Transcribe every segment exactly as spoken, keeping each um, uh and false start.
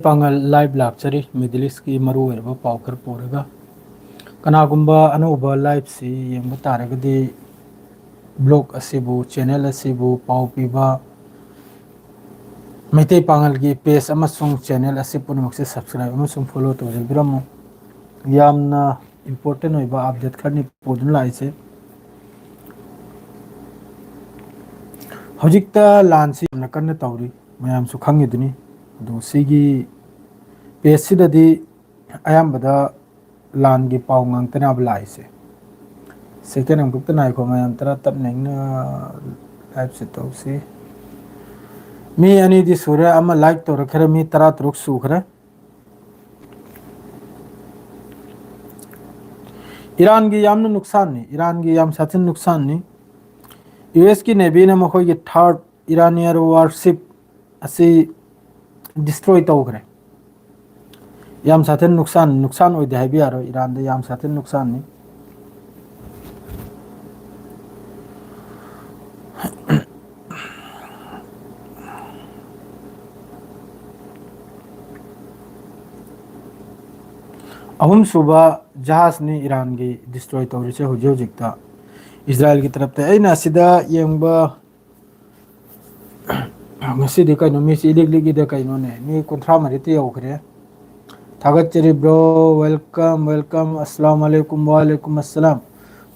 ꯄꯥꯉꯜ live ꯂꯥꯛꯆꯔꯤ, Middle East ꯀꯤ ꯃꯔꯨꯑꯣꯏꯔꯕ ꯄꯥꯎ ꯈꯔ ꯄꯨꯔꯒ꯫ ꯀꯅꯥꯒꯨꯝꯕ ꯑꯅꯧꯕ live ꯁꯤ ꯌꯦꯡꯕ ꯇꯥꯔꯒꯗꯤ, blog ꯑꯁꯤꯕꯨ, channel ꯑꯁꯤꯕꯨ, ꯄꯥꯎ ꯄꯤꯕ ꯃꯩꯇꯩ ꯄꯥꯉꯜꯒꯤ page ꯑꯃꯁꯨꯡ channel ꯑꯁꯤ ꯄꯨꯝꯅꯃꯛꯁꯦ subscribe ꯑꯃꯁꯨꯡ follow ꯇꯧꯖꯕꯤꯔꯝꯃꯨ꯫ ꯌꯥꯝꯅ important ꯑꯣꯏꯕ update ꯈꯔꯅꯤ ꯄꯨꯗꯨꯅ ꯂꯥꯛꯏꯁꯦ꯫ ꯍꯧꯖꯤꯛꯇ ꯂꯥꯟꯁꯤ ꯌꯥꯝꯅ ꯀꯟꯅ ꯇꯧꯔꯤ, ꯃꯌꯥꯝꯁꯨ ꯈꯪꯉꯤꯗꯨꯅꯤ꯫ ꯑꯗꯨ ꯁꯤꯒꯤ page ꯁꯤꯗꯗꯤ ꯑꯌꯥꯝꯕꯗ ꯂꯥꯟꯒꯤ ꯄꯥꯎ ꯉꯥꯛꯇꯅꯦꯕ ꯂꯥꯛꯏꯁꯦ꯫ Second ꯑꯃꯈꯛꯇ ꯉꯥꯏꯈꯣ, ꯃꯌꯥꯝ ꯇꯔꯥ ꯇꯞꯅ ꯏꯪꯅ live ꯁꯦ ꯇꯧꯁꯤ꯫ ꯃꯤ ꯑꯅꯤꯗꯤ ꯁꯨꯔꯦ, ꯑꯃ like ꯇꯧꯔꯛꯈ꯭ꯔꯦ, ꯃꯤ ꯇꯔꯥ ꯇꯔꯨꯛ ꯁꯨꯈ꯭ꯔꯦ꯫ ꯏꯔꯥꯟꯒꯤ ꯌꯥꯝꯅ ꯅꯨꯡꯁꯥꯟꯅꯤ, ꯏꯔꯥꯟꯒꯤ ꯌꯥꯝ ꯁꯥꯊꯤꯅ ꯅꯨꯡꯁꯥꯟꯅꯤ꯫ ꯌꯨ ꯑꯦꯁ ꯀꯤ Navy ꯅ ꯃꯈꯣꯏꯒꯤ third Iranian warship ꯑꯁꯤ destroy ꯇꯧꯈ꯭ꯔꯦ꯫ ꯌꯥꯝ ꯁꯥꯊꯤꯅ ꯅꯨꯡꯁꯥꯟ, ꯅꯨꯡꯁꯥꯟ ꯑꯣꯏꯗꯦ ꯍꯥꯏꯕ ꯌꯥꯔꯣꯏ, ꯏꯔꯥꯟꯗ ꯌꯥꯝ ꯁꯥꯊꯤꯅ ꯅꯨꯡꯁꯥꯟꯅꯤ꯫ ꯑꯍꯨꯝꯁꯨꯕ ꯖꯍꯥꯖꯅꯤ ꯏꯔꯥꯟꯒꯤ destroy ꯇꯧꯔꯤꯁꯦ ꯍꯧꯖꯤꯛ ꯍꯧꯖꯤꯛꯇ ꯏꯖꯔꯥꯏꯜꯒꯤ ꯇꯔꯞꯇ꯫ ꯑꯩꯅ ꯑꯁꯤꯗ ꯌꯦꯡꯕ, ꯉꯁꯤꯗꯤ ꯀꯩꯅꯣ, ꯃꯤꯁꯤ ꯏꯂꯤꯛ ꯂꯤꯛꯏꯗ ꯀꯩꯅꯣꯅꯦ, ꯃꯤ ꯀꯨꯟꯊ꯭ꯔꯥ ꯃꯔꯤꯇ ꯌꯧꯈ꯭ꯔꯦ꯫ ꯊꯥꯒꯠꯆꯔꯤ bro, welcome, welcome, ꯑꯁꯂꯥꯝ ꯑꯂꯩꯀꯨꯝ, ꯋꯥꯂꯩꯀꯨꯝ ꯑꯁꯂꯥꯝ꯫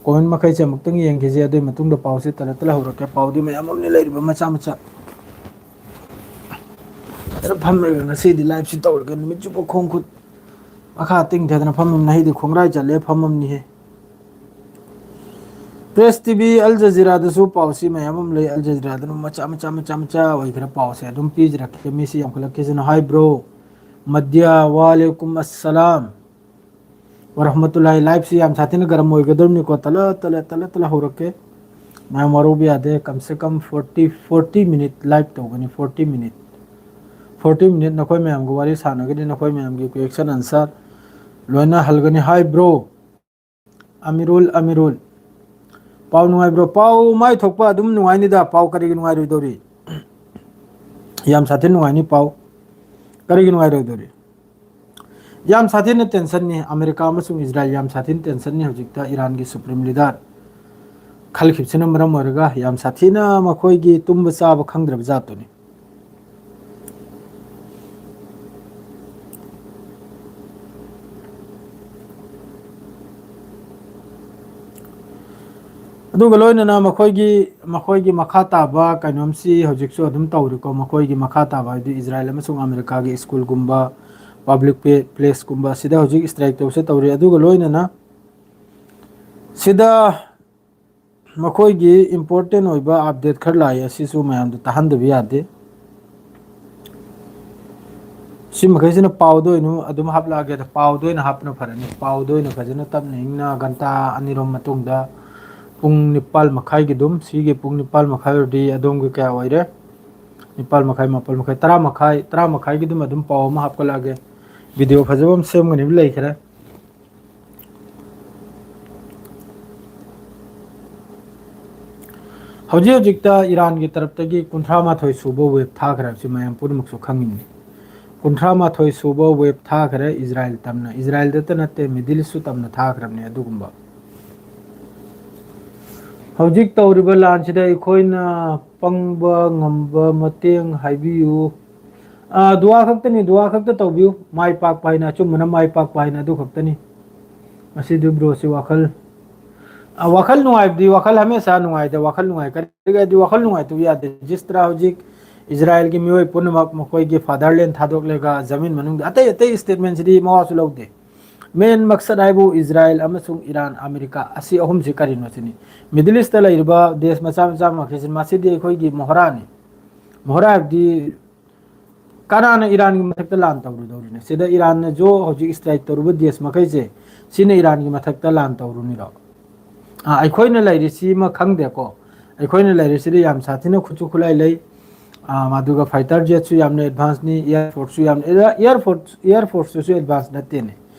Comment ꯃꯈꯩꯁꯦ ꯑꯃꯨꯛꯇꯪ ꯌꯦꯡꯈꯤꯁꯦ, ꯑꯗꯨꯒꯤ ꯃꯇꯨꯡꯗ ꯄꯥꯎꯁꯦ ꯇꯔꯥ ꯇꯔꯥ ꯍꯧꯔꯛꯀꯦ꯫ ꯄꯥꯎꯗꯤ ꯃꯌꯥꯝ ꯑꯃꯅꯤ ꯂꯩꯔꯤꯕ ꯃꯆꯥ ꯃꯆꯥ꯫ ꯐꯖꯅ ꯐꯝꯃꯒ ꯉꯁꯤꯗꯤ live ꯁꯤ ꯇꯧꯔꯒ ꯅꯨꯃꯤꯠ ꯆꯨꯞꯄ ꯈꯣꯡ ꯈꯨꯠ ꯃꯈꯥ ꯇꯤꯡꯊꯗꯅ ꯐꯝꯃꯝꯅꯤ꯫ ꯑꯩꯗꯤ ꯈꯣꯡꯒ꯭ꯔꯥꯏ ꯆꯠꯂꯦ ꯐꯝꯃꯝꯅꯤꯍꯦ꯫ Press T V, Al Jazeera ꯗꯁꯨ ꯄꯥꯎꯁꯤ ꯃꯌꯥꯝ ꯑꯃ ꯂꯩ꯫ Al Jazeera ꯗꯅ ꯃꯆꯥ ꯃꯆꯥ ꯃꯆꯥ ꯃꯆꯥ ꯑꯣꯏꯈ꯭ꯔꯦ꯫ ꯄꯥꯎꯁꯦ ꯑꯗꯨꯝ ꯄꯤꯖꯔꯛꯀꯦ, ꯃꯤꯁꯤ ꯌꯥꯝꯈꯠꯂꯛꯈꯤꯁꯅꯨ꯫ Hi bro, Madhya, ꯋꯥꯂꯦꯀꯨꯝ ꯑꯁꯂꯥꯝ ꯋꯥꯔꯍꯃꯇꯨꯜꯂꯥꯍꯤ꯫ Live ꯁꯤ ꯌꯥꯝ ꯁꯥꯊꯤꯅ ꯒꯔꯝ ꯑꯣꯏꯒꯗꯧꯔꯤꯕꯅꯤꯀꯣ꯫ ꯇꯂ ꯇꯂ ꯇꯂ ꯇꯂ ꯍꯧꯔꯛꯀꯦ꯫ ꯃꯌꯥꯝ ꯋꯥꯔꯧꯕ ꯌꯥꯗꯦ꯫ ꯀꯝ ꯁꯦ ꯀꯝ forty, forty minute live ꯇꯧꯒꯅꯤ, forty minute꯫ Forty minute ꯅꯈꯣꯏ ꯃꯌꯥꯝꯒ ꯋꯥꯔꯤ ꯁꯥꯟꯅꯒꯅꯤ, ꯅꯈꯣꯏ ꯃꯌꯥꯝꯒꯤ question answer ꯂꯣꯏꯅ ꯍꯜꯒꯅꯤ꯫ Hi bro, ꯑꯃꯤꯔꯨꯜ, ꯑꯃꯤꯔꯨꯜ꯫ ꯄꯥꯎ ꯅꯨꯡꯉꯥꯏꯕ꯭ꯔꯣ? ꯄꯥꯎ ꯃꯥꯏ ꯊꯣꯛꯄ ꯑꯗꯨꯝ ꯅꯨꯡꯉꯥꯏꯅꯤꯗ꯫ ꯄꯥꯎ ꯀꯔꯤꯒꯤ ꯅꯨꯡꯉꯥꯏꯔꯣꯏꯗꯧꯔꯤ? ꯌꯥꯝ ꯁꯥꯊꯤꯅ ꯅꯨꯡꯉꯥꯏꯅꯤ ꯄꯥꯎ꯫ ꯀꯔꯤꯒꯤ ꯅꯨꯡꯉꯥꯏꯔꯣꯏꯗꯣꯔꯤ? ꯌꯥꯝ ꯁꯥꯊꯤꯅ ꯇꯦꯟꯁꯟꯅꯤ꯫ ꯑꯃꯦꯔꯤꯀꯥ ꯑꯃꯁꯨꯡ ꯏꯖꯔꯥꯏꯜ ꯌꯥꯝ ꯁꯥꯊꯤꯅ ꯇꯦꯟꯁꯟꯅꯤ꯫ ꯍꯧꯖꯤꯛꯇ ꯏꯔꯥꯟꯒꯤ ꯁꯨꯄ꯭ꯔꯤꯝ ꯂꯤꯗꯔ ꯈꯜꯈꯤꯕꯁꯤꯅ ꯃꯔꯝ ꯑꯣꯏꯔꯒ ꯌꯥꯝ ꯁꯥꯊꯤꯅ ꯃꯈꯣꯏꯒꯤ ꯇꯨꯝꯕ ꯆꯥꯕ ꯈꯪꯗ꯭ꯔꯕ ꯖꯥꯠꯇꯨꯅꯤ꯫ ꯑꯗꯨꯒ ꯂꯣꯏꯅꯅ ꯃꯈꯣꯏꯒꯤ, ꯃꯈꯣꯏꯒꯤ ꯃꯈꯥ ꯇꯥꯕ ꯀꯩꯅꯣꯝꯁꯤ ꯍꯧꯖꯤꯛꯁꯨ ꯑꯗꯨꯝ ꯇꯧꯔꯤꯀꯣ꯫ ꯃꯈꯣꯏꯒꯤ ꯃꯈꯥ ꯇꯥꯕ ꯍꯥꯏꯗꯤ ꯏꯖꯔꯥꯏꯜ ꯑꯃꯁꯨꯡ ꯑꯃꯦꯔꯤꯀꯥꯒꯤ ꯁ꯭ꯀꯨꯜꯒꯨꯝꯕ, ꯄꯕ꯭ꯂꯤꯛ ꯄ꯭ꯂꯦꯁꯀꯨꯝꯕ ꯑꯁꯤꯗ ꯍꯧꯖꯤꯛ ꯁ꯭ꯇ꯭ꯔꯥꯏꯛ ꯇꯧꯕꯁꯦ ꯇꯧꯔꯤ꯫ ꯑꯗꯨꯒ ꯂꯣꯏꯅꯅ ꯁꯤꯗ ꯃꯈꯣꯏꯒꯤ ꯏꯝꯄꯣꯔꯇꯦꯟ ꯑꯣꯏꯕ ꯑꯞꯗꯦꯠ ꯈꯔ ꯂꯥꯛꯏ, ꯑꯁꯤꯁꯨ ꯃꯌꯥꯝꯗ ꯇꯥꯍꯟꯗꯕ ꯌꯥꯗꯦ꯫ ꯁꯤ ꯃꯈꯩꯁꯤꯅ ꯄꯥꯎꯗ ꯑꯣꯏꯅ ꯑꯗꯨꯝ ꯍꯥꯞꯂꯛꯑꯒꯦ꯫ ꯄꯥꯎꯗ ꯑꯣꯏꯅ ꯍꯥꯞꯄꯅ ꯐꯔꯅꯤ꯫ ꯄꯥꯎꯗ ꯑꯣꯏꯅ ꯐꯖꯅ ꯇꯞꯅ ꯏꯪꯅ ꯘꯟꯇꯥ ꯑꯅꯤꯔꯣꯝ ꯃꯇꯨꯡꯗ ꯄꯨꯡ ꯅꯤꯄꯥꯜ ꯃꯈꯥꯏꯒꯤ ꯑꯗꯨꯝ, ꯁꯤꯒꯤ ꯄꯨꯡ ꯅꯤꯄꯥꯜ ꯃꯈꯥꯏ ꯑꯣꯏꯔꯗꯤ ꯑꯗꯣꯝꯒꯤ ꯀꯌꯥ ꯑꯣꯏꯔꯦ? ꯅꯤꯄꯥꯜ ꯃꯈꯥꯏ, ꯃꯥꯄꯜ ꯃꯈꯥꯏ, ꯇꯔꯥ ꯃꯈꯥꯏ, ꯇꯔꯥ ꯃꯈꯥꯏꯒꯤ ꯑꯗꯨꯝ ꯑꯗꯨꯝ ꯄꯥꯎ ꯑꯃ ꯍꯥꯞꯀꯠꯂꯛꯑꯒꯦ꯫ ꯚꯤꯗꯤꯑꯣ ꯐꯖꯕ ꯑꯃ ꯁꯦꯝꯒꯅꯤꯕ ꯂꯩꯈ꯭ꯔꯦ꯫ ꯍꯧꯖꯤꯛ ꯍꯧꯖꯤꯛꯇ ꯏꯔꯥꯟꯒꯤ ꯇꯔꯞꯇꯒꯤ ꯀꯨꯟꯊ꯭ꯔꯥ ꯃꯥꯊꯣꯏ ꯁꯨꯕ ꯋꯦꯕ ꯊꯥꯈ꯭ꯔꯦ ꯍꯥꯏꯕꯁꯤ ꯃꯌꯥꯝ ꯄꯨꯝꯅꯃꯛꯁꯨ ꯈꯪꯉꯤꯕꯅꯤ꯫ ꯀꯨꯟꯊ꯭ꯔꯥ ꯃꯥꯊꯣꯏ ꯁꯨꯕ ꯋꯦꯕ ꯊꯥꯈ꯭ꯔꯦ ꯏꯖꯔꯥꯏꯜꯇꯅ ꯅꯠꯇꯦ, ꯃꯤꯗꯜ ꯏꯁꯁꯨ ꯇꯝꯅ ꯊꯥꯈ꯭ꯔꯕꯅꯤ꯫ ꯑꯗꯨꯒꯨꯝꯕ ꯍꯧꯖꯤꯛ ꯇꯧꯔꯤꯕ ꯂꯥꯟꯁꯤꯗ ꯑꯩꯈꯣꯏꯅ ꯄꯪꯕ ꯉꯝꯕ ꯃꯇꯦꯡ ꯍꯥꯏꯕꯤꯌꯨ꯫ ꯑꯥ, ꯗꯨꯋꯥ ꯈꯛꯇꯅꯤ, ꯗꯨꯋꯥ ꯈꯛꯇ ꯇꯧꯕꯤꯌꯨ꯫ ꯃꯥꯏ ꯄꯥꯛꯄ ꯍꯥꯏꯅ, ꯑꯆꯨꯝꯕꯅ ꯃꯥꯏ ꯄꯥꯛꯄ ꯍꯥꯏꯅ ꯑꯗꯨ ꯈꯛꯇꯅꯤ꯫ ꯉꯁꯤꯗꯤ ꯕ꯭ꯔꯣꯁꯤ ꯋꯥꯈꯜ, ꯑꯥ, ꯋꯥꯈꯜ ꯅꯨꯡꯉꯥꯏꯕꯗꯤ, ꯋꯥꯈꯜ ꯍꯃꯦꯁꯥ ꯅꯨꯡꯉꯥꯏꯗ, ꯋꯥꯈꯜ ꯅꯨꯡꯉꯥꯏ꯫ ꯀꯔꯤꯒꯤꯗꯤ ꯋꯥꯈꯜ ꯅꯨꯡꯉꯥꯏꯇꯕ ꯌꯥꯗꯦ? ꯖꯤꯁꯇ꯭ꯔꯥ ꯍꯧꯖꯤꯛ ꯏꯖꯔꯥꯏꯜꯒꯤ ꯃꯤꯑꯣꯏ ꯄꯨꯝꯅꯃꯛ ꯃꯈꯣꯏꯒꯤ ꯐꯥꯗꯔꯂꯦꯟ ꯊꯥꯗꯣꯛꯂꯒ ꯖꯃꯤꯟ ꯃꯅꯨꯡꯗ ꯑꯇꯩ ꯑꯇꯩ ꯁ꯭ꯇꯦꯠꯃꯦꯟꯁꯤꯗꯤ ꯃꯋꯥꯁꯨ ꯂꯧꯗꯦ꯫ ꯃꯦꯟ ꯃꯛꯁꯠ ꯍꯥꯏꯕꯨ ꯏꯖꯔꯥꯏꯜ ꯑꯃꯁꯨꯡ ꯏꯔꯥꯟ, ꯑꯃꯦꯔꯤꯀꯥ, ꯑꯁꯤ ꯑꯍꯨꯝꯁꯤ ꯀꯔꯤꯅꯣ ꯁꯤꯅꯤ꯫ ꯃꯤꯗꯜ ꯏꯁꯇ ꯂꯩꯔꯤꯕ ꯗꯦꯁ ꯃꯆꯥ ꯃꯆꯥ ꯃꯈꯩꯁꯤ, ꯃꯁꯤꯗꯤ ꯑꯩꯈꯣꯏꯒꯤ ꯃꯣꯍꯔꯥꯅꯤ꯫ ꯃꯣꯍꯔꯥ ꯍꯥꯏꯕꯗꯤ ꯀꯅꯥꯅ ꯏꯔꯥꯟꯒꯤ ꯃꯊꯛꯇ ꯂꯥꯟ ꯇꯧꯔꯨꯗꯧꯔꯤꯅꯣ? ꯁꯤꯗ ꯏꯔꯥꯟꯅ ꯖꯣ ꯍꯧꯖꯤꯛ ꯁ꯭ꯇ꯭ꯔꯥꯏꯛ ꯇꯧꯔꯨꯕ ꯗꯦꯁ ꯃꯈꯩꯁꯦ, ꯁꯤꯅ ꯏꯔꯥꯟꯒꯤ ꯃꯊꯛꯇ ꯂꯥꯟ ꯇꯧꯔꯨꯅꯤꯔꯣ? ꯑꯥ, ꯑꯩꯈꯣꯏꯅ ꯂꯩꯔꯤꯁꯤꯃ ꯈꯪꯗꯦꯀꯣ꯫ ꯑꯩꯈꯣꯏꯅ ꯂꯩꯔꯤꯁꯤꯗ ꯌꯥꯝ ꯁꯥꯊꯤꯅ ꯈꯨꯠꯁꯨ ꯈꯨꯠꯂꯥꯏ ꯂꯩ꯫ ꯑꯥ, ꯑꯗꯨꯒ ꯐꯥꯏꯇꯔ ꯖꯦꯠꯁꯨ ꯌꯥꯝꯅ ꯑꯦꯗꯚꯥꯟꯁꯅꯤ, ꯏꯌꯥꯔ ꯐꯣꯔꯁꯁꯨ ꯌꯥꯝꯅ, ꯏꯌꯥꯔ ꯐꯣꯔꯁ, ꯏꯌꯥꯔ ꯐꯣꯔꯁꯇꯨꯁꯨ ꯑꯦꯗꯚꯥꯟꯁ ꯅꯠꯇꯦꯅꯦ꯫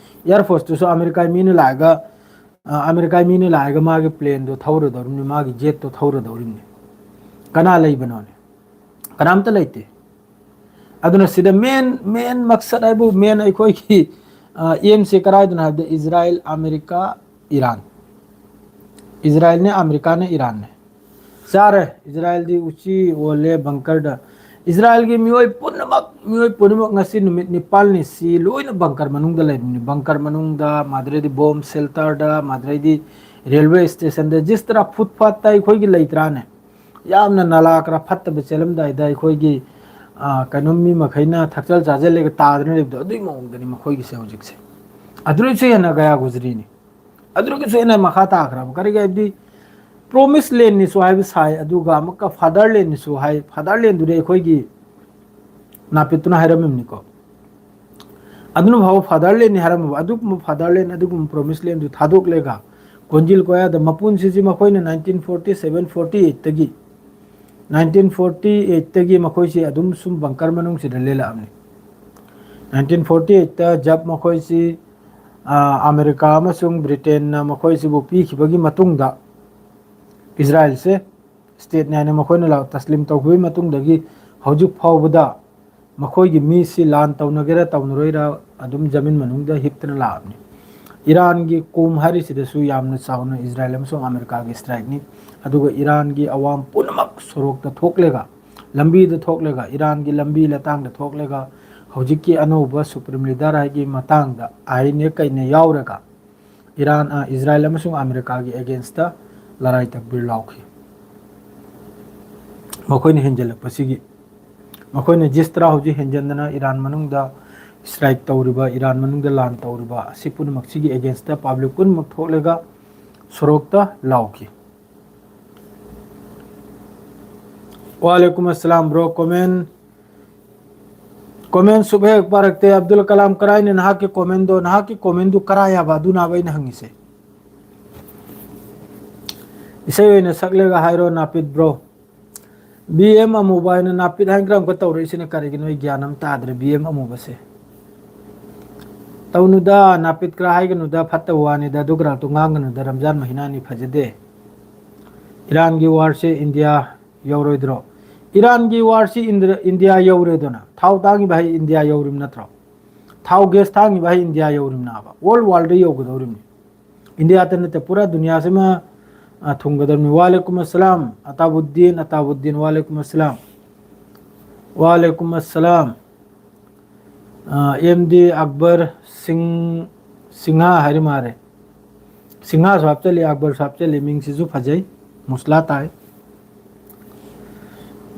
ꯏꯌꯥꯔ ꯐꯣꯔꯁꯇꯨꯁꯨ ꯑꯃꯦꯔꯤꯀꯥ ꯃꯤꯅ ꯂꯥꯛꯑꯒ, ꯑꯥ, ꯑꯃꯦꯔꯤꯀꯥ ꯃꯤꯅ ꯂꯥꯛꯑꯒ ꯃꯥꯒꯤ ꯄ꯭ꯂꯦꯟꯗꯣ ꯊꯧꯔꯗꯧꯔꯤꯕꯅꯤ, ꯃꯥꯒꯤ ꯖꯦꯠꯇꯣ ꯊꯧꯔꯗꯧꯔꯤꯕꯅꯤ꯫ ꯀꯅꯥ ꯂꯩꯕꯅꯣꯅꯦ? ꯀꯅꯥꯝꯇ ꯂꯩꯇꯦ꯫ ꯑꯗꯨꯅ ꯁꯤꯗ ꯃꯦꯟ ꯃꯦꯟ ꯃꯛꯁꯠ ꯍꯥꯏꯕꯨ ꯃꯦꯟ ꯑꯩꯈꯣꯏꯒꯤ ꯑꯦꯝꯁꯦ ꯀꯗꯥꯏꯗꯅꯣ ꯍꯥꯏꯕꯗ ꯏꯖꯔꯥꯏꯜ, ꯑꯃꯦꯔꯤꯀꯥ, ꯏꯔꯥꯟ꯫ ꯏꯖꯔꯥꯏꯜꯅꯦ, ꯑꯃꯦꯔꯤꯀꯥꯅꯦ, ꯏꯔꯥꯟꯅꯦ꯫ ꯆꯥꯔꯦ꯫ ꯏꯖꯔꯥꯏꯜꯗꯤ ꯎꯆꯤ ꯑꯣꯜꯂꯦ ꯕꯪꯀꯔꯗ꯫ ꯏꯖꯔꯥꯏꯜꯒꯤ ꯃꯤꯑꯣꯏ ꯄꯨꯝꯅꯃꯛ, ꯃꯤꯑꯣꯏ ꯄꯨꯝꯅꯃꯛ ꯉꯁꯤ ꯅꯨꯃꯤꯠ ꯅꯤꯄꯥꯜꯅꯤ ꯁꯤ ꯂꯣꯏꯅ ꯕꯪꯀꯔ ꯃꯅꯨꯡꯗ ꯂꯩꯕꯅꯤ꯫ ꯕꯪꯀꯔ ꯃꯅꯨꯡꯗ, ꯃꯥꯗ꯭ꯔꯩꯗꯤ ꯕꯣꯝ ꯁꯦꯜꯇꯔꯗ, ꯃꯥꯗ꯭ꯔꯩꯗꯤ ꯔꯦꯜꯋꯦ ꯁ꯭ꯇꯦꯁꯟꯗ, ꯖꯤꯁ ꯇꯔꯥ ꯐꯨꯠ ꯐꯥꯠꯇ ꯑꯩꯈꯣꯏꯒꯤ ꯂꯩꯇ꯭ꯔꯥꯅꯦ? ꯌꯥꯝꯅ ꯅꯂꯥ ꯈꯔ ꯐꯠꯇꯕ ꯆꯦꯜꯂꯝꯗꯥꯏꯗ ꯑꯩꯈꯣꯏꯒꯤ, ꯑ, ꯀꯩꯅꯣ, ꯃꯤ ꯃꯈꯩꯅ ꯊꯛꯆꯜ ꯆꯥꯖꯜꯂꯒ ꯇꯥꯗꯅ ꯂꯩꯕꯗꯣ, ꯑꯗꯨꯒꯤ ꯃꯑꯣꯡꯗꯅꯤ ꯃꯈꯣꯏꯒꯤꯁꯦ ꯍꯧꯖꯤꯛꯁꯦ꯫ ꯑꯗꯨꯗꯁꯨ ꯍꯦꯟꯅ ꯒꯌꯥ ꯒꯨꯖꯔꯤꯅꯤ꯫ ꯑꯗꯨꯗꯒꯤꯁꯨ ꯍꯦꯟꯅ ꯃꯈꯥ ꯇꯥꯈ꯭ꯔꯕ꯫ ꯀꯔꯤꯒꯤ ꯍꯥꯏꯕꯗꯤ promise landꯅꯤꯁꯨ ꯍꯥꯏꯕ ꯁꯥꯏ, ꯑꯗꯨꯒ ꯑꯃꯨꯛꯀ fatherlandꯅꯤꯁꯨ ꯍꯥꯏ꯫ Fatherlandꯗꯨꯗꯤ ꯑꯩꯈꯣꯏꯒꯤ ꯅꯥꯄꯤꯠꯇꯨꯅ ꯍꯥꯏꯔꯝꯃꯤꯕꯅꯤꯀꯣ꯫ ꯑꯗꯨꯅ ꯐꯥꯎꯕ fatherlandꯅꯤ ꯍꯥꯏꯔꯝꯃꯕ꯫ ꯑꯗꯨꯒꯨꯝꯕ fatherland, ꯑꯗꯨꯒꯨꯝꯕ promise landꯗꯨ ꯊꯥꯗꯣꯛꯂꯒ ꯀꯣꯟꯖꯤꯜ ꯀꯣꯌꯥꯗ ꯃꯄꯨꯟꯁꯤꯁꯤ ꯃꯈꯣꯏꯅ nineteen forty seven forty eightꯇꯒꯤ, nineteen forty eightꯇꯒꯤ ꯃꯈꯣꯏꯁꯤ ꯑꯗꯨꯝ ꯁꯨꯝ ꯕꯪꯀꯔ ꯃꯅꯨꯡꯁꯤꯗ ꯂꯦꯜꯂꯛꯑꯕꯅꯤ꯫ Nineteen forty eightꯇ ꯖꯕ ꯃꯈꯣꯏꯁꯤ, ꯑ, ꯑꯃꯦꯔꯤꯀꯥ ꯑꯃꯁꯨꯡ ꯕ꯭ꯔꯤꯇꯦꯟꯅ ꯃꯈꯣꯏꯁꯤꯕꯨ ꯄꯤꯈꯤꯕꯒꯤ ꯃꯇꯨꯡꯗ ꯏꯖꯔꯥꯏꯜꯁꯦ ꯁ꯭ꯇꯦꯠꯅꯤ ꯍꯥꯏꯅ ꯃꯈꯣꯏꯅ ꯂꯥꯎ ꯇꯁꯂꯤꯝ ꯇꯧꯈꯤꯕꯒꯤ ꯃꯇꯨꯡꯗꯒꯤ ꯍꯧꯖꯤꯛ ꯐꯥꯎꯕꯗ ꯃꯈꯣꯏꯒꯤ ꯃꯤꯁꯤ ꯂꯥꯟ ꯇꯧꯅꯒꯦꯔꯥ ꯇꯧꯅꯔꯣꯏꯔꯥ ꯑꯗꯨꯝ ꯖꯃꯤꯟ ꯃꯅꯨꯡꯗ ꯍꯤꯞꯇꯅ ꯂꯥꯛꯑꯕꯅꯤ꯫ ꯏꯔꯥꯟꯒꯤ ꯀꯣꯝ ꯍꯥꯏꯔꯤꯁꯤꯗꯁꯨ ꯌꯥꯝꯅ ꯆꯥꯎꯅ ꯏꯖꯔꯥꯏꯜ ꯑꯃꯁꯨꯡ ꯑꯃꯦꯔꯤꯀꯥꯒꯤ ꯁ꯭ꯇ꯭ꯔꯥꯏꯛꯅꯤ꯫ ꯑꯗꯨꯒ ꯏꯔꯥꯟꯒꯤ ꯑꯋꯥꯝ ꯄꯨꯝꯅꯃꯛ ꯁꯣꯔꯣꯛꯇ ꯊꯣꯛꯂꯒ, ꯂꯝꯕꯤꯗ ꯊꯣꯛꯂꯒ, ꯏꯔꯥꯟꯒꯤ ꯂꯝꯕꯤ ꯂꯇꯥꯡꯗ ꯊꯣꯛꯂꯒ ꯍꯧꯖꯤꯛꯀꯤ ꯑꯅꯧꯕ ꯁꯨꯄ꯭ꯔꯤꯝ ꯂꯤꯗꯔ ꯍꯥꯏꯒꯤ ꯃꯇꯥꯡꯗ ꯑꯥꯏꯟꯅꯦ ꯀꯩꯅꯦ ꯌꯥꯎꯔꯒ ꯏꯔꯥꯟ, ꯑ, ꯏꯖꯔꯥꯏꯜ ꯑꯃꯁꯨꯡ ꯑꯃꯦꯔꯤꯀꯥꯒꯤ againstꯇ ꯂꯔꯥꯏ ꯇꯛꯕꯤꯔ ꯂꯥꯎꯈꯤ꯫ ꯃꯈꯣꯏꯅ ꯍꯦꯟꯖꯜꯂꯛꯄꯁꯤꯒꯤ, ꯃꯈꯣꯏꯅ ꯖꯤꯁ ꯇꯔꯥ ꯍꯧꯖꯤꯛ ꯍꯦꯟꯖꯟꯗꯅ ꯏꯔꯥꯟ ꯃꯅꯨꯡꯗ ꯁ꯭ꯇ꯭ꯔꯥꯏꯛ ꯇꯧꯔꯤꯕ, ꯏꯔꯥꯟ ꯃꯅꯨꯡꯗ ꯂꯥꯟ ꯇꯧꯔꯤꯕ ꯑꯁꯤ ꯄꯨꯝꯅꯃꯛꯁꯤꯒꯤ againstꯇ ꯄꯕ꯭ꯂꯤꯛ ꯄꯨꯝꯅꯃꯛ ꯊꯣꯛꯂꯒ ꯁꯣꯔꯣꯛꯇ ꯂꯥꯎꯈꯤ꯫ ꯋꯥꯂꯦꯀꯨꯝ ꯑꯁꯂꯥꯝ bro, comment, comment ꯁꯨꯛꯍꯦꯛ ꯄꯥꯔꯛꯇꯦ꯫ Abdul Kalam, ꯀꯔꯥꯏꯅ ꯅꯍꯥꯛꯀꯤ commentꯗꯣ? ꯅꯍꯥꯛꯀꯤ commentꯗꯨ ꯀꯔꯥꯏ ꯍꯥꯏꯕ? ꯑꯗꯨꯅ ꯑꯩꯅ ꯍꯪꯉꯤꯁꯦ꯫ ꯏꯁꯩ ꯑꯣꯏꯅ ꯁꯛꯂꯒ ꯍꯥꯏꯔꯣ, ꯅꯥꯄꯤꯠ bro꯫ ꯕꯤ ꯑꯦꯝ ꯑꯃꯨꯕ ꯍꯥꯏꯅ ꯅꯥꯄꯤꯠ ꯍꯥꯏꯅ ꯀꯔꯝ ꯀ ꯇꯧꯔꯛꯏꯁꯤꯅ ꯀꯔꯤꯒꯤꯅꯣ? ꯑꯩ ꯒ꯭ꯌꯥꯟ ꯑꯃ ꯇꯥꯗ꯭ꯔꯦ, ꯕꯤ ꯑꯦꯝ ꯑꯃꯨꯕꯁꯦ꯫ ꯇꯧꯅꯨꯗ, ꯅꯥꯄꯤꯠ ꯈꯔ ꯍꯥꯏꯒꯅꯨꯗ, ꯐꯠꯇꯕ ꯋꯥꯅꯤꯗ, ꯑꯗꯨ ꯈꯔ ꯉꯥꯡꯒꯅꯨꯗ, ꯔꯝꯖꯥꯟ ꯃꯍꯤꯅꯥꯅꯤ, ꯐꯖꯗꯦ꯫ ꯏꯔꯥꯟꯒꯤ warꯁꯦ ꯏꯟꯗꯤꯌꯥ ꯌꯧꯔꯣꯏꯗ꯭ꯔꯣ? ꯏꯔꯥꯟꯒꯤ ꯋꯥꯔꯁꯤ ꯏꯟꯗꯤꯌꯥ ꯌꯧꯔꯦꯗꯅ꯫ ꯊꯥꯎ ꯇꯥꯡꯉꯤꯕ ꯍꯥꯏ ꯏꯟꯗꯤꯌꯥ ꯌꯧꯔꯤꯕ ꯅꯠꯇ꯭ꯔꯣ? ꯊꯥꯎ ꯒꯦꯁ ꯇꯥꯡꯉꯤꯕ ꯍꯥꯏ ꯏꯟꯗꯤꯌꯥ ꯌꯧꯔꯤꯕꯅꯦꯕ꯫ ꯋꯥꯔꯜ ꯋꯥꯔꯜꯗ ꯌꯧꯒꯗꯧꯔꯤꯕꯅꯤ꯫ ꯏꯟꯗꯤꯌꯥꯗ ꯅꯠꯇꯦ, ꯄꯨꯔꯥ ꯗꯨꯅꯤꯌꯥꯁꯤꯃ, ꯑ, ꯊꯨꯡꯒꯗꯧꯔꯤꯕꯅꯤ꯫ ꯋꯥꯂꯦꯀꯨꯝ ꯑꯁꯂꯥꯝ, ꯑꯇꯥꯕꯨꯗꯤꯟ, ꯑꯇꯥꯕꯨꯗꯤꯟ, ꯋꯥꯂꯦꯀꯨꯝ ꯑꯁꯂꯥꯝ꯫ ꯋꯥꯂꯦꯀꯨꯝ ꯑꯁꯂꯥꯝ꯫ ꯑ, ꯑꯦꯝ ꯗꯤ ꯑꯛꯕꯔ ꯁꯤꯡ-, ꯁꯤꯡꯍꯥ ꯍꯥꯏꯔ ꯃꯥꯜꯂꯦ꯫ ꯁꯤꯡꯍꯥꯁꯨ ꯍꯥꯞꯆꯜꯂꯤ, ꯑꯛꯕꯔꯁꯨ ꯍꯥꯞꯆꯜꯂꯤ, ꯃꯤꯡꯁꯤꯁꯨ ꯐꯖꯩ, ꯃꯨꯁꯂꯥ ꯇꯥꯏ꯫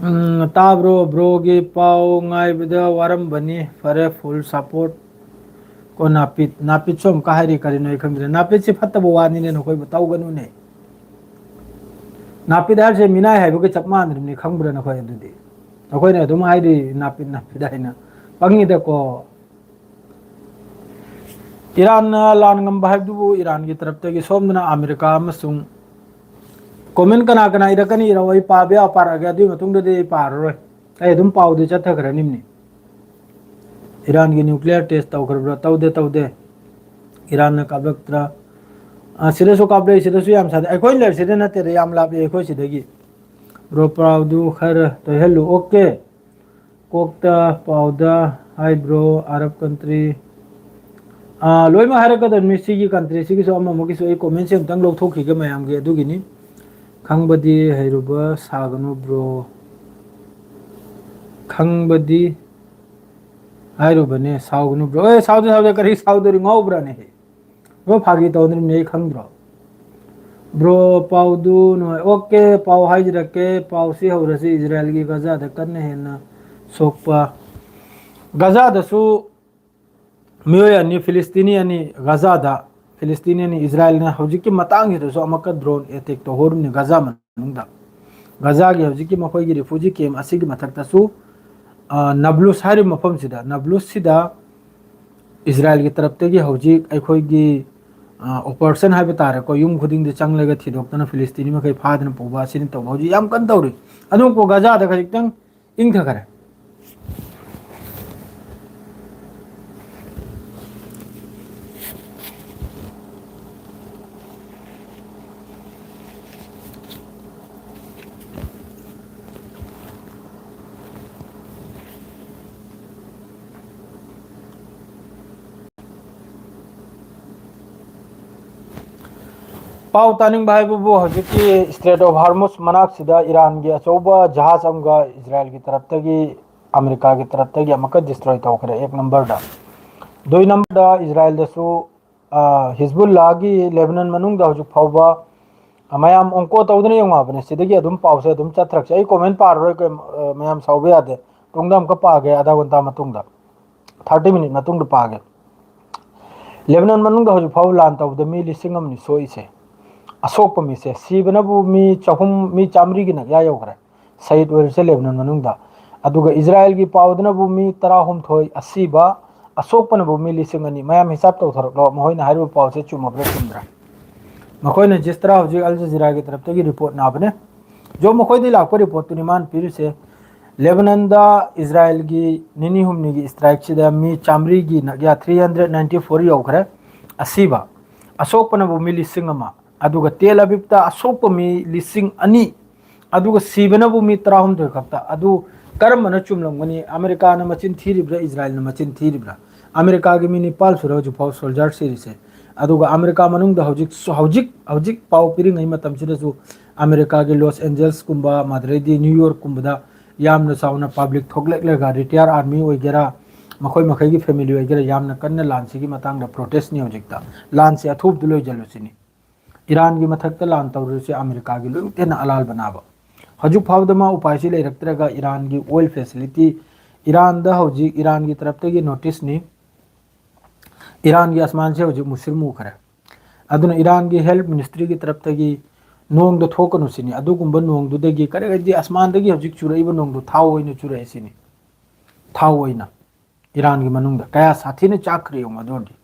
ꯎꯝ, ꯇꯥꯕ꯭ꯔꯣ? ꯕ꯭ꯔꯣꯒꯤ ꯄꯥꯎ ꯉꯥꯏꯕꯗ ꯋꯥꯔꯝꯕꯅꯤ꯫ ꯐꯔꯦ, ꯐꯨꯜ ꯁꯄꯣꯔꯠ꯫ ꯀꯣ ꯅꯥꯄꯤꯠ, ꯅꯥꯄꯤꯠꯁꯨ ꯑꯃꯨꯛꯀ ꯍꯥꯏꯔꯤ, ꯀꯔꯤꯅꯣ ꯑꯩ ꯈꯪꯗ꯭ꯔꯦ꯫ ꯅꯥꯄꯤꯠꯁꯤ ꯐꯠꯇꯕ ꯋꯥꯅꯤꯅꯦ, ꯅꯈꯣꯏꯕꯨ ꯇꯧꯒꯅꯨꯅꯦ꯫ ꯅꯥꯄꯤꯠ ꯍꯥꯏꯕꯁꯦ ꯃꯤꯅꯥꯏ ꯍꯥꯏꯕꯒ ꯆꯞ ꯃꯥꯟꯅꯔꯤꯕꯅꯤ, ꯈꯪꯕ꯭ꯔꯥ ꯅꯈꯣꯏ ꯑꯗꯨꯗꯤ? ꯅꯈꯣꯏꯅ ꯑꯗꯨꯝ ꯍꯥꯏꯔꯤ ꯅꯥꯄꯤꯠ, ꯅꯥꯄꯤꯠ ꯍꯥꯏꯅ꯫ ꯄꯪꯉꯤꯗꯀꯣ꯫ ꯏꯔꯥꯟꯅ ꯂꯥꯟ ꯉꯝꯕ ꯍꯥꯏꯕꯗꯨꯕꯨ ꯏꯔꯥꯟꯒꯤ ꯇꯔꯞꯇꯒꯤ ꯁꯣꯝꯗꯅ ꯑꯃꯦꯔꯤꯀꯥ ꯑꯃꯁꯨꯡ comment ꯀꯅꯥ ꯀꯅꯥ ꯏꯔꯛꯀꯅꯤ ꯏꯔꯛꯑꯣ, ꯑꯩ ꯄꯥꯕ ꯌꯥꯕ ꯄꯥꯔꯛꯑꯒꯦ, ꯑꯗꯨꯒꯤ ꯃꯇꯨꯡꯗꯗꯤ ꯑꯩ ꯄꯥꯔꯔꯣꯏ꯫ ꯑꯩ ꯑꯗꯨꯝ ꯄꯥꯎꯗꯤ ꯆꯠꯊꯈ꯭ꯔꯅꯤꯝꯅꯤ꯫ ꯏꯔꯥꯟꯒꯤ nuclear test ꯇꯧꯈ꯭ꯔꯕ꯭ꯔꯥ? ꯇꯧꯗꯦ, ꯇꯧꯗꯦ꯫ ꯏꯔꯥꯟꯅ ꯀꯥꯞꯂꯛꯇ꯭ꯔꯥ? ꯑ, ꯁꯤꯗꯁꯨ ꯀꯥꯞꯂꯛꯏ, ꯁꯤꯗꯁꯨ ꯌꯥꯝ ꯁꯥꯗꯦ꯫ ꯑꯩꯈꯣꯏ ꯂꯩꯔꯤꯁꯤꯗ ꯅꯠꯇꯦꯗ, ꯌꯥꯝ ꯂꯥꯞꯄꯤ ꯑꯩꯈꯣꯏ ꯁꯤꯗꯒꯤ꯫ ꯕ꯭ꯔꯣ, ꯄꯥꯎꯗꯨ ꯈꯔ ꯇꯣꯏꯍꯜꯂꯨ꯫ ꯑꯣꯀꯦ꯫ ꯀꯣꯛꯇ ꯄꯥꯎꯗ ꯍꯥꯏꯕ꯭ꯔꯣ, ꯑꯔꯕ country? ꯑꯥ, ꯂꯣꯏꯅꯃꯛ ꯍꯥꯏꯔꯛꯀꯗꯕꯅꯤ꯫ ꯁꯤꯒꯤ country ꯁꯤꯒꯤꯁꯨ ꯑꯃ ꯑꯃꯒꯤꯁꯨ ꯑꯩ comment ꯁꯦ ꯑꯝꯇꯪ ꯂꯧꯊꯣꯛꯈꯤꯒꯦ ꯃꯌꯥꯝꯒꯤ꯫ ꯑꯗꯨꯒꯤꯅꯤ꯫ ꯈꯪꯕꯗꯤ ꯍꯩꯔꯨꯕ ꯁꯥꯒꯅꯨ bro꯫ ꯈꯪꯕꯗꯤ ꯍꯥꯏꯔꯨꯕꯅꯦ, ꯁꯥꯎꯒꯅꯨ bro꯫ ꯑꯦ, ꯁꯥꯎꯗꯦ, ꯁꯥꯎꯗꯦ, ꯀꯔꯤ ꯁꯥꯎꯗꯣꯔꯤ, ꯉꯥꯎꯕ꯭ꯔꯥꯅꯦ? Bro, ꯐꯥꯒꯤ ꯇꯧꯗ꯭ꯔꯤꯕꯅꯦ, ꯑꯩ ꯈꯪꯗ꯭ꯔꯣ? Bro, ꯄꯥꯎꯗꯨ ꯅꯨꯡꯉꯥꯏ꯫ ꯑꯣꯀꯦ, ꯄꯥꯎ ꯍꯥꯏꯖꯔꯛꯀꯦ꯫ ꯄꯥꯎꯁꯤ ꯍꯧꯔꯁꯤ꯫ ꯏꯖꯔꯥꯌꯦꯜꯒꯤ ꯒꯖꯥꯗ ꯀꯟꯅ ꯍꯦꯟꯅ ꯁꯣꯛꯄ꯫ ꯒꯖꯥꯗꯁꯨ ꯃꯤꯑꯣꯏ ꯑꯅꯤ, ꯐꯤꯂꯤꯁꯇꯤꯅꯤ ꯑꯅꯤ ꯒꯖꯥꯗ, ꯐꯤꯂꯤꯁꯇꯤꯅꯤ ꯑꯅꯤ, ꯏꯖꯔꯥꯌꯦꯜꯅ ꯍꯧꯖꯤꯛꯀꯤ ꯃꯇꯥꯡꯁꯤꯗꯁꯨ ꯑꯃꯨꯛꯀ drone attack ꯇꯧꯍꯧꯔꯤꯕꯅꯤ ꯒꯖꯥ ꯃꯅꯨꯡꯗ꯫ ꯒꯖꯥꯒꯤ ꯍꯧꯖꯤꯛꯀꯤ ꯃꯈꯣꯏꯒꯤ refugee camp ꯑꯁꯤꯒꯤ ꯃꯊꯛꯇꯁꯨ, ꯑ, ꯅꯕ꯭ꯂꯨꯁ ꯍꯥꯏꯔꯤꯕ ꯃꯐꯝꯁꯤꯗ, ꯅꯕ꯭ꯂꯨꯁꯁꯤꯗ ꯏꯖꯔꯥꯌꯦꯜꯒꯤ ꯇꯔꯞꯇꯒꯤ ꯍꯧꯖꯤꯛ ꯑꯩꯈꯣꯏꯒꯤ, ꯑ, operation ꯍꯥꯏꯕ ꯇꯥꯔꯦꯀꯣ, ꯌꯨꯝ ꯈꯨꯗꯤꯡꯗ ꯆꯪꯂꯒ ꯊꯤꯗꯣꯛꯇꯅ ꯐꯤꯂꯤꯁꯇꯤꯅꯤ ꯃꯈꯩ ꯐꯥꯗꯅ ꯄꯨꯕ ꯑꯁꯤꯅ ꯇꯧꯕ ꯍꯧꯖꯤꯛ ꯌꯥꯝ ꯀꯟꯅ ꯇꯧꯔꯤ꯫ ꯑꯗꯨꯕꯨ ꯒꯖꯥꯗ ꯈꯖꯤꯛꯇꯪ ꯏꯪꯊꯈꯔꯦ꯫ ꯄꯥꯎ ꯇꯥꯅꯤꯡꯕ ꯍꯥꯏꯕꯕꯨ, ꯍꯧꯖꯤꯛꯀꯤ Strait of Hormuz ꯃꯅꯥꯛꯁꯤꯗ ꯏꯔꯥꯟꯒꯤ ꯑꯆꯧꯕ ꯖꯍꯥꯖ ꯑꯃꯒ ꯏꯖꯔꯥꯏꯜꯒꯤ ꯇꯔꯞꯇꯒꯤ, ꯑꯃꯦꯔꯤꯀꯥꯒꯤ ꯇꯔꯞꯇꯒꯤ ꯑꯃꯨꯛꯀ destroy ꯇꯧꯈ꯭ꯔꯦ, ꯑꯦꯛ ꯅꯝꯕꯔꯗ꯫ ꯗꯨꯏ ꯅꯝꯕꯔꯗ ꯏꯖꯔꯥꯏꯜꯗꯁꯨ, ꯑ, ꯍꯤꯖꯕꯨꯜꯂꯥꯒꯤ ꯂꯦꯕꯅꯟ ꯃꯅꯨꯡꯗ ꯍꯧꯖꯤꯛ ꯐꯥꯎꯕ, ꯑ, ꯃꯌꯥꯝ ꯑꯣꯡꯀꯣ ꯇꯧꯗꯅ ꯌꯦꯡꯉꯣ ꯍꯥꯏꯕꯅꯦ꯫ ꯁꯤꯗꯒꯤ ꯑꯗꯨꯝ ꯄꯥꯎꯁꯦ ꯑꯗꯨꯝ ꯆꯠꯊꯔꯛꯁꯦ꯫ ꯑꯩ comment ꯄꯥꯔꯔꯣꯏ, ꯀꯩ-, ꯑ, ꯃꯌꯥꯝ ꯁꯥꯎꯕ ꯌꯥꯗꯦ꯫ ꯇꯨꯡꯗ ꯑꯃꯨꯛꯀ ꯄꯥꯒꯦ, ꯑꯙꯥ ꯘꯟꯇꯥ ꯃꯇꯨꯡꯗ, thirty minute ꯃꯇꯨꯡꯗ ꯄꯥꯒꯦ꯫ ꯂꯦꯕꯅꯟ ꯃꯅꯨꯡꯗ ꯍꯧꯖꯤꯛ ꯐꯥꯎꯕ ꯂꯥꯟ ꯇꯧꯕꯗ ꯃꯤ ꯂꯤꯁꯤꯡ ꯑꯃꯅꯤ ꯁꯣꯛꯏꯁꯦ꯫ ꯑꯁꯣꯛꯄ ꯃꯤꯁꯦ, ꯁꯤꯕꯅꯕꯨ ꯃꯤ ꯆꯍꯨꯝ, ꯃꯤ ꯆꯥꯃꯔꯤꯒꯤ ꯅꯛꯌꯥ ꯌꯧꯈ꯭ꯔꯦ꯫ ꯁꯍꯤꯗ ꯑꯣꯏꯔꯤꯁꯦ ꯂꯦꯕꯅꯟ ꯃꯅꯨꯡꯗ꯫ ꯑꯗꯨꯒ ꯏꯖꯔꯥꯏꯜꯒꯤ ꯄꯥꯎꯗꯅꯕꯨ ꯃꯤ ꯇꯔꯥꯍꯨꯝꯗꯣꯏ ꯑꯁꯤꯕ, ꯑꯁꯣꯛꯄꯅꯕꯨ ꯃꯤ ꯂꯤꯁꯤꯡ ꯑꯅꯤ꯫ ꯃꯌꯥꯝ ꯍꯤꯁꯥꯞ ꯇꯧꯊꯣꯔꯛꯂꯣ, ꯃꯈꯣꯏꯅ ꯍꯥꯏꯔꯤꯕ ꯄꯥꯎꯁꯦ ꯆꯨꯝꯃꯕ꯭ꯔꯥ ꯆꯨꯝꯗ꯭ꯔꯥ? ꯃꯈꯣꯏꯅ ꯖꯤꯁꯇ꯭ꯔꯥ ꯍꯧꯖꯤꯛ ꯑꯜ ꯖꯖꯤꯔꯥꯒꯤ ꯇꯔꯞꯇꯒꯤ report ꯅꯥꯕꯅꯦ꯫ ꯖꯣ, ꯃꯈꯣꯏꯗꯒꯤ ꯂꯥꯛꯄ reportꯇꯨꯅꯤ ꯃꯥꯅ ꯄꯤꯔꯤꯁꯦ꯫ ꯂꯦꯕꯅꯟꯗ ꯏꯖꯔꯥꯏꯜꯒꯤ ꯅꯤꯅꯤ ꯍꯨꯝꯅꯤꯒꯤ strikeꯁꯤꯗ ꯃꯤ ꯆꯥꯃꯔꯤꯒꯤ ꯅꯛꯌꯥ, three hundred ninety four ꯌꯧꯈ꯭ꯔꯦ ꯑꯁꯤꯕ꯫ ꯑꯁꯣꯛꯄꯅꯕꯨ ꯃꯤ ꯂꯤꯁꯤꯡ ꯑꯃ, ꯑꯗꯨꯒ ꯇꯦꯜ ꯑꯕꯤꯕꯇ ꯑꯁꯣꯛꯄ ꯃꯤ ꯂꯤꯁꯤꯡ ꯑꯅꯤ, ꯑꯗꯨꯒ ꯁꯤꯕꯅꯕꯨ ꯃꯤ ꯇꯔꯥꯍꯨꯝꯗꯣꯏ ꯈꯛꯇ꯫ ꯑꯗꯨ ꯀꯔꯝꯕꯅ ꯆꯨꯝꯂꯝꯒꯅꯤ? ꯑꯃꯦꯔꯤꯀꯥꯅ ꯃꯆꯤꯟ ꯊꯤꯔꯤꯕ꯭ꯔꯥ, ꯏꯖꯔꯥꯏꯜꯅ ꯃꯆꯤꯟ ꯊꯤꯔꯤꯕ꯭ꯔꯥ? ꯑꯃꯦꯔꯤꯀꯥꯒꯤ ꯃꯤ ꯅꯤꯄꯥꯜ ꯁꯨꯔꯦ ꯍꯧꯖꯤꯛꯐꯥꯎ soldier ꯁꯤꯔꯤꯁꯦ꯫ ꯑꯗꯨꯒ ꯑꯃꯦꯔꯤꯀꯥ ꯃꯅꯨꯡꯗ ꯍꯧꯖꯤꯛ, ꯍꯧꯖꯤꯛ, ꯍꯧꯖꯤꯛ ꯄꯥꯎ ꯄꯤꯔꯤꯉꯩ ꯃꯇꯝꯁꯤꯗꯁꯨ ꯑꯃꯦꯔꯤꯀꯥꯒꯤ ꯂꯣꯁ ꯑꯦꯟꯖꯦꯜꯁꯀꯨꯝꯕ, ꯑꯗꯩꯗꯤ ꯅ꯭ꯌꯨ ꯌꯣꯔꯛꯀꯨꯝꯕꯗ ꯌꯥꯝꯅ ꯆꯥꯎꯅ public ꯊꯣꯛꯂꯛꯂꯒ, retire army ꯑꯣꯏꯒꯦꯔꯥ, ꯃꯈꯣꯏ ꯃꯈꯩꯒꯤ family ꯑꯣꯏꯒꯦꯔꯥ, ꯌꯥꯝꯅ ꯀꯟꯅ ꯂꯥꯟꯁꯤꯒꯤ ꯃꯇꯥꯡꯗ protestꯅꯤ ꯍꯧꯖꯤꯛꯇ꯫ ꯂꯥꯟꯁꯤ ꯑꯊꯨꯕꯗ ꯂꯣꯏꯁꯤꯜꯂꯨꯁꯤꯅꯤ꯫ ꯏꯔꯥꯟꯒꯤ ꯃꯊꯛꯇ ꯂꯥꯟ ꯇꯧꯔꯤꯁꯦ ꯑꯃꯦꯔꯤꯀꯥꯒꯤ ꯂꯣꯏꯅꯃꯛꯇ ꯍꯦꯟꯅ ꯑꯂꯥꯜꯕ ꯅꯥꯕ꯫ ꯍꯧꯖꯤꯛ ꯐꯥꯎꯕꯗ ꯃꯥ ꯎꯄꯥꯏꯁꯤ ꯂꯩꯔꯛꯇ꯭ꯔꯒ ꯏꯔꯥꯟꯒꯤ oil facility, ꯏꯔꯥꯟꯗ ꯍꯧꯖꯤꯛ ꯏꯔꯥꯟꯒꯤ ꯇꯔꯞꯇꯒꯤ noticeꯅꯤ꯫ ꯏꯔꯥꯟꯒꯤ ꯑꯁꯃꯥꯟꯁꯦ ꯍꯧꯖꯤꯛ ꯃꯨꯁꯤꯔ ꯃꯨꯈ꯭ꯔꯦ꯫ ꯑꯗꯨꯅ ꯏꯔꯥꯟꯒꯤ health ministryꯒꯤ ꯇꯔꯞꯇꯒꯤ ꯅꯣꯡꯗꯣ ꯊꯣꯛꯀꯅꯨ ꯁꯤꯅꯤ꯫ ꯑꯗꯨꯒꯨꯝꯕ ꯅꯣꯡꯗꯨꯗꯒꯤ ꯀꯔꯤꯒꯗꯤ ꯑꯁꯃꯥꯟꯗꯒꯤ ꯍꯧꯖꯤꯛ ꯆꯨꯔꯛꯏꯕ ꯅꯣꯡꯗꯣ ꯊꯥꯎ ꯑꯣꯏꯅ ꯆꯨꯔꯛꯑꯦ ꯁꯤꯅꯤ꯫ ꯊꯥꯎ ꯑꯣꯏꯅ꯫ ꯏꯔꯥꯟꯒꯤ ꯃꯅꯨꯡꯗ ꯀꯌꯥ ꯁꯥꯊꯤꯅ ꯆꯥꯛꯈ꯭ꯔꯦ ꯌꯦꯡꯉꯨ꯫ ꯑꯗꯨ ꯑꯣꯏꯔꯗꯤ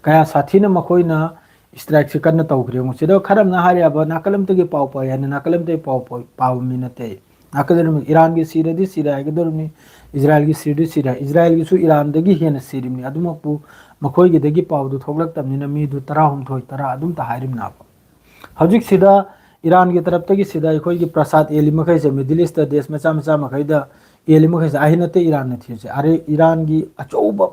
ꯀꯌꯥ ꯁꯥꯊꯤꯅ ꯃꯈꯣꯏꯅ strikeꯁꯤ ꯀꯟꯅ ꯇꯧꯈ꯭ꯔꯦ ꯌꯦꯡꯉꯨ꯫ ꯁꯤꯗ ꯈꯔ ꯑꯃꯅ ꯍꯥꯏꯔꯦꯕ, ꯅꯥꯀꯜ ꯑꯃꯗꯒꯤ ꯄꯥꯎ ꯄꯥꯏ ꯍꯥꯏꯅ, ꯅꯥꯀꯜ ꯑꯃꯗꯒꯤ ꯄꯥꯎ ꯄꯥꯏ-, ꯄꯥꯕ ꯃꯤ ꯅꯠꯇꯦ꯫ ꯅꯥꯀꯜ ꯑꯃ ꯏꯔꯥꯟꯒꯤ ꯁꯤꯔꯗꯤ ꯁꯤꯔꯦ ꯍꯥꯏꯒꯗꯧꯔꯤꯕꯅꯤ, ꯏꯖꯔꯥꯏꯜꯒꯤ ꯁꯤꯔꯗꯤ ꯁꯤꯔꯦ꯫ ꯏꯖꯔꯥꯏꯜꯒꯤꯁꯨ ꯏꯔꯥꯟꯗꯒꯤ ꯍꯦꯟꯅ ꯁꯤꯔꯤꯕꯅꯤ꯫ ꯑꯗꯨꯃꯛꯄꯨ ꯃꯈꯣꯏꯒꯤꯗꯒꯤ ꯄꯥꯎꯗꯨ ꯊꯣꯛꯂꯛꯇꯕꯅꯤꯅ ꯃꯤꯗꯨ ꯇꯔꯥꯍꯨꯝꯗꯣꯏ, ꯇꯔꯥ ꯑꯗꯨꯝꯇ ꯍꯥꯏꯔꯤꯕꯅꯦꯕ꯫ ꯍꯧꯖꯤꯛꯁꯤꯗ ꯏꯔꯥꯟꯒꯤ ꯇꯔꯞꯇꯒꯤ ꯁꯤꯗ ꯑꯩꯈꯣꯏꯒꯤ ꯄ꯭ꯔꯁꯥꯗ ꯌꯦꯜꯂꯤ ꯃꯈꯩꯁꯦ, Middle Eastꯇ ꯗꯦꯁ ꯃꯆꯥ ꯃꯆꯥ ꯃꯈꯩꯗ ꯌꯦꯜꯂꯤ ꯃꯈꯩꯁꯦ ꯑꯍꯩ ꯅꯠꯇꯦ ꯏꯔꯥꯟꯅ ꯊꯤꯔꯤꯁꯦ꯫ ꯑꯔꯦ, ꯏꯔꯥꯟꯒꯤ ꯑꯆꯧꯕ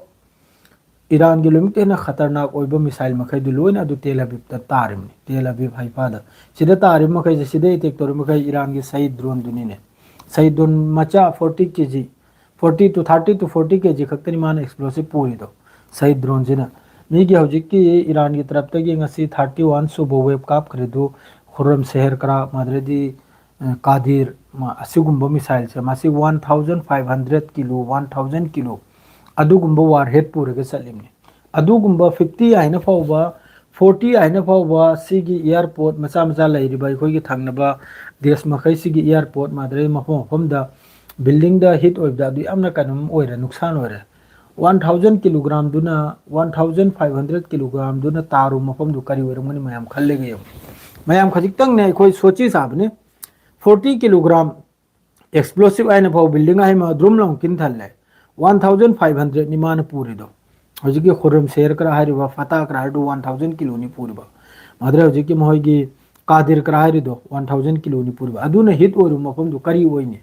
ꯏꯔꯥꯟꯒꯤ ꯂꯣꯏꯅꯃꯛꯇ ꯍꯦꯟꯅ ꯈꯇꯔꯅꯥꯛ ꯑꯣꯏꯕ ꯃꯤꯁꯥꯏꯜ ꯃꯈꯩꯗꯨ ꯂꯣꯏꯅ ꯑꯗꯨ ꯇꯦꯜ ꯑꯕꯤꯕꯇ ꯇꯥꯔꯤꯕꯅꯤ, ꯇꯦꯜ ꯑꯕꯤꯕ ꯍꯥꯏꯐꯥꯗ꯫ ꯁꯤꯗ ꯇꯥꯔꯤꯕ ꯃꯈꯩꯁꯦ, ꯁꯤꯗ ꯑꯦꯇꯦꯛ ꯇꯧꯔꯤꯕ ꯃꯈꯩ ꯏꯔꯥꯟꯒꯤ ꯁꯍꯤꯗ ꯗ꯭ꯔꯣꯟꯗꯨꯅꯤꯅꯦ꯫ ꯁꯍꯤꯗ ꯗ꯭ꯔꯣꯟ ꯃꯆꯥ forty K G, forty to thirty to forty K G ꯈꯛꯇꯅꯤ ꯃꯥꯅ ꯑꯦꯛꯁꯄ꯭ꯂꯣꯁꯤꯞ ꯄꯨꯔꯤꯗꯣ, ꯁꯍꯤꯗ ꯗ꯭ꯔꯣꯟꯁꯤꯅ꯫ ꯃꯤꯒꯤ ꯍꯧꯖꯤꯛꯀꯤ ꯏꯔꯥꯟꯒꯤ ꯇꯔꯞꯇꯒꯤ ꯉꯁꯤ thirty one ꯁꯨꯕ ꯋꯦꯕ ꯀꯥꯞꯈ꯭ꯔꯤꯗꯨ ꯈꯨꯔꯝ ꯁꯦꯍꯔ ꯀꯔꯥ, ꯃꯥꯗ꯭ꯔꯗꯤ ꯀꯥꯗꯤꯔ, ꯑꯁꯤꯒꯨꯝꯕ ꯃꯤꯁꯥꯏꯜꯁꯦ, ꯃꯁꯤ one thousand five hundred kilo, one thousand kilo ꯑꯗꯨꯒꯨꯝꯕ ꯋꯥꯔ ꯍꯦꯗ ꯄꯨꯔꯒ ꯆꯠꯂꯤꯕꯅꯤ꯫ ꯑꯗꯨꯒꯨꯝꯕ fifty ꯍꯥꯏꯅ ꯐꯥꯎꯕ, forty ꯍꯥꯏꯅ ꯐꯥꯎꯕ ꯁꯤꯒꯤ ꯏꯌꯥꯔꯄꯣꯔꯠ ꯃꯆꯥ ꯃꯆꯥ ꯂꯩꯔꯤꯕ ꯑꯩꯈꯣꯏꯒꯤ ꯊꯪꯅꯕ ꯗꯦꯁ ꯃꯈꯩꯁꯤꯒꯤ ꯏꯌꯥꯔꯄꯣꯔꯠ, ꯃꯥꯗ꯭ꯔꯗꯤ ꯃꯐꯝ ꯃꯐꯝꯗ ꯕꯤꯜꯗꯤꯡꯗ ꯍꯤꯠ ꯑꯣꯏꯕꯗ ꯑꯗꯨ ꯌꯥꯝꯅ ꯀꯩꯅꯣꯝ ꯑꯣꯏꯔꯦ, ꯅꯨꯡꯁꯥꯟ ꯑꯣꯏꯔꯦ꯫ One thousand ꯀꯤꯂꯣꯒ꯭ꯔꯥꯝꯗꯨꯅ, one thousand five hundred ꯀꯤꯂꯣꯒ꯭ꯔꯥꯝꯗꯨꯅ ꯇꯥꯔꯨ ꯃꯐꯝꯗꯨ ꯀꯔꯤ ꯑꯣꯏꯔꯝꯒꯅꯤ ꯃꯌꯥꯝ ꯈꯜꯂꯒ ꯌꯦꯡꯉꯨ꯫ ꯃꯌꯥꯝ ꯈꯖꯤꯛꯇꯪꯅꯦ ꯑꯩꯈꯣꯏ ꯁꯣꯆꯤ ꯁꯥꯕꯅꯤ꯫ Forty ꯀꯤꯂꯣꯒ꯭ꯔꯥꯝ ꯑꯦꯛꯁꯄ꯭ꯂꯣꯁꯤꯞ ꯍꯥꯏꯅ ꯐꯥꯎ ꯕꯤꯜꯗꯤꯡ ꯍꯥꯏꯃ ꯗ꯭ꯔꯨꯝ ꯂꯥꯎ ꯀꯤꯟ ꯊꯜꯂꯦ꯫ One thousand five hundredꯅꯤ ꯃꯥꯅ ꯄꯨꯔꯤꯗꯣ꯫ ꯍꯧꯖꯤꯛꯀꯤ ꯈꯨꯔꯝ ꯁꯦꯍꯔ ꯀꯔꯥ ꯍꯥꯏꯔꯤꯕ, ꯐꯇꯥ ꯀꯔꯥ ꯍꯥꯏꯔꯤꯗꯣ one thousand ꯀꯤꯂꯣꯅꯤ ꯄꯨꯔꯤꯕ꯫ ꯃꯥꯗ꯭ꯔ ꯍꯧꯖꯤꯛꯀꯤ ꯃꯈꯣꯏꯒꯤ ꯀꯥꯗꯤꯔ ꯀꯔꯥ ꯍꯥꯏꯔꯤꯗꯣ one thousand ꯀꯤꯂꯣꯅꯤ ꯄꯨꯔꯤꯕ꯫ ꯑꯗꯨꯅ ꯍꯤꯠ ꯑꯣꯏꯔꯤꯕ ꯃꯐꯝꯗꯨ ꯀꯔꯤ ꯑꯣꯏꯅꯤ?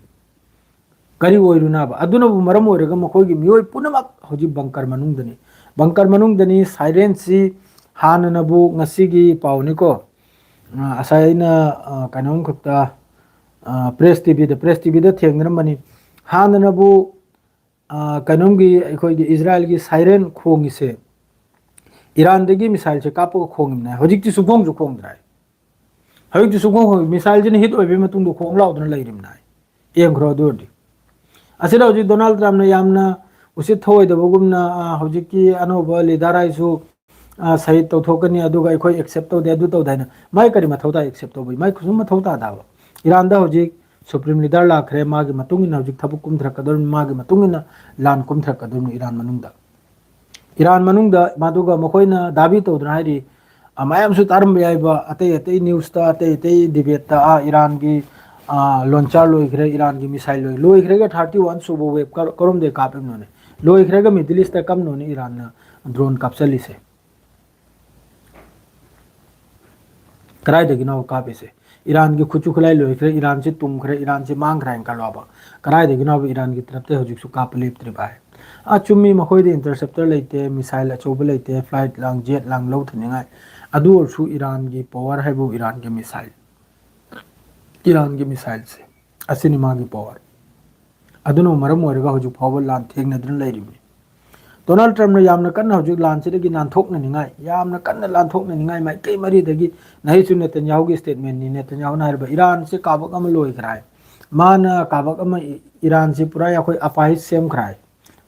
ꯀꯔꯤ ꯑꯣꯏꯔꯨꯅꯕ? ꯑꯗꯨꯅꯕꯨ ꯃꯔꯝ ꯑꯣꯏꯔꯒ ꯃꯈꯣꯏꯒꯤ ꯃꯤꯑꯣꯏ ꯄꯨꯝꯅꯃꯛ ꯍꯧꯖꯤꯛ ꯕꯪꯀꯔ ꯃꯅꯨꯡꯗꯅꯤ꯫ ꯕꯪꯀꯔ ꯃꯅꯨꯡꯗꯅꯤ, ꯁꯥꯏꯔꯦꯟꯁꯤ ꯍꯥꯟꯅꯅꯕꯨ ꯉꯁꯤꯒꯤ ꯄꯥꯎꯅꯤꯀꯣ꯫ ꯑ, ꯉꯁꯥꯏ ꯑꯩꯅ, ꯑ, ꯀꯩꯅꯣꯝꯈꯛꯇ, ꯑ, ꯄ꯭ꯔꯦꯁ ꯇꯤ ꯚꯤꯗ, ꯄ꯭ꯔꯦꯁ ꯇꯤ ꯚꯤꯗ ꯊꯦꯡꯅꯔꯝꯕꯅꯤ꯫ ꯍꯥꯟꯅꯅꯕꯨ, ꯑ, ꯀꯩꯅꯣꯝꯒꯤ ꯑꯩꯈꯣꯏꯒꯤ ꯏꯖꯔꯥꯏꯜꯒꯤ ꯁꯥꯏꯔꯦꯟ ꯈꯣꯡꯉꯤꯁꯦ ꯏꯔꯥꯟꯗꯒꯤ ꯃꯤꯁꯥꯏꯜꯁꯦ ꯀꯥꯞꯄꯒ ꯈꯣꯡꯉꯤꯕꯅꯦ꯫ ꯍꯧꯖꯤꯛꯇꯤ ꯁꯨꯈꯣꯡꯁꯨ ꯈꯣꯡꯗ꯭ꯔꯦ꯫ ꯍꯧꯖꯤꯛꯇꯤ ꯁꯨꯈꯣꯡ ꯈꯣꯡ-, ꯃꯤꯁꯥꯏꯜꯁꯤꯅ ꯍꯤꯠ ꯑꯣꯏꯕꯒꯤ ꯃꯇꯨꯡꯗ ꯈꯣꯡ ꯂꯥꯎꯗꯅ ꯂꯩꯔꯤꯕꯅꯦ꯫ ꯌꯦꯡꯈ꯭ꯔꯣ ꯑꯗꯨ ꯑꯣꯏꯔꯗꯤ꯫ ꯑꯁꯤꯗ ꯍꯧꯖꯤꯛ ꯗꯣꯅꯥꯜꯗ ꯇ꯭ꯔꯝꯞꯅ ꯌꯥꯝꯅ ꯎꯁꯤꯠ ꯊꯧꯑꯣꯏꯗꯕꯒꯨꯝꯅ, ꯑ, ꯍꯧꯖꯤꯛꯀꯤ ꯑꯅꯧꯕ ꯂꯤꯗꯔ ꯍꯥꯏꯁꯨ, ꯑ, ꯁꯍꯤꯗ ꯇꯧꯊꯣꯛꯀꯅꯤ, ꯑꯗꯨꯒ ꯑꯩꯈꯣꯏ ꯑꯦꯛꯁꯦꯞ ꯇꯧꯗꯦ, ꯑꯗꯨ ꯇꯧꯗꯦ ꯍꯥꯏꯅ ꯃꯥꯏ ꯀꯔꯤ ꯃꯊꯧ ꯇꯥꯏ ꯑꯦꯛꯁꯦꯞ ꯇꯧꯕꯒꯤ? ꯃꯥꯏ ꯀꯩꯁꯨꯝ ꯃꯊꯧ ꯇꯥꯗꯕ꯫ ꯏꯔꯥꯟꯗ ꯍꯧꯖꯤꯛ ꯁꯨꯄ꯭ꯔꯤꯝ ꯂꯤꯗꯔ ꯂꯥꯛꯈ꯭ꯔꯦ, ꯃꯥꯒꯤ ꯃꯇꯨꯡ ꯏꯟꯅ ꯍꯧꯖꯤꯛ ꯊꯕꯛ ꯀꯨꯝꯊꯔꯛꯀꯗꯧꯔꯤꯕꯅꯤ, ꯃꯥꯒꯤ ꯃꯇꯨꯡ ꯏꯟꯅ ꯂꯥꯟ ꯀꯨꯝꯊꯔꯛꯀꯗꯧꯔꯤꯕꯅꯤ ꯏꯔꯥꯟ ꯃꯅꯨꯡꯗ꯫ ꯏꯔꯥꯟ ꯃꯅꯨꯡꯗ ꯃꯗꯨꯒ ꯃꯈꯣꯏꯅ ꯗꯥꯕꯤ ꯇꯧꯗꯨꯅ ꯍꯥꯏꯔꯤ, ꯑ, ꯃꯌꯥꯝꯁꯨ ꯇꯥꯔꯝꯕ ꯌꯥꯏꯕ, ꯑꯇꯩ ꯑꯇꯩ ꯅ꯭ꯌꯨꯁꯇ, ꯑꯇꯩ ꯑꯇꯩ ꯗꯤꯕꯦꯠꯇ, ꯑ, ꯏꯔꯥꯟꯒꯤ, ꯑ, ꯂꯣꯟꯆꯥ ꯂꯣꯏꯈ꯭ꯔꯦ, ꯏꯔꯥꯟꯒꯤ ꯃꯤꯁꯥꯏꯜ ꯂꯣꯏ-, ꯂꯣꯏꯈ꯭ꯔꯦꯒ thirty one ꯁꯨꯕ ꯋꯦꯕ ꯀꯔ-, ꯀꯔꯣꯝꯗꯩ ꯀꯥꯞꯄꯤꯕꯅꯣꯅꯦ? ꯂꯣꯏꯈ꯭ꯔꯦꯒ ꯃꯤꯗꯜ ꯏꯁꯇ ꯀꯝꯅꯣꯅꯦ ꯏꯔꯥꯟꯅ ꯗ꯭ꯔꯣꯟ ꯀꯥꯞꯆꯜꯂꯤꯁꯦ? ꯀꯗꯥꯏꯗꯒꯤꯅꯣ ꯀꯥꯞꯄꯤꯁꯦ? ꯏꯔꯥꯟꯒꯤ ꯈꯨꯠꯁꯨ ꯈꯨꯠꯂꯥꯏ ꯂꯣꯏꯈ꯭ꯔꯦ, ꯏꯔꯥꯟꯁꯤ ꯇꯨꯝꯈ꯭ꯔꯦ, ꯏꯔꯥꯟꯁꯤ ꯃꯥꯡꯈ꯭ꯔꯦ ꯍꯥꯏꯅ ꯈꯜꯂꯣꯕ꯫ ꯀꯗꯥꯏꯗꯒꯤꯅꯣꯕ ꯏꯔꯥꯟꯒꯤ ꯇꯔꯞꯇ ꯍꯧꯖꯤꯛꯁꯨ ꯀꯥꯞꯄ ꯂꯦꯞꯇ꯭ꯔꯤꯕ ꯍꯥꯏ? ꯑꯥ, ꯆꯨꯝꯃꯤ, ꯃꯈꯣꯏꯗ interceptor ꯂꯩꯇꯦ, missile ꯑꯆꯧꯕ ꯂꯩꯇꯦ, flight ꯂꯥꯡ, jet ꯂꯥꯡ ꯂꯧꯊꯅꯤꯡꯉꯥꯏ꯫ ꯑꯗꯨ ꯑꯣꯏꯔꯁꯨ ꯏꯔꯥꯟꯒꯤ power ꯍꯥꯏꯕꯨ ꯏꯔꯥꯟꯒꯤ missile, ꯏꯔꯥꯟꯒꯤ missileꯁꯦ ꯑꯁꯤꯅꯤ ꯃꯥꯒꯤ power꯫ ꯑꯗꯨꯅ ꯃꯔꯝ ꯑꯣꯏꯔꯒ ꯍꯧꯖꯤꯛ ꯐꯥꯎꯕ ꯂꯥꯟ ꯊꯦꯡꯅꯗꯨꯅ ꯂꯩꯔꯤꯕꯅꯤ꯫ ꯗꯣꯅꯥꯜꯗ ꯇ꯭ꯔꯝꯞꯅ ꯌꯥꯝꯅ ꯀꯟꯅ ꯍꯧꯖꯤꯛ ꯂꯥꯟꯁꯤꯗꯒꯤ ꯅꯥꯟꯊꯣꯛꯅꯅꯤꯡꯉꯥꯏ, ꯌꯥꯝꯅ ꯀꯟꯅ ꯂꯥꯟꯊꯣꯛꯅꯅꯤꯡꯉꯥꯏ ꯃꯥꯏꯀꯩ ꯃꯔꯤꯗꯒꯤ꯫ ꯅꯍꯤꯁꯨ ꯅꯦꯇꯟꯌꯥꯍꯨꯒꯤ statementꯅꯤ꯫ ꯅꯦꯇꯟꯌꯥꯍꯨꯅ ꯍꯥꯏꯔꯤꯕ, ꯏꯔꯥꯟꯁꯤ ꯀꯥꯕꯛ ꯑꯃ ꯂꯣꯏꯈ꯭ꯔꯦ ꯍꯥꯏ꯫ ꯃꯥꯅ ꯀꯥꯕꯛ ꯑꯃ, ꯏ-, ꯏꯔꯥꯟꯁꯤ ꯄꯨꯔꯥ ꯑꯩꯈꯣꯏ ꯑꯄꯥꯏꯁ ꯁꯦꯝꯈ꯭ꯔꯦ ꯍꯥꯏ꯫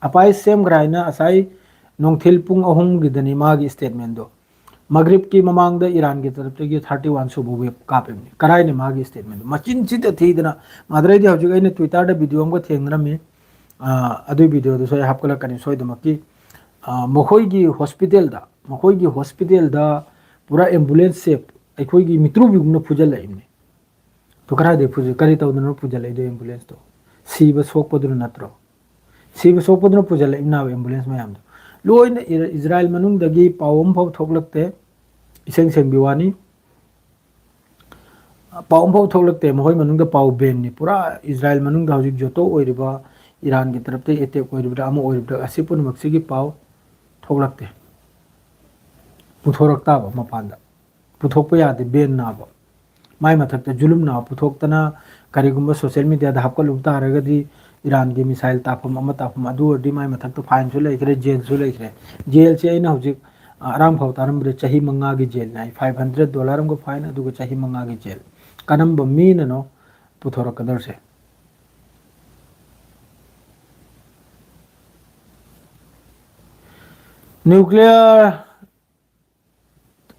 ꯑꯄꯥꯏꯁ ꯁꯦꯝꯈ꯭ꯔꯦ ꯍꯥꯏꯅ ꯉꯁꯥꯏ ꯅꯨꯡꯊꯤꯜ ꯄꯨꯡ ꯑꯍꯨꯝꯒꯤꯗꯅꯤ ꯃꯥꯒꯤ statementꯗꯣ꯫ ꯃꯒ꯭ꯔꯤꯕꯀꯤ ꯃꯃꯥꯡꯗ ꯏꯔꯥꯟꯒꯤ ꯇꯔꯞꯇꯒꯤ thirty one ꯁꯨꯕ wave ꯀꯥꯞꯄꯤꯕꯅꯤ꯫ ꯀꯔꯥꯏꯅ ꯃꯥꯒꯤ statementꯗꯣ? ꯃꯆꯤꯟ ꯁꯤꯗ ꯊꯤꯗꯅ꯫ ꯃꯗꯨꯗꯩꯗꯤ ꯍꯧꯖꯤꯛ ꯑꯩꯅ Twitterꯗ video ꯑꯃꯒ ꯊꯦꯡꯅꯔꯝꯃꯤ꯫ ꯑꯥ, ꯑꯗꯨꯒꯤ videoꯗꯨꯁꯨ ꯑꯩ ꯍꯥꯞꯀꯠꯂꯛꯀꯅꯤ ꯁꯣꯏꯗꯃꯛꯀꯤ꯫ ꯑꯥ, ꯃꯈꯣꯏꯒꯤ hospitalꯗ, ꯃꯈꯣꯏꯒꯤ hospitalꯗ ꯄꯨꯔꯥ ambulanceꯁꯦ ꯑꯩꯈꯣꯏꯒꯤ ꯃꯤꯇ꯭ꯔꯨꯕꯤꯒꯨꯝꯅ ꯐꯨꯖꯜꯂꯛꯏꯕꯅꯤ꯫ ꯑꯗꯨ ꯀꯗꯥꯏꯗꯒꯤ ꯐꯨꯖ-, ꯀꯔꯤ ꯇꯧꯗꯅ ꯐꯨꯖꯜꯂꯛꯏꯗꯣ ambulanceꯇꯣ? ꯁꯤꯕ ꯁꯣꯛꯄꯗꯨꯅ ꯅꯠꯇ꯭ꯔꯣ? ꯁꯤꯕ ꯁꯣꯛꯄꯗꯨꯅ ꯄꯨꯁꯤꯜꯂꯛꯏꯕꯅꯦꯕ ambulance ꯃꯌꯥꯝꯗꯣ꯫ ꯂꯣꯏꯅ ꯏꯔ-, ꯏꯖꯔꯥꯏꯜ ꯃꯅꯨꯡꯗꯒꯤ ꯄꯥꯎ ꯑꯃꯐꯥꯎ ꯊꯣꯛꯂꯛꯇꯦ꯫ ꯏꯁꯦꯡ ꯁꯦꯡꯕꯤ ꯋꯥꯅꯤ꯫ ꯄꯥꯎ ꯑꯃꯐꯥꯎ ꯊꯣꯛꯂꯛꯇꯦ ꯃꯈꯣꯏ ꯃꯅꯨꯡꯗ꯫ ꯄꯥꯎ banꯅꯤ꯫ ꯄꯨꯔꯥ ꯏꯖꯔꯥꯏꯜ ꯃꯅꯨꯡꯗ ꯍꯧꯖꯤꯛ ꯖꯣꯇꯣ ꯑꯣꯏꯔꯤꯕ, ꯏꯔꯥꯟꯒꯤ ꯇꯔꯞꯇꯒꯤ attack ꯑꯣꯏꯔꯤꯕ꯭ꯔꯥ, ꯑꯃ ꯑꯣꯏꯔꯤꯕ꯭ꯔꯥ, ꯑꯁꯤ ꯄꯨꯝꯅꯃꯛꯁꯤꯒꯤ ꯄꯥꯎ ꯊꯣꯛꯂꯛꯇꯦ꯫ ꯄꯨꯊꯣꯔꯛꯇꯕ ꯃꯄꯥꯟꯗ꯫ ꯄꯨꯊꯣꯛꯄ ꯌꯥꯗꯦ, banꯅꯦꯕ꯫ ꯃꯥꯏ ꯃꯊꯛꯇ ꯖꯨꯂꯨꯝꯅ ꯄꯨꯊꯣꯛꯇꯅ ꯀꯔꯤꯒꯨꯝꯕ social mediaꯗ ꯍꯥꯞꯀꯠꯂꯨꯕ ꯇꯥꯔꯒꯗꯤ ꯏꯔꯥꯟꯒꯤ missile ꯇꯥꯐꯝ ꯑꯃ ꯇꯥꯐꯝ ꯑꯗꯨ ꯑꯣꯏꯔꯗꯤ ꯃꯥꯏ ꯃꯊꯛꯇ fineꯁꯨ ꯂꯩꯈ꯭ꯔꯦ, jailꯁꯨ ꯂꯩꯈ꯭ꯔꯦ꯫ Jailꯁꯦ ꯑꯩꯅ ꯍꯧꯖꯤꯛ, ꯑ, ꯑꯔꯥꯡ ꯐꯥꯎ ꯇꯥꯔꯝꯕꯗ ꯆꯍꯤ ꯃꯉꯥꯒꯤ jailꯅꯤ ꯍꯥꯏ, five hundred dollar ꯑꯃꯒ fine, ꯑꯗꯨꯒ ꯆꯍꯤ ꯃꯉꯥꯒꯤ jail꯫ ꯀꯔꯝꯕ ꯃꯤꯅꯅꯣ ꯄꯨꯊꯣꯔꯛꯀꯗꯧꯔꯤꯁꯦ? Nuclear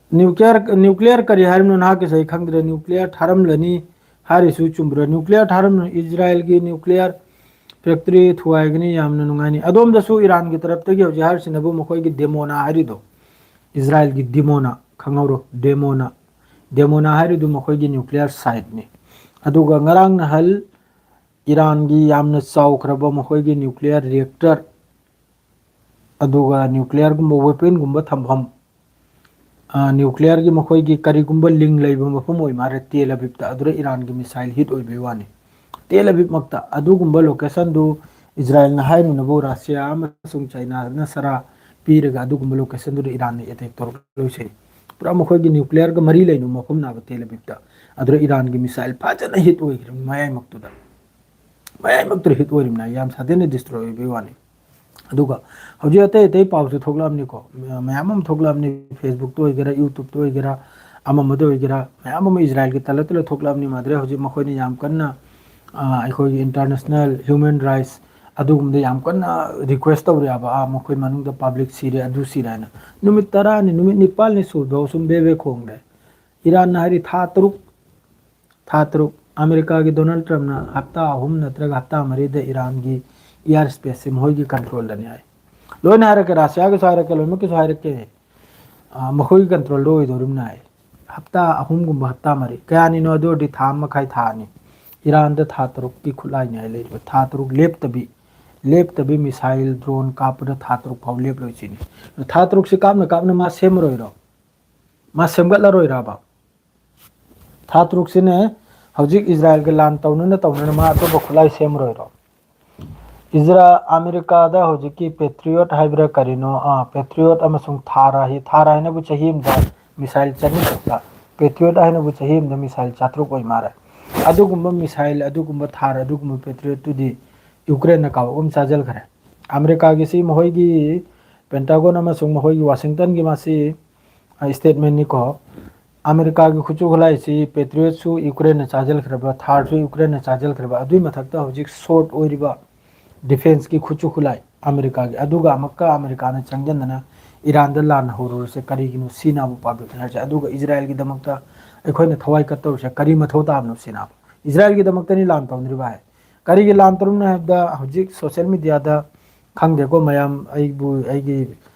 Nuclear, nuclear ꯀꯔꯤ ꯍꯥꯏꯔꯤꯕꯅꯣ ꯅꯍꯥꯛꯀꯤꯁꯦ? ꯑꯩ ꯈꯪꯗ꯭ꯔꯦ꯫ Nuclear ꯊꯥꯔꯝꯂꯅꯤ ꯍꯥꯏꯔꯤꯁꯨ ꯆꯨꯝꯕ꯭ꯔꯥ? Nuclear ꯊꯥꯔꯝꯂꯅꯤ, ꯏꯖꯔꯥꯏꯜꯒꯤ nuclear factory ꯊꯨꯒꯥꯏꯒꯅꯤ, ꯌꯥꯝꯅ ꯅꯨꯡꯉꯥꯏꯅꯤ꯫ ꯑꯗꯣꯝꯗꯁꯨ ꯏꯔꯥꯟꯒꯤ ꯇꯔꯞꯇꯒꯤ ꯍꯧꯖꯤꯛ ꯍꯥꯏꯔꯤꯁꯤꯅꯕꯨ ꯃꯈꯣꯏꯒꯤ ꯗꯦꯃꯣꯅꯥ ꯍꯥꯏꯔꯤꯗꯣ, ꯏꯖꯔꯥꯏꯜꯒꯤ ꯗꯤꯃꯣꯅꯥ, ꯈꯪꯍꯧꯔꯣ, ꯗꯦꯃꯣꯅꯥ, ꯗꯦꯃꯣꯅꯥ ꯍꯥꯏꯔꯤꯗꯨ ꯃꯈꯣꯏꯒꯤ nuclear siteꯅꯤ꯫ ꯑꯗꯨꯒ ꯉꯔꯥꯡ ꯅꯍꯥꯜ ꯏꯔꯥꯟꯒꯤ ꯌꯥꯝꯅ ꯆꯥꯎꯈ꯭ꯔꯕ ꯃꯈꯣꯏꯒꯤ nuclear reactor, ꯑꯗꯨꯒ nuclearꯒꯨꯝꯕ weaponꯒꯨꯝꯕ ꯊꯝꯐꯝ, ꯑ, nuclearꯒꯤ ꯃꯈꯣꯏꯒꯤ ꯀꯔꯤꯒꯨꯝꯕ link ꯂꯩꯕ ꯃꯐꯝ ꯑꯣꯏ ꯃꯥꯜꯂꯦ ꯇꯦꯜ ꯑꯕꯤꯕꯇ, ꯑꯗꯨꯗ ꯏꯔꯥꯟꯒꯤ missile hit ꯑꯣꯏꯕꯒꯤ ꯋꯥꯅꯤ꯫ ꯇꯦꯜ ꯑꯕꯤꯕꯃꯛꯇ ꯑꯗꯨꯒꯨꯝꯕ locationꯗꯨ ꯏꯖꯔꯥꯏꯜꯅ ꯍꯥꯏꯔꯤꯕꯅꯕꯨ ꯔꯁꯤꯌꯥ ꯑꯃꯁꯨꯡ ꯆꯥꯏꯅꯥꯅ ꯁꯔꯥ ꯄꯤꯔꯒ ꯑꯗꯨꯒꯨꯝꯕ ꯂꯣꯀꯦꯁꯟꯗꯨꯗ ꯏꯔꯥꯟꯅ ꯑꯦꯇꯦꯛ ꯇꯧꯔꯛꯂꯣꯏꯁꯦ꯫ ꯄꯨꯔꯥ ꯃꯈꯣꯏꯒꯤ ꯅ꯭ꯌꯨꯀ꯭ꯂꯤꯌꯔꯒ ꯃꯔꯤ ꯂꯩꯅꯕ ꯃꯐꯝꯅꯦꯕ ꯇꯦꯜ ꯑꯕꯤꯕꯇ꯫ ꯑꯗꯨꯗ ꯏꯔꯥꯟꯒꯤ ꯃꯤꯁꯥꯏꯜ ꯐꯖꯅ ꯍꯤꯠ ꯑꯣꯏꯈ꯭ꯔꯕꯅꯤ ꯃꯌꯥꯏꯃꯛꯇꯨꯗ꯫ ꯃꯌꯥꯏꯃꯛꯇꯨꯗ ꯍꯤꯠ ꯑꯣꯏꯔꯤꯕꯅꯤ, ꯌꯥꯝ ꯁꯥꯊꯤꯅ ꯗꯤꯁꯇ꯭ꯔꯣꯏ ꯑꯣꯏꯕꯒꯤ ꯋꯥꯅꯤ꯫ ꯑꯗꯨꯒ ꯍꯧꯖꯤꯛ ꯑꯇꯩ ꯑꯇꯩ ꯄꯥꯎꯁꯨ ꯊꯣꯛꯂꯛꯑꯕꯅꯤꯀꯣ, ꯃꯌꯥꯝ ꯑꯃ ꯊꯣꯛꯂꯛꯑꯕꯅꯤ, ꯐꯦꯁꯕꯨꯛꯇ ꯑꯣꯏꯒꯦꯔꯥ, ꯌꯨꯇ꯭ꯌꯨꯕꯇ ꯑꯣꯏꯒꯦꯔꯥ, ꯑꯃꯃꯗ ꯑꯣꯏꯒꯦꯔꯥ, ꯃꯌꯥꯝ ꯑꯃ ꯏꯖꯔꯥꯏꯜꯒꯤ ꯇꯜꯂ ꯇꯜꯂ ꯊꯣꯛꯂꯛꯑꯕꯅꯤ꯫ ꯃꯥꯗ꯭ꯔꯦ ꯍꯧꯖꯤꯛ ꯃꯈꯣꯏꯅ ꯌꯥꯝ ꯀꯟꯅ, ꯑ, ꯑꯩꯈꯣꯏꯒꯤ ꯏꯟꯇꯔꯅꯦꯁꯅꯦꯜ ꯍ꯭ꯌꯨꯃꯦꯟ ꯔꯥꯏꯠꯁ ꯑꯗꯨꯒꯨꯝꯕꯗ ꯌꯥꯝ ꯀꯟꯅ ꯔꯤꯀ꯭ꯋꯦꯁ ꯇꯧꯔꯦꯕ, ꯑꯥ, ꯃꯈꯣꯏ ꯃꯅꯨꯡꯗ ꯄꯕ꯭ꯂꯤꯛ ꯁꯤꯔꯦ, ꯑꯗꯨ ꯁꯤꯔꯦ ꯍꯥꯏꯅ꯫ ꯅꯨꯃꯤꯠ ꯇꯔꯥꯅꯤ, ꯅꯨꯃꯤꯠ ꯅꯤꯄꯥꯜꯅꯤ ꯁꯨꯗꯣ ꯁꯨꯝ ꯕꯦ ꯕꯦ ꯈꯣꯡꯈ꯭ꯔꯦ꯫ ꯏꯔꯥꯟꯅ ꯍꯥꯏꯔꯤ ꯊꯥ ꯇꯔꯨꯛ, ꯊꯥ ꯇꯔꯨꯛ, ꯑꯃꯦꯔꯤꯀꯥꯒꯤ ꯗꯣꯅꯥꯜꯗ ꯇ꯭ꯔꯝꯞꯅ ꯍꯞꯇꯥ ꯑꯍꯨꯝ ꯅꯠꯇ꯭ꯔꯒ ꯍꯞꯇꯥ ꯃꯔꯤꯗ ꯏꯔꯥꯟꯒꯤ ꯏꯌꯥꯔ ꯁ꯭ꯄꯦꯁꯁꯤ ꯃꯈꯣꯏꯒꯤ ꯀꯟꯇ꯭ꯔꯣꯜꯗꯅꯤ ꯍꯥꯏ꯫ ꯂꯣꯏꯅ ꯍꯥꯏꯔꯛꯀꯦ, ꯔꯁꯤꯌꯥꯒꯤꯁꯨ ꯍꯥꯏꯔꯛꯀꯦ, ꯂꯣꯏꯅꯃꯛꯀꯤꯁꯨ ꯍꯥꯏꯔꯛꯀꯦ꯫ ꯑ, ꯃꯈꯣꯏꯒꯤ ꯀꯟꯇ꯭ꯔꯣꯜꯗ ꯑꯣꯏꯗꯧꯔꯤꯕꯅꯤ ꯍꯥꯏ꯫ ꯍꯞꯇꯥ ꯑꯍꯨꯝꯒꯨꯝꯕ, ꯍꯞꯇꯥ ꯃꯔꯤ, ꯀꯌꯥꯅꯤꯅꯣ? ꯑꯗꯨ ꯑꯣꯏꯔꯗꯤ ꯊꯥ ꯑꯃ ꯃꯈꯥꯏ, ꯊꯥ ꯑꯅꯤ꯫ ꯏꯔꯥꯟꯗ ꯊꯥ ꯇꯔꯨꯛꯀꯤ ꯈꯨꯠꯂꯥꯏꯅꯤ ꯍꯥꯏ ꯂꯩꯔꯤꯕ꯫ ꯊꯥ ꯇꯔꯨꯛ ꯂꯦꯞꯇꯕꯤ, ꯂꯦꯞꯇꯕꯤ ꯃꯤꯁꯥꯏꯜ, ꯗ꯭ꯔꯣꯟ ꯀꯥꯞꯄꯗ ꯊꯥ ꯇꯔꯨꯛ ꯐꯥꯎ ꯂꯦꯞꯂꯣꯏ ꯁꯤꯅꯤ꯫ ꯊꯥ ꯇꯔꯨꯛꯁꯤ ꯀꯥꯞꯅ ꯀꯥꯞꯅ ꯃꯥ ꯁꯦꯝꯃꯔꯣꯏꯔꯣ? ꯃꯥ ꯁꯦꯝꯒꯠꯂꯔꯣꯏꯔꯕ? ꯊꯥ ꯇꯔꯨꯛꯁꯤꯅꯦ ꯍꯧꯖꯤꯛ ꯏꯖꯔꯥꯏꯜꯒ ꯂꯥꯟ ꯇꯧꯅꯅ ꯇꯧꯅꯅ ꯃꯥ ꯑꯇꯣꯞꯄ ꯈꯨꯠꯂꯥꯏ ꯁꯦꯝꯃꯔꯣꯏꯔꯣ? ꯏꯖꯔꯥ-, ꯑꯃꯦꯔꯤꯀꯥꯗ ꯍꯧꯖꯤꯛꯀꯤ ꯄꯦꯇ꯭ꯔꯤꯌꯣꯠ ꯍꯥꯏꯕ꯭ꯔꯥ ꯀꯔꯤꯅꯣ, ꯑꯥ, ꯄꯦꯇ꯭ꯔꯤꯌꯣꯠ ꯑꯃꯁꯨꯡ ꯊꯥꯔ ꯍꯥꯏ, ꯊꯥꯔ ꯍꯥꯏꯅꯕꯨ ꯆꯍꯤ ꯑꯃꯗ ꯃꯤꯁꯥꯏꯜ ꯆꯅꯤ ꯈꯛꯇ, ꯄꯦꯇ꯭ꯔꯤꯌꯣꯠ ꯍꯥꯏꯅꯕꯨ ꯆꯍꯤ ꯑꯃꯗ ꯃꯤꯁꯥꯏꯜ ꯆꯥꯇ꯭ꯔꯨꯛ ꯑꯣꯏ ꯃꯥꯜꯂꯦ꯫ ꯑꯗꯨꯒꯨꯝꯕ ꯃꯤꯁꯥꯏꯜ, ꯑꯗꯨꯒꯨꯝꯕ ꯊꯥꯔ, ꯑꯗꯨꯒꯨꯝꯕ ꯄꯦꯇ꯭ꯔꯤꯌꯣꯠꯇꯨꯗꯤ ꯌꯨꯀ꯭ꯔꯦꯟꯅ ꯀꯥꯕꯛ ꯑꯃ ꯆꯥꯁꯤꯟꯈ꯭ꯔꯦ꯫ ꯑꯃꯦꯔꯤꯀꯥꯒꯤꯁꯤ ꯃꯈꯣꯏꯒꯤ ꯄꯦꯟꯇꯥꯒꯣꯟ ꯑꯃꯁꯨꯡ ꯃꯈꯣꯏꯒꯤ ꯋꯥꯁꯤꯡꯇꯟꯒꯤ ꯃꯁꯤ, ꯑ, ꯁ꯭ꯇꯦꯠꯃꯦꯟꯅꯤꯀꯣ꯫ ꯑꯃꯦꯔꯤꯀꯥꯒꯤ ꯈꯨꯠꯁꯨ ꯈꯨꯠꯂꯥꯏꯁꯤ ꯄꯦꯇ꯭ꯔꯤꯌꯣꯠꯁꯨ ꯌꯨꯀ꯭ꯔꯦꯟꯅ ꯆꯥꯁꯤꯟꯈ꯭ꯔꯕ, ꯊꯥꯔꯁꯨ ꯌꯨꯀ꯭ꯔꯦꯟꯅ ꯆꯥꯁꯤꯟꯈ꯭ꯔꯕ, ꯑꯗꯨꯏ ꯃꯊꯛꯇ ꯍꯧꯖꯤꯛ ꯁꯣꯔꯠ ꯑꯣꯏꯔꯤꯕ ꯗꯤꯐꯦꯟꯁꯀꯤ ꯈꯨꯠꯁꯨ ꯈꯨꯠꯂꯥꯏ ꯑꯃꯦꯔꯤꯀꯥꯒꯤ, ꯑꯗꯨꯒ ꯑꯃꯨꯛꯀ ꯑꯃꯦꯔꯤꯀꯥꯅ ꯆꯪꯁꯤꯟꯗꯅ ꯏꯔꯥꯟꯗ ꯂꯥꯟ ꯍꯧꯔꯨꯔꯁꯦ ꯀꯔꯤꯒꯤꯅꯣ ꯁꯤꯅꯕꯨ ꯄꯥꯕ꯭ꯂꯤꯛꯅ ꯍꯥꯏꯔꯤꯁꯦ꯫ ꯑꯗꯨꯒ ꯏꯖꯔꯥꯏꯜꯒꯤꯗꯃꯛꯇ ꯑꯩꯈꯣꯏꯅ ꯊꯋꯥꯏ ꯀꯠꯇꯧꯔꯤꯁꯦ ꯀꯔꯤ ꯃꯊꯧ ꯇꯥꯕꯅꯣ ꯁꯤꯅꯕ? ꯏꯖꯔꯥꯏꯜꯒꯤꯗꯃꯛꯇꯅꯤ ꯂꯥꯟ ꯇꯧꯅꯔꯤꯕ ꯍꯥꯏ꯫ ꯀꯔꯤꯒꯤ ꯂꯥꯟ ꯇꯧꯔꯤꯕꯅꯣ ꯍꯥꯏꯕꯗ ꯍꯧꯖꯤꯛ ꯁꯣꯁꯤꯌꯦꯜ ꯃꯦꯗꯤꯌꯥꯗ, ꯈꯪꯗꯦꯀꯣ ꯃꯌꯥꯝ, ꯑꯩꯕꯨ, ꯑꯩꯒꯤ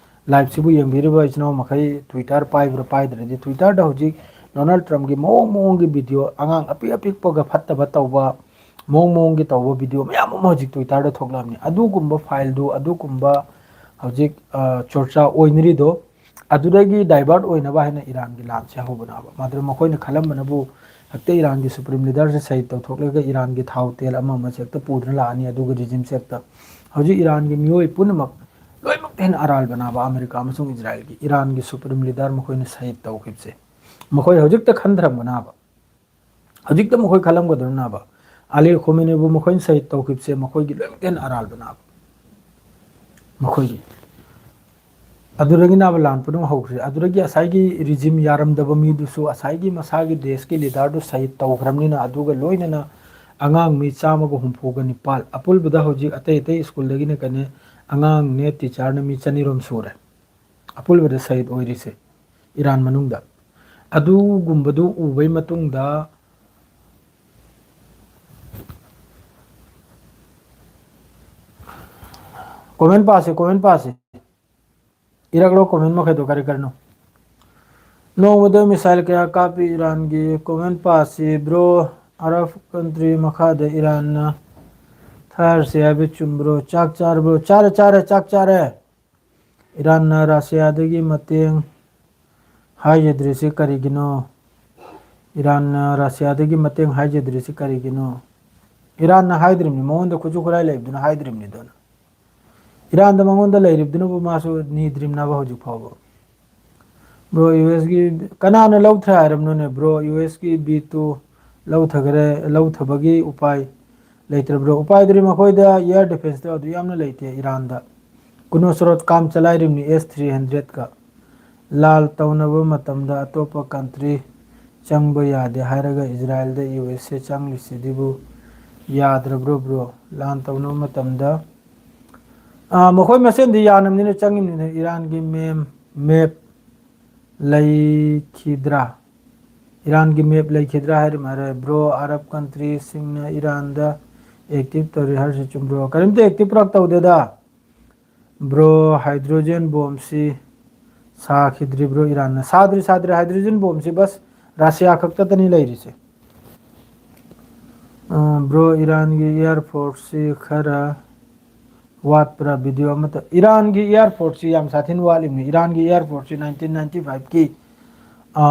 ꯂꯥꯏꯞꯁꯤꯕꯨ ꯌꯦꯡꯕꯤꯔꯤꯕ ꯏꯆꯤꯟ ꯏꯅꯥꯎ ꯃꯈꯩ ꯇ꯭ꯋꯤꯇꯔ ꯄꯥꯏꯕ꯭ꯔꯥ ꯄꯥꯏꯗ꯭ꯔꯗꯤ, ꯇ꯭ꯋꯤꯇꯔꯗ ꯍꯧꯖꯤꯛ ꯗꯣꯅꯥꯜꯗ ꯇ꯭ꯔꯝꯞꯀꯤ ꯃꯑꯣꯡ ꯃꯑꯣꯡꯒꯤ ꯚꯤꯗꯤꯑꯣ, ꯑꯉꯥꯡ ꯑꯄꯤꯛ ꯑꯄꯤꯛꯄꯒ ꯐꯠꯇꯕ ꯇꯧꯕ, ꯃꯑꯣꯡ ꯃꯑꯣꯡꯒꯤ ꯇꯧꯕ ꯚꯤꯗꯤꯑꯣ ꯃꯌꯥꯝ ꯑꯃ ꯍꯧꯖꯤꯛ ꯇ꯭ꯋꯤꯇꯔꯗ ꯊꯣꯛꯂꯛꯑꯕꯅꯤ꯫ ꯑꯗꯨꯒꯨꯝꯕ ꯐꯥꯏꯜꯗꯨ, ꯑꯗꯨꯒꯨꯝꯕ ꯍꯧꯖꯤꯛ, ꯑ, ꯆꯣꯔꯆꯥ ꯑꯣꯏꯅꯔꯤꯗꯣ, ꯑꯗꯨꯗꯒꯤ ꯗꯥꯏꯚꯔꯠ ꯑꯣꯏꯅꯕ ꯍꯥꯏꯅ ꯏꯔꯥꯟꯒꯤ ꯂꯥꯟꯁꯦ ꯍꯧꯕꯅꯦꯕ꯫ ꯃꯗꯨꯗ ꯃꯈꯣꯏꯅ ꯈꯜꯂꯝꯕꯅꯕꯨ ꯍꯦꯛꯇ ꯏꯔꯥꯟꯒꯤ ꯁꯨꯄ꯭ꯔꯤꯝ ꯂꯤꯗꯔꯁꯦ ꯁꯍꯤꯗ ꯇꯧꯊꯣꯛꯂꯒ ꯏꯔꯥꯟꯒꯤ ꯊꯥꯎ ꯇꯦꯜ ꯑꯃ ꯑꯃꯁꯦ ꯍꯦꯛꯇ ꯄꯨꯗꯨꯅ ꯂꯥꯛꯑꯅꯤ꯫ ꯑꯗꯨꯒ ꯔꯤꯖꯤꯝꯁꯦ ꯍꯦꯛꯇ ꯍꯧꯖꯤꯛ ꯏꯔꯥꯟꯒꯤ ꯃꯤꯑꯣꯏ ꯄꯨꯝꯅꯃꯛ ꯂꯣꯏꯅꯃꯛꯇ ꯍꯦꯟꯅ ꯑꯔꯥꯜꯕ ꯅꯥꯕ ꯑꯃꯦꯔꯤꯀꯥ ꯑꯃꯁꯨꯡ ꯏꯖꯔꯥꯏꯜꯒꯤ ꯏꯔꯥꯟꯒꯤ ꯁꯨꯄ꯭ꯔꯤꯝ ꯂꯤꯗꯔ ꯃꯈꯣꯏꯅ ꯁꯍꯤꯗ ꯇꯧꯈꯤꯕꯁꯦ ꯃꯈꯣꯏ ꯍꯧꯖꯤꯛꯇ ꯈꯟꯊꯔꯝꯒꯅꯥꯕ꯫ ꯍꯧꯖꯤꯛꯇ ꯃꯈꯣꯏ ꯈꯜꯂꯝꯒꯗꯧꯔꯤꯅꯥꯕ꯫ ꯑꯂꯤ ꯈꯣꯃꯦꯅꯤꯕꯨ ꯃꯈꯣꯏꯅ ꯁꯍꯤꯗ ꯇꯧꯈꯤꯕꯁꯦ ꯃꯈꯣꯏꯒꯤ ꯂꯣꯏꯅꯃꯛꯇ ꯍꯦꯟꯅ ꯑꯔꯥꯜꯕ ꯅꯥꯕ꯫ ꯃꯈꯣꯏꯒꯤ ꯑꯗꯨꯗꯒꯤ ꯅꯥꯕ ꯂꯥꯟ ꯄꯨꯝꯅꯃꯛ ꯍꯧꯈ꯭ꯔꯦ꯫ ꯑꯗꯨꯗꯒꯤ ꯉꯁꯥꯏꯒꯤ ꯔꯤꯖꯤꯝ ꯌꯥꯔꯝꯗꯕ ꯃꯤꯗꯨꯁꯨ ꯉꯁꯥꯏꯒꯤ ꯃꯁꯥꯒꯤ ꯗꯦꯁꯀꯤ ꯂꯤꯗꯔꯗꯨ ꯁꯍꯤꯗ ꯇꯧꯈ꯭ꯔꯕꯅꯤꯅ ꯑꯗꯨꯒ ꯂꯣꯏꯅꯅ ꯑꯉꯥꯡ ꯃꯤ ꯆꯥꯝꯃꯒ ꯍꯨꯝꯐꯨꯒ ꯅꯤꯄꯥꯜ, ꯑꯄꯨꯟꯕꯗ ꯍꯧꯖꯤꯛ ꯑꯇꯩ ꯑꯇꯩ ꯁ꯭ꯀꯨꯜꯗꯒꯤꯅ ꯀꯩꯅꯦ ꯑꯉꯥꯡꯅꯦ ꯇꯤꯆꯔꯅ ꯃꯤ ꯆꯅꯤꯔꯣꯝ ꯁꯨꯔꯦ꯫ ꯑꯄꯨꯟꯕꯗ ꯁꯍꯤꯗ ꯑꯣꯏꯔꯤꯁꯦ ꯏꯔꯥꯟ ꯃꯅꯨꯡꯗ꯫ ꯑꯗꯨꯒꯨꯝꯕꯗꯨ ꯎꯕꯩ ꯃꯇꯨꯡꯗ ꯀꯣꯃꯦꯟ ꯄꯥꯁꯦ, ꯀꯣꯃꯦꯟ ꯄꯥꯁꯦ꯫ ꯏꯔꯛꯂꯣ ꯀꯣꯃꯦꯟ ꯃꯈꯩꯗꯣ ꯀꯔꯤ ꯀꯔꯤꯅꯣ? ꯅꯣꯡꯃꯗ ꯃꯤꯁꯥꯏꯜ ꯀꯌꯥ ꯀꯥꯞꯄꯤ ꯏꯔꯥꯟꯒꯤ? ꯀꯣꯃꯦꯟ ꯄꯥꯁꯤ ꯕ꯭ꯔꯣ꯫ ꯑꯔꯕ ꯀꯟꯇ꯭ꯔꯤ ꯃꯈꯥꯗ ꯏꯔꯥꯟꯅ ꯊꯥꯔꯁꯦ ꯍꯥꯏꯕ ꯆꯨꯝꯕ꯭ꯔꯣ? ꯆꯥꯛ ꯆꯥꯔꯕ꯭ꯔꯣ? ꯆꯥꯔꯦ, ꯆꯥꯔꯦ, ꯆꯥꯛ ꯆꯥꯔꯦ꯫ ꯏꯔꯥꯟꯅ ꯔꯁꯤꯌꯥꯗꯒꯤ ꯃꯇꯦꯡ ꯍꯥꯏꯖꯗ꯭ꯔꯤꯁꯤ ꯀꯔꯤꯒꯤꯅꯣ? ꯏꯔꯥꯟꯅ ꯔꯁꯤꯌꯥꯗꯒꯤ ꯃꯇꯦꯡ ꯍꯥꯏꯖꯗ꯭ꯔꯤꯁꯤ ꯀꯔꯤꯒꯤꯅꯣ? ꯏꯔꯥꯟꯅ ꯍꯥꯏꯗ꯭ꯔꯤꯕꯅꯤ, ꯃꯉꯣꯟꯗ ꯈꯨꯠꯁꯨ ꯈꯨꯠꯂꯥꯏ ꯂꯩꯕꯗꯨꯅ ꯍꯥꯏꯗ꯭ꯔꯤꯕꯅꯤꯗꯅ꯫ ꯏꯔꯥꯟꯗ ꯃꯉꯣꯟꯗ ꯂꯩꯔꯤꯕꯗꯨꯅꯕꯨ ꯃꯥꯁꯨ ꯅꯤꯗ꯭ꯔꯤꯕꯅꯕ ꯍꯧꯖꯤꯛ ꯐꯥꯎꯕ꯫ ꯕ꯭ꯔꯣ, ꯌꯨ ꯑꯦꯁꯀꯤ ꯀꯅꯥꯅ ꯂꯧꯊ꯭ꯔꯦ ꯍꯥꯏꯔꯕꯅꯣꯅꯦ? ꯕ꯭ꯔꯣ, ꯌꯨ ꯑꯦꯁꯀꯤ ꯕꯤ ꯇꯨ ꯂꯧꯊꯈꯔꯦ, ꯂꯧꯊꯕꯒꯤ ꯎꯄꯥꯏ ꯂꯩꯇ꯭ꯔꯕ꯭ꯔꯣ? ꯎꯄꯥꯏꯗꯨꯗꯤ ꯃꯈꯣꯏꯗ ꯏꯌꯥꯔ ꯗꯤꯐꯦꯟꯁꯇ ꯑꯗꯨ ꯌꯥꯝꯅ ꯂꯩꯇꯦ ꯏꯔꯥꯟꯗ꯫ ꯀꯨꯅꯣꯁꯔꯣꯠ ꯀꯥꯝ ꯆꯂꯥꯏꯔꯤꯕꯅꯤ ꯑꯦꯁ ꯊ꯭ꯔꯤ ꯍꯟꯗ꯭ꯔꯦꯠꯀ꯫ ꯂꯥꯜ ꯇꯧꯅꯕ ꯃꯇꯝꯗ ꯑꯇꯣꯞꯄ ꯀꯟꯇ꯭ꯔꯤ ꯆꯪꯕ ꯌꯥꯗꯦ ꯍꯥꯏꯔꯒ ꯏꯖꯔꯥꯏꯜꯗ ꯌꯨ ꯑꯦꯁ ꯑꯦ ꯆꯪꯂꯤꯁꯤꯗꯤꯕꯨ ꯌꯥꯗ꯭ꯔꯕ꯭ꯔꯣ ꯕ꯭ꯔꯣ? ꯂꯥꯟ ꯇꯧꯅꯕ ꯃꯇꯝꯗ, ꯑꯥ, ꯃꯈꯣꯏ ꯃꯁꯦꯟꯗꯤ ꯌꯥꯅꯕꯅꯤꯅ ꯆꯪꯉꯤꯕꯅꯤꯅ ꯏꯔꯥꯟꯒꯤ ꯃꯦꯝ, ꯃꯦꯞ ꯂꯩꯈꯤꯗ꯭ꯔꯥ? ꯏꯔꯥꯟꯒꯤ ꯃꯦꯞ ꯂꯩꯈꯤꯗ꯭ꯔꯥ ꯍꯥꯏꯔꯤꯕ ꯃꯥꯔꯦ꯫ ꯕ꯭ꯔꯣ, ꯑꯔꯕ ꯀꯟꯇ꯭ꯔꯤꯁꯤꯡꯅ ꯏꯔꯥꯟꯗ ꯑꯦꯛꯇꯤꯚ ꯇꯧꯔꯤ ꯍꯥꯏꯔꯤꯁꯤ ꯆꯨꯝꯕ꯭ꯔꯣ? ꯀꯔꯤꯝꯇ ꯑꯦꯛꯇꯤꯚ ꯄꯨꯔꯥ ꯇꯧꯗꯦꯗ꯫ ꯕ꯭ꯔꯣ, ꯍꯥꯏꯗ꯭ꯔꯣꯖꯦꯟ ꯕꯣꯝꯁꯤ ꯁꯥꯈꯤꯗ꯭ꯔꯤꯕ꯭ꯔꯣ ꯏꯔꯥꯟꯅ? ꯁꯥꯗ꯭ꯔꯤ, ꯁꯥꯗ꯭ꯔꯤ꯫ ꯍꯥꯏꯗ꯭ꯔꯣꯖꯦꯟ ꯕꯣꯝꯁꯤ ꯕꯁ ꯔꯁꯤꯌꯥ ꯈꯛꯇꯗꯅꯤ ꯂꯩꯔꯤꯁꯦ꯫ ꯑ, ꯕ꯭ꯔꯣ, ꯏꯔꯥꯟꯒꯤ ꯏꯌꯥꯔ ꯐꯣꯔꯁꯁꯤ ꯈꯔ ꯋꯥꯠꯄ꯭ꯔꯥ? ꯚꯤꯗꯤꯑꯣ ꯑꯃꯠꯇ꯫ ꯏꯔꯥꯟꯒꯤ ꯏꯌꯥꯔ ꯐꯣꯔꯁꯁꯤ ꯌꯥꯝ ꯁꯥꯊꯤꯅ ꯋꯥꯠꯂꯤꯕꯅꯤ꯫ ꯏꯔꯥꯟꯒꯤ ꯏꯌꯥꯔ ꯐꯣꯔꯁꯁꯤ ꯅꯥꯏꯟꯇꯤꯟ ꯅꯥꯏꯟꯇꯤ ꯐꯥꯏꯚꯀꯤ, ꯑ,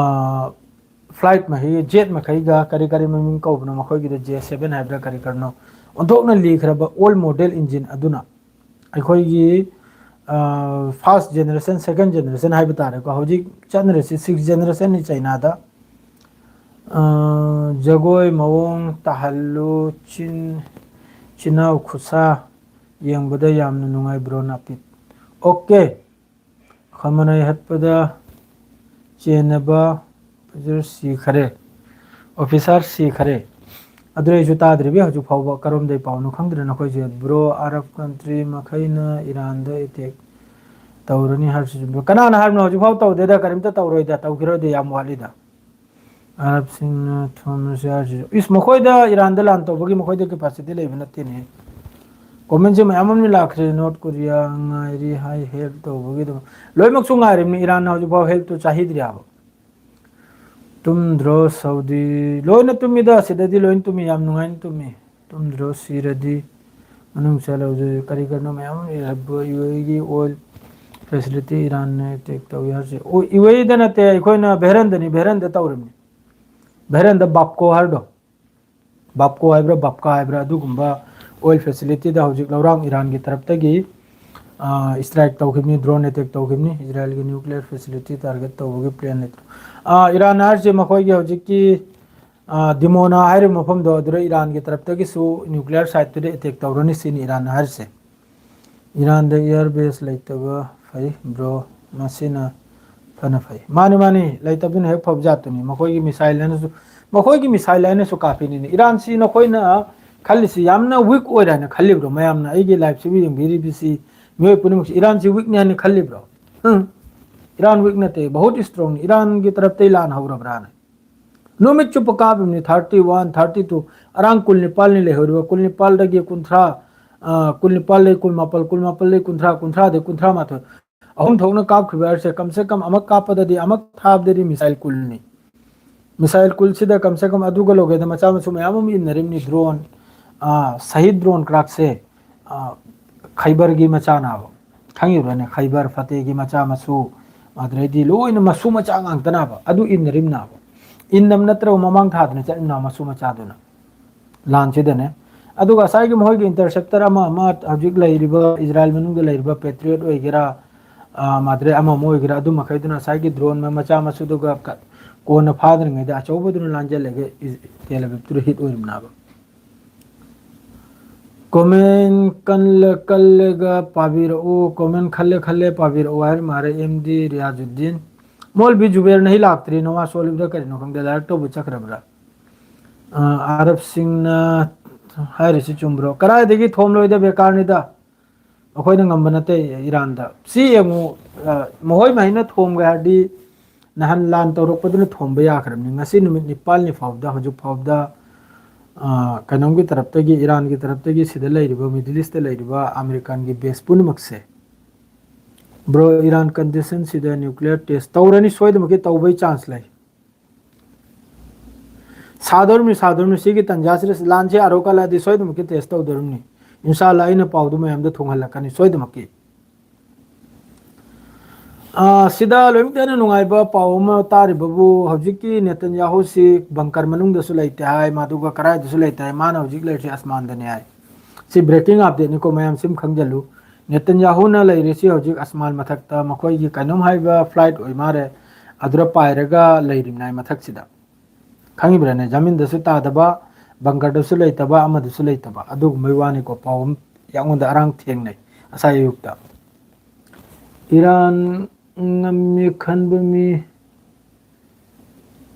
ꯐ꯭ꯂꯥꯏꯠ ꯃꯈꯩ, ꯖꯦꯠ ꯃꯈꯩꯒ ꯀꯔꯤ ꯀꯔꯤ ꯃꯃꯤꯡ ꯀꯧꯕꯅꯣ, ꯃꯈꯣꯏꯒꯤꯗꯣ ꯖꯦ ꯁꯦꯚꯦꯟ ꯍꯥꯏꯕ꯭ꯔꯥ ꯀꯔꯤ ꯀꯔꯤꯅꯣ, ꯑꯣꯟꯊꯣꯛꯅ ꯂꯤꯈ꯭ꯔꯕ ꯑꯣꯜ ꯃꯣꯗꯦꯜ ꯏꯟꯖꯤꯟ ꯑꯗꯨꯅ ꯑꯩꯈꯣꯏꯒꯤ ꯐꯥꯔꯁ ꯖꯦꯅꯦꯔꯦꯁꯟ, ꯁꯦꯀꯦꯟ ꯖꯦꯅꯦꯔꯦꯁꯟ ꯍꯥꯏꯕ ꯇꯥꯔꯦꯀꯣ, ꯍꯧꯖꯤꯛ ꯆꯠꯅꯔꯤꯁꯤ ꯁꯤꯛꯁ ꯖꯦꯅꯦꯔꯦꯁꯟꯅꯤ ꯆꯩꯅꯥꯗ꯫ ꯑ, ꯖꯒꯣꯏ ꯃꯑꯣꯡ ꯇꯥꯍꯜꯂꯨ, ꯆꯤꯟ, ꯆꯤꯟꯅꯥꯎ ꯈꯨꯠꯁꯥ ꯌꯦꯡꯕꯗ ꯌꯥꯝꯅ ꯅꯨꯡꯉꯥꯏ ꯕ꯭ꯔꯣ ꯅꯥꯄꯤꯠ꯫ ꯑꯣꯀꯦ, ꯈꯃꯅꯩ ꯍꯠꯄꯗ ꯆꯦꯟꯅꯕ ꯑꯣꯐꯤꯁꯔ ꯁꯤꯈꯔꯦ, ꯑꯣꯐꯤꯁꯥꯔ ꯁꯤꯈꯔꯦ꯫ ꯑꯗꯨ ꯑꯩꯁꯨ ꯇꯥꯗ꯭ꯔꯤꯕ ꯍꯧꯖꯤꯛ ꯐꯥꯎꯕ, ꯀꯔꯣꯝꯗꯩ ꯄꯥꯎꯅꯣ ꯈꯪꯗ꯭ꯔꯦ ꯅꯈꯣꯏꯁꯦ꯫ ꯕ꯭ꯔꯣ, ꯑꯔꯕ ꯀꯟꯇ꯭ꯔꯤ ꯃꯈꯩꯅ ꯏꯔꯥꯟꯗ ꯑꯦꯇꯦꯛ ꯇꯧꯔꯅꯤ ꯍꯥꯏꯕꯁꯤꯁꯨ ꯕ꯭ꯔꯣ, ꯀꯅꯥꯅ ꯍꯥꯏꯕꯅꯣ? ꯍꯧꯖꯤꯛꯐꯥꯎ ꯇꯧꯗꯦꯗ, ꯀꯔꯤꯝꯇ ꯇꯧꯔꯣꯏꯗ, ꯇꯧꯈꯤꯔꯣꯏꯗ, ꯌꯥꯝ ꯋꯥꯠꯂꯤꯗ꯫ ꯑꯔꯕꯁꯤꯡꯅ ꯊꯣꯝꯅꯁꯨ ꯍꯥꯏꯔꯁꯤꯁꯨ, ꯏꯁ, ꯃꯈꯣꯏꯗ ꯏꯔꯥꯟꯗ ꯂꯥꯟ ꯇꯧꯕꯒꯤ ꯃꯈꯣꯏꯗ ꯀꯦꯄꯥꯁꯤꯇꯤ ꯂꯩꯕ ꯅꯠꯇꯦꯅꯦ꯫ ꯀꯣꯃꯦꯟꯁꯦ ꯃꯌꯥꯝ ꯑꯃ ꯂꯥꯛꯈ꯭ꯔꯦ, ꯅꯣꯔꯠ ꯀꯣꯔꯤꯌꯥ ꯉꯥꯏꯔꯤ ꯍꯥꯏ, ꯍꯦꯜꯞ ꯇꯧꯕꯒꯤꯗꯃꯛ꯫ ꯂꯣꯏꯅꯃꯛꯁꯨ ꯉꯥꯏꯔꯤꯕꯅꯤ, ꯏꯔꯥꯟꯅ ꯍꯧꯖꯤꯛꯐꯥꯎ ꯍꯦꯜꯞꯇꯨ ꯆꯥꯍꯤꯗ꯭ꯔꯤ ꯍꯥꯏꯕ꯫ ꯇꯨꯝꯗ꯭ꯔꯣ ꯁꯥꯎꯗꯤ? ꯂꯣꯏꯅ ꯇꯨꯝꯃꯤꯗ, ꯁꯤꯗꯗꯤ ꯂꯣꯏꯅ ꯇꯨꯝꯃꯤ, ꯌꯥꯝ ꯅꯨꯡꯉꯥꯏꯅ ꯇꯨꯝꯃꯤ꯫ ꯇꯨꯝꯗ꯭ꯔꯣ ꯁꯤꯔꯗꯤ? ꯃꯅꯨꯡ ꯆꯠꯂꯕꯗꯤ ꯀꯔꯤ ꯀꯔꯤꯅꯣ ꯃꯌꯥꯝ ꯑꯃ ꯏꯔꯥꯟ, ꯌꯨ ꯑꯦꯒꯤ ꯑꯣꯏꯜ ꯐꯦꯁꯤꯂꯤꯇꯤ ꯏꯔꯥꯟꯅ ꯑꯦꯇꯦꯛ ꯇꯧꯏ ꯍꯥꯏꯔꯁꯦ꯫ ꯑꯣ, ꯌꯨ ꯑꯦꯗ ꯅꯠꯇꯦ, ꯑꯩꯈꯣꯏꯅ ꯚꯦꯔꯟꯗꯅꯤ, ꯚꯦꯔꯟꯗ ꯇꯧꯔꯤꯕꯅꯤ꯫ ꯚꯦꯔꯟꯗ ꯕꯥꯞꯀꯣ ꯍꯥꯏꯔꯗꯣ, ꯕꯥꯞꯀꯣ ꯍꯥꯏꯕ꯭ꯔꯥ ꯕꯥꯞꯀꯥ ꯍꯥꯏꯕ꯭ꯔꯥ, ꯑꯗꯨꯒꯨꯝꯕ ꯑꯣꯏꯜ ꯐꯦꯁꯤꯂꯤꯇꯤꯗ ꯍꯧꯖꯤꯛ ꯂꯧꯔꯥꯡ ꯏꯔꯥꯟꯒꯤ ꯇꯔꯞꯇꯒꯤ ꯏꯁꯇ꯭ꯔꯥꯏꯛ ꯇꯧꯈꯤꯕꯅꯤ, ꯗ꯭ꯔꯣꯟ ꯑꯦꯇꯦꯛ ꯇꯧꯈꯤꯕꯅꯤ꯫ ꯏꯖꯔꯥꯏꯜꯒꯤ ꯅ꯭ꯌꯨꯀ꯭ꯂꯤꯌꯔ ꯐꯦꯁꯤꯂꯤꯇꯤ ꯇꯥꯔꯒꯦꯠ ꯇꯧꯕꯒꯤ ꯄ꯭ꯂꯦꯟ ꯂꯩꯇ꯭ꯔꯣ? ꯑ, ꯏꯔꯥꯟ ꯍꯥꯏꯔꯤꯁꯦ ꯃꯈꯣꯏꯒꯤ ꯍꯧꯖꯤꯛꯀꯤ, ꯑ, ꯗꯤꯃꯣꯅꯥ ꯍꯥꯏꯔꯤꯕ ꯃꯐꯝꯗꯣ, ꯑꯗꯨꯗ ꯏꯔꯥꯟꯒꯤ ꯇꯔꯞꯇꯒꯤꯁꯨ ꯅ꯭ꯌꯨꯀ꯭ꯂꯤꯌꯔ ꯁꯥꯏꯠꯇꯨꯗ ꯑꯦꯇꯦꯛ ꯇꯧꯔꯅꯤ ꯁꯤꯅꯤ ꯏꯔꯥꯟ ꯍꯥꯏꯔꯤꯁꯦ꯫ ꯏꯔꯥꯟꯗ ꯏꯌꯥꯔ ꯕꯦꯁ ꯂꯩꯇꯕ ꯐꯩ ꯕ꯭ꯔꯣ, ꯃꯁꯤꯅ ꯐꯅ ꯐꯩ꯫ ꯃꯥꯅꯤ, ꯃꯥꯅꯤ, ꯂꯩꯇꯕꯗꯨꯅ ꯍꯦꯛ ꯐꯕ ꯖꯥꯠꯇꯨꯅꯤ꯫ ꯃꯈꯣꯏꯒꯤ ꯃꯤꯁꯥꯏꯜ ꯍꯥꯏꯅꯁꯨ, ꯃꯈꯣꯏꯒꯤ ꯃꯤꯁꯥꯏꯜ ꯍꯥꯏꯅꯁꯨ ꯀꯥꯞꯄꯤꯅꯤꯅꯦ꯫ ꯏꯔꯥꯟꯁꯤ ꯅꯈꯣꯏꯅ ꯈꯜꯂꯤꯁꯤ ꯌꯥꯝꯅ ꯋꯤꯛ ꯑꯣꯏꯔꯦ ꯍꯥꯏꯅ ꯈꯜꯂꯤꯕ꯭ꯔꯣ? ꯃꯌꯥꯝꯅ, ꯑꯩꯒꯤ ꯂꯥꯏꯐꯁꯤꯕꯨ ꯌꯦꯡꯕꯤꯔꯤꯕꯁꯤ, ꯃꯤꯑꯣꯏ ꯄꯨꯝꯅꯃꯛꯁꯤ ꯏꯔꯥꯟꯁꯤ ꯋꯤꯛꯅꯤ ꯍꯥꯏꯅ ꯈꯜꯂꯤꯕ꯭ꯔꯣ? ꯎꯝ꯫ ꯏꯔꯥꯟ ꯋꯤꯛ ꯅꯠꯇꯦ, ꯕꯍꯨꯠ ꯏꯁꯇ꯭ꯔꯣꯡꯅꯤ꯫ ꯏꯔꯥꯟꯒꯤ ꯇꯔꯞꯇꯩ ꯂꯥꯟ ꯍꯧꯔꯕ꯭ꯔꯥꯅ꯫ ꯅꯨꯃꯤꯠ ꯆꯨꯞꯄ ꯀꯥꯞꯄꯤꯕꯅꯤ, ꯊꯥꯔꯇꯤ ꯋꯥꯟ, ꯊꯥꯔꯇꯤ ꯇꯨ꯫ ꯑꯔꯥꯡ ꯀꯨꯟꯅꯤꯄꯥꯜꯅꯤ ꯂꯩꯍꯧꯔꯤꯕ, ꯀꯨꯟꯅꯤꯄꯥꯜꯗꯒꯤ ꯀꯨꯟꯊ꯭ꯔꯥ, ꯑ, ꯀꯨꯟꯅꯤꯄꯥꯜꯗꯒꯤ ꯀꯨꯟꯃꯥꯄꯜ, ꯀꯨꯟꯃꯥꯄꯜꯗꯒꯤ ꯀꯨꯟꯊ꯭ꯔꯥ, ꯀꯨꯟꯊ꯭ꯔꯥꯗꯒꯤ ꯀꯨꯟꯊ꯭ꯔꯥꯃꯥꯊꯣꯏ꯫ ꯑꯍꯨꯝ ꯊꯣꯛꯅ ꯀꯥꯞꯈꯤꯕ ꯍꯥꯏꯔꯤꯁꯦ, ꯀꯝꯁꯦ ꯀꯝ ꯑꯃ ꯀꯥꯞꯄꯗꯗꯤ, ꯑꯃ ꯊꯥꯕꯗꯗꯤ ꯃꯤꯁꯥꯏꯜ ꯀꯨꯜꯅꯤ꯫ ꯃꯤꯁꯥꯏꯜ ꯀꯨꯜꯁꯤꯗ ꯀꯝꯁꯦ ꯀꯝ ꯑꯗꯨꯒ ꯂꯣꯒꯦꯗ ꯃꯆꯥ ꯃꯁꯨ ꯃꯌꯥꯝ ꯑꯃ ꯏꯟꯅꯔꯤꯕꯅꯤ, ꯗ꯭ꯔꯣꯟ, ꯑ, ꯁꯍꯤꯗ ꯗ꯭ꯔꯣꯟ ꯀ꯭ꯔꯥꯛꯁꯦ, ꯑ, ꯈꯩꯕꯔꯒꯤ ꯃꯆꯥꯅꯥꯕ, ꯈꯪꯉꯤꯕ꯭ꯔꯥꯅꯦ? ꯈꯩꯕꯔ ꯐꯇꯦꯒꯤ ꯃꯆꯥ ꯃꯁꯨ, ꯑꯗꯨꯗꯩꯗꯤ ꯂꯣꯏꯅ ꯃꯁꯨ ꯃꯆꯥ ꯉꯥꯛꯇꯅꯥꯕ, ꯑꯗꯨ ꯏꯟꯅꯔꯤꯕꯅꯥꯕ꯫ ꯏꯟ ꯑꯃ ꯅꯠꯇ꯭ꯔꯒ ꯃꯃꯥꯡ ꯊꯥꯗꯅ ꯆꯠꯃꯤꯟꯅ ꯃꯁꯨ ꯃꯆꯥꯗꯨꯅ ꯂꯥꯟꯁꯤꯗꯅꯦ꯫ ꯑꯗꯨꯒ ꯉꯁꯥꯏꯒꯤ ꯃꯈꯣꯏꯒꯤ ꯏꯟꯇꯔꯁꯦꯞꯇꯔ ꯑꯃ ꯑꯃ ꯍꯧꯖꯤꯛ ꯂꯩꯔꯤꯕ ꯏꯖꯔꯥꯏꯜ ꯃꯅꯨꯡꯗ ꯂꯩꯔꯤꯕ ꯄꯦꯇ꯭ꯔꯤꯌꯣꯠ ꯑꯣꯏꯒꯦꯔꯥ, ꯃꯥꯗ꯭ꯔꯦ ꯑꯃ ꯑꯃ ꯑꯣꯏꯒꯦꯔꯥ, ꯑꯗꯨ ꯃꯈꯩꯗꯨꯅ ꯉꯁꯥꯏꯒꯤ ꯗ꯭ꯔꯣꯟ ꯃꯆꯥ ꯃꯁꯨꯗꯨꯒ ꯀꯣꯟꯅ ꯐꯥꯗ꯭ꯔꯤꯉꯩꯗ ꯑꯆꯧꯕꯗꯨꯅ ꯂꯥꯟꯖꯜꯂꯒ ꯇꯦꯜ ꯑꯕꯤꯞꯇꯨꯗ ꯍꯤꯠ ꯑꯣꯏꯔꯝꯅꯕ꯫ ꯀꯣꯃꯦꯟ ꯀꯜꯂ ꯀꯜꯂꯒ ꯄꯥꯕꯤꯔꯛꯎ, ꯀꯣꯃꯦꯟ ꯈꯜꯂꯦ ꯈꯜꯂꯦ ꯄꯥꯕꯤꯔꯛꯎ ꯍꯥꯏꯔ ꯃꯥꯔꯦ ꯑꯦꯝ ꯗꯤ ꯔꯤꯌꯥꯖꯨꯗꯤꯟ꯫ ꯃꯣꯜꯕꯤ ꯖꯨꯕꯦꯔ ꯅꯍꯤ ꯂꯥꯛꯇ꯭ꯔꯤ, ꯅꯋꯥ ꯁꯣꯜꯂꯤꯕ꯭ꯔꯥ ꯀꯔꯤꯅꯣ ꯈꯪꯗꯦ, ꯂꯥꯏꯔꯤꯛ ꯇꯧꯕ ꯆꯠꯈ꯭ꯔꯕ꯭ꯔꯥ? ꯑ, ꯑꯥꯔꯕ ꯁꯤꯡꯅ ꯍꯥꯏꯔꯤꯁꯤ ꯆꯨꯝꯕ꯭ꯔꯣ? ꯀꯗꯥꯏꯗꯒꯤ ꯊꯣꯝꯂꯣꯏꯗ ꯕꯦꯀꯥꯔꯅꯤꯗ, ꯑꯩꯈꯣꯏꯅ ꯉꯝꯕ ꯅꯠꯇꯦ ꯏꯔꯥꯟꯗ꯫ ꯁꯤ ꯌꯦꯡꯉꯨ, ꯑ, ꯃꯈꯣꯏ ꯃꯍꯩꯅ ꯊꯣꯝꯒꯦ ꯍꯥꯏꯔꯗꯤ ꯅꯍꯥꯟ ꯂꯥꯟ ꯇꯧꯔꯛꯄꯗꯨꯅ ꯊꯣꯝꯕ ꯌꯥꯈ꯭ꯔꯕꯅꯤ꯫ ꯉꯁꯤ ꯅꯨꯃꯤꯠ ꯅꯤꯄꯥꯜꯅꯤ ꯐꯥꯎꯕꯗ, ꯍꯧꯖꯤꯛ ꯐꯥꯎꯕꯗ, ꯑ, ꯀꯩꯅꯣꯝꯒꯤ ꯇꯔꯞꯇꯒꯤ, ꯏꯔꯥꯟꯒꯤ ꯇꯔꯞꯇꯒꯤ ꯁꯤꯗ ꯂꯩꯔꯤꯕ, ꯃꯤꯗꯜ ꯏꯁꯇ ꯂꯩꯔꯤꯕ ꯑꯃꯦꯔꯤꯀꯥꯟꯒꯤ ꯕꯦꯁ ꯄꯨꯝꯅꯃꯛꯁꯦ, ꯕ꯭ꯔꯣ, ꯏꯔꯥꯟ ꯀꯟꯗꯤꯁꯟꯁꯤꯗ ꯅ꯭ꯌꯨꯀ꯭ꯂꯤꯌꯔ ꯇꯦꯁ ꯇꯧꯔꯅꯤ, ꯁꯣꯏꯗꯅꯃꯛꯀꯤ ꯇꯧꯕꯩ ꯆꯥꯟꯁ ꯂꯩ꯫ ꯁꯥꯗꯣꯔꯝꯅꯤ, ꯁꯥꯗꯣꯔꯝꯅꯤ꯫ ꯁꯤꯒꯤ ꯇꯟꯖꯥꯁꯤꯗ ꯂꯥꯟꯁꯦ ꯑꯥꯔꯣ ꯀꯜꯂꯛꯑꯗꯤ ꯁꯣꯏꯗꯅꯃꯛꯀꯤ ꯇꯦꯁ ꯇꯧꯗꯣꯔꯝꯅꯤ꯫ ꯏꯟꯁꯥ ꯑꯜꯂꯥ, ꯑꯩꯅ ꯄꯥꯎꯗꯨ ꯃꯌꯥꯝꯗ ꯊꯨꯡꯍꯜꯂꯛꯀꯅꯤ ꯁꯣꯏꯗꯅꯃꯛꯀꯤ꯫ ꯑꯥ, ꯁꯤꯗ ꯂꯣꯏꯅꯃꯛꯇ ꯍꯦꯟꯅ ꯅꯨꯡꯉꯥꯏꯕ ꯄꯥꯎ ꯑꯃ ꯇꯥꯔꯤꯕꯕꯨ, ꯍꯧꯖꯤꯛꯀꯤ ꯅꯦꯇꯟꯌꯥꯍꯨꯁꯤ ꯕꯪꯀꯔ ꯃꯅꯨꯡꯗꯁꯨ ꯂꯩꯇꯦ ꯍꯥꯏ, ꯃꯗꯨꯒ ꯀꯗꯥꯏꯗꯁꯨ ꯂꯩꯇꯦ ꯍꯥꯏ, ꯃꯥꯅ ꯍꯧꯖꯤꯛ ꯂꯩꯔꯤꯁꯤ ꯑꯁꯃꯥꯟꯗꯅꯤ ꯍꯥꯏ꯫ ꯁꯤ ꯕ꯭ꯔꯦꯀꯤꯡ ꯑꯞꯗꯦꯠꯅꯤꯀꯣ, ꯃꯌꯥꯝ ꯁꯤꯝ ꯈꯪꯖꯜꯂꯨ꯫ ꯅꯦꯇꯟꯌꯥꯍꯨꯅ ꯂꯩꯔꯤꯁꯤ ꯍꯧꯖꯤꯛ ꯑꯁꯃꯥꯟ ꯃꯊꯛꯇ, ꯃꯈꯣꯏꯒꯤ ꯀꯩꯅꯣꯝ ꯍꯥꯏꯕ ꯐ꯭ꯂꯥꯏꯠ ꯑꯣꯏ ꯃꯥꯜꯂꯦ, ꯑꯗꯨꯗ ꯄꯥꯏꯔꯒ ꯂꯩꯔꯤꯕꯅꯤ ꯍꯥꯏ ꯃꯊꯛꯁꯤꯗ꯫ ꯈꯪꯉꯤꯕ꯭ꯔꯥꯅꯦ? ꯖꯃꯤꯟꯗꯁꯨ ꯇꯥꯗꯕ, ꯕꯪꯀꯔꯗꯁꯨ ꯂꯩꯇꯕ, ꯑꯃꯗꯁꯨ ꯂꯩꯇꯕ, ꯑꯗꯨꯒꯨꯝꯕꯩ ꯋꯥꯅꯤꯀꯣ꯫ ꯄꯥꯎ ꯑꯃ ꯑꯩꯉꯣꯟꯗ ꯑꯔꯥꯡ ꯊꯦꯡꯅꯩ ꯉꯁꯥꯏ ꯑꯌꯨꯛꯇ꯫ ꯏꯔꯥꯟ ꯉꯝꯃꯤ ꯈꯟꯕ ꯃꯤ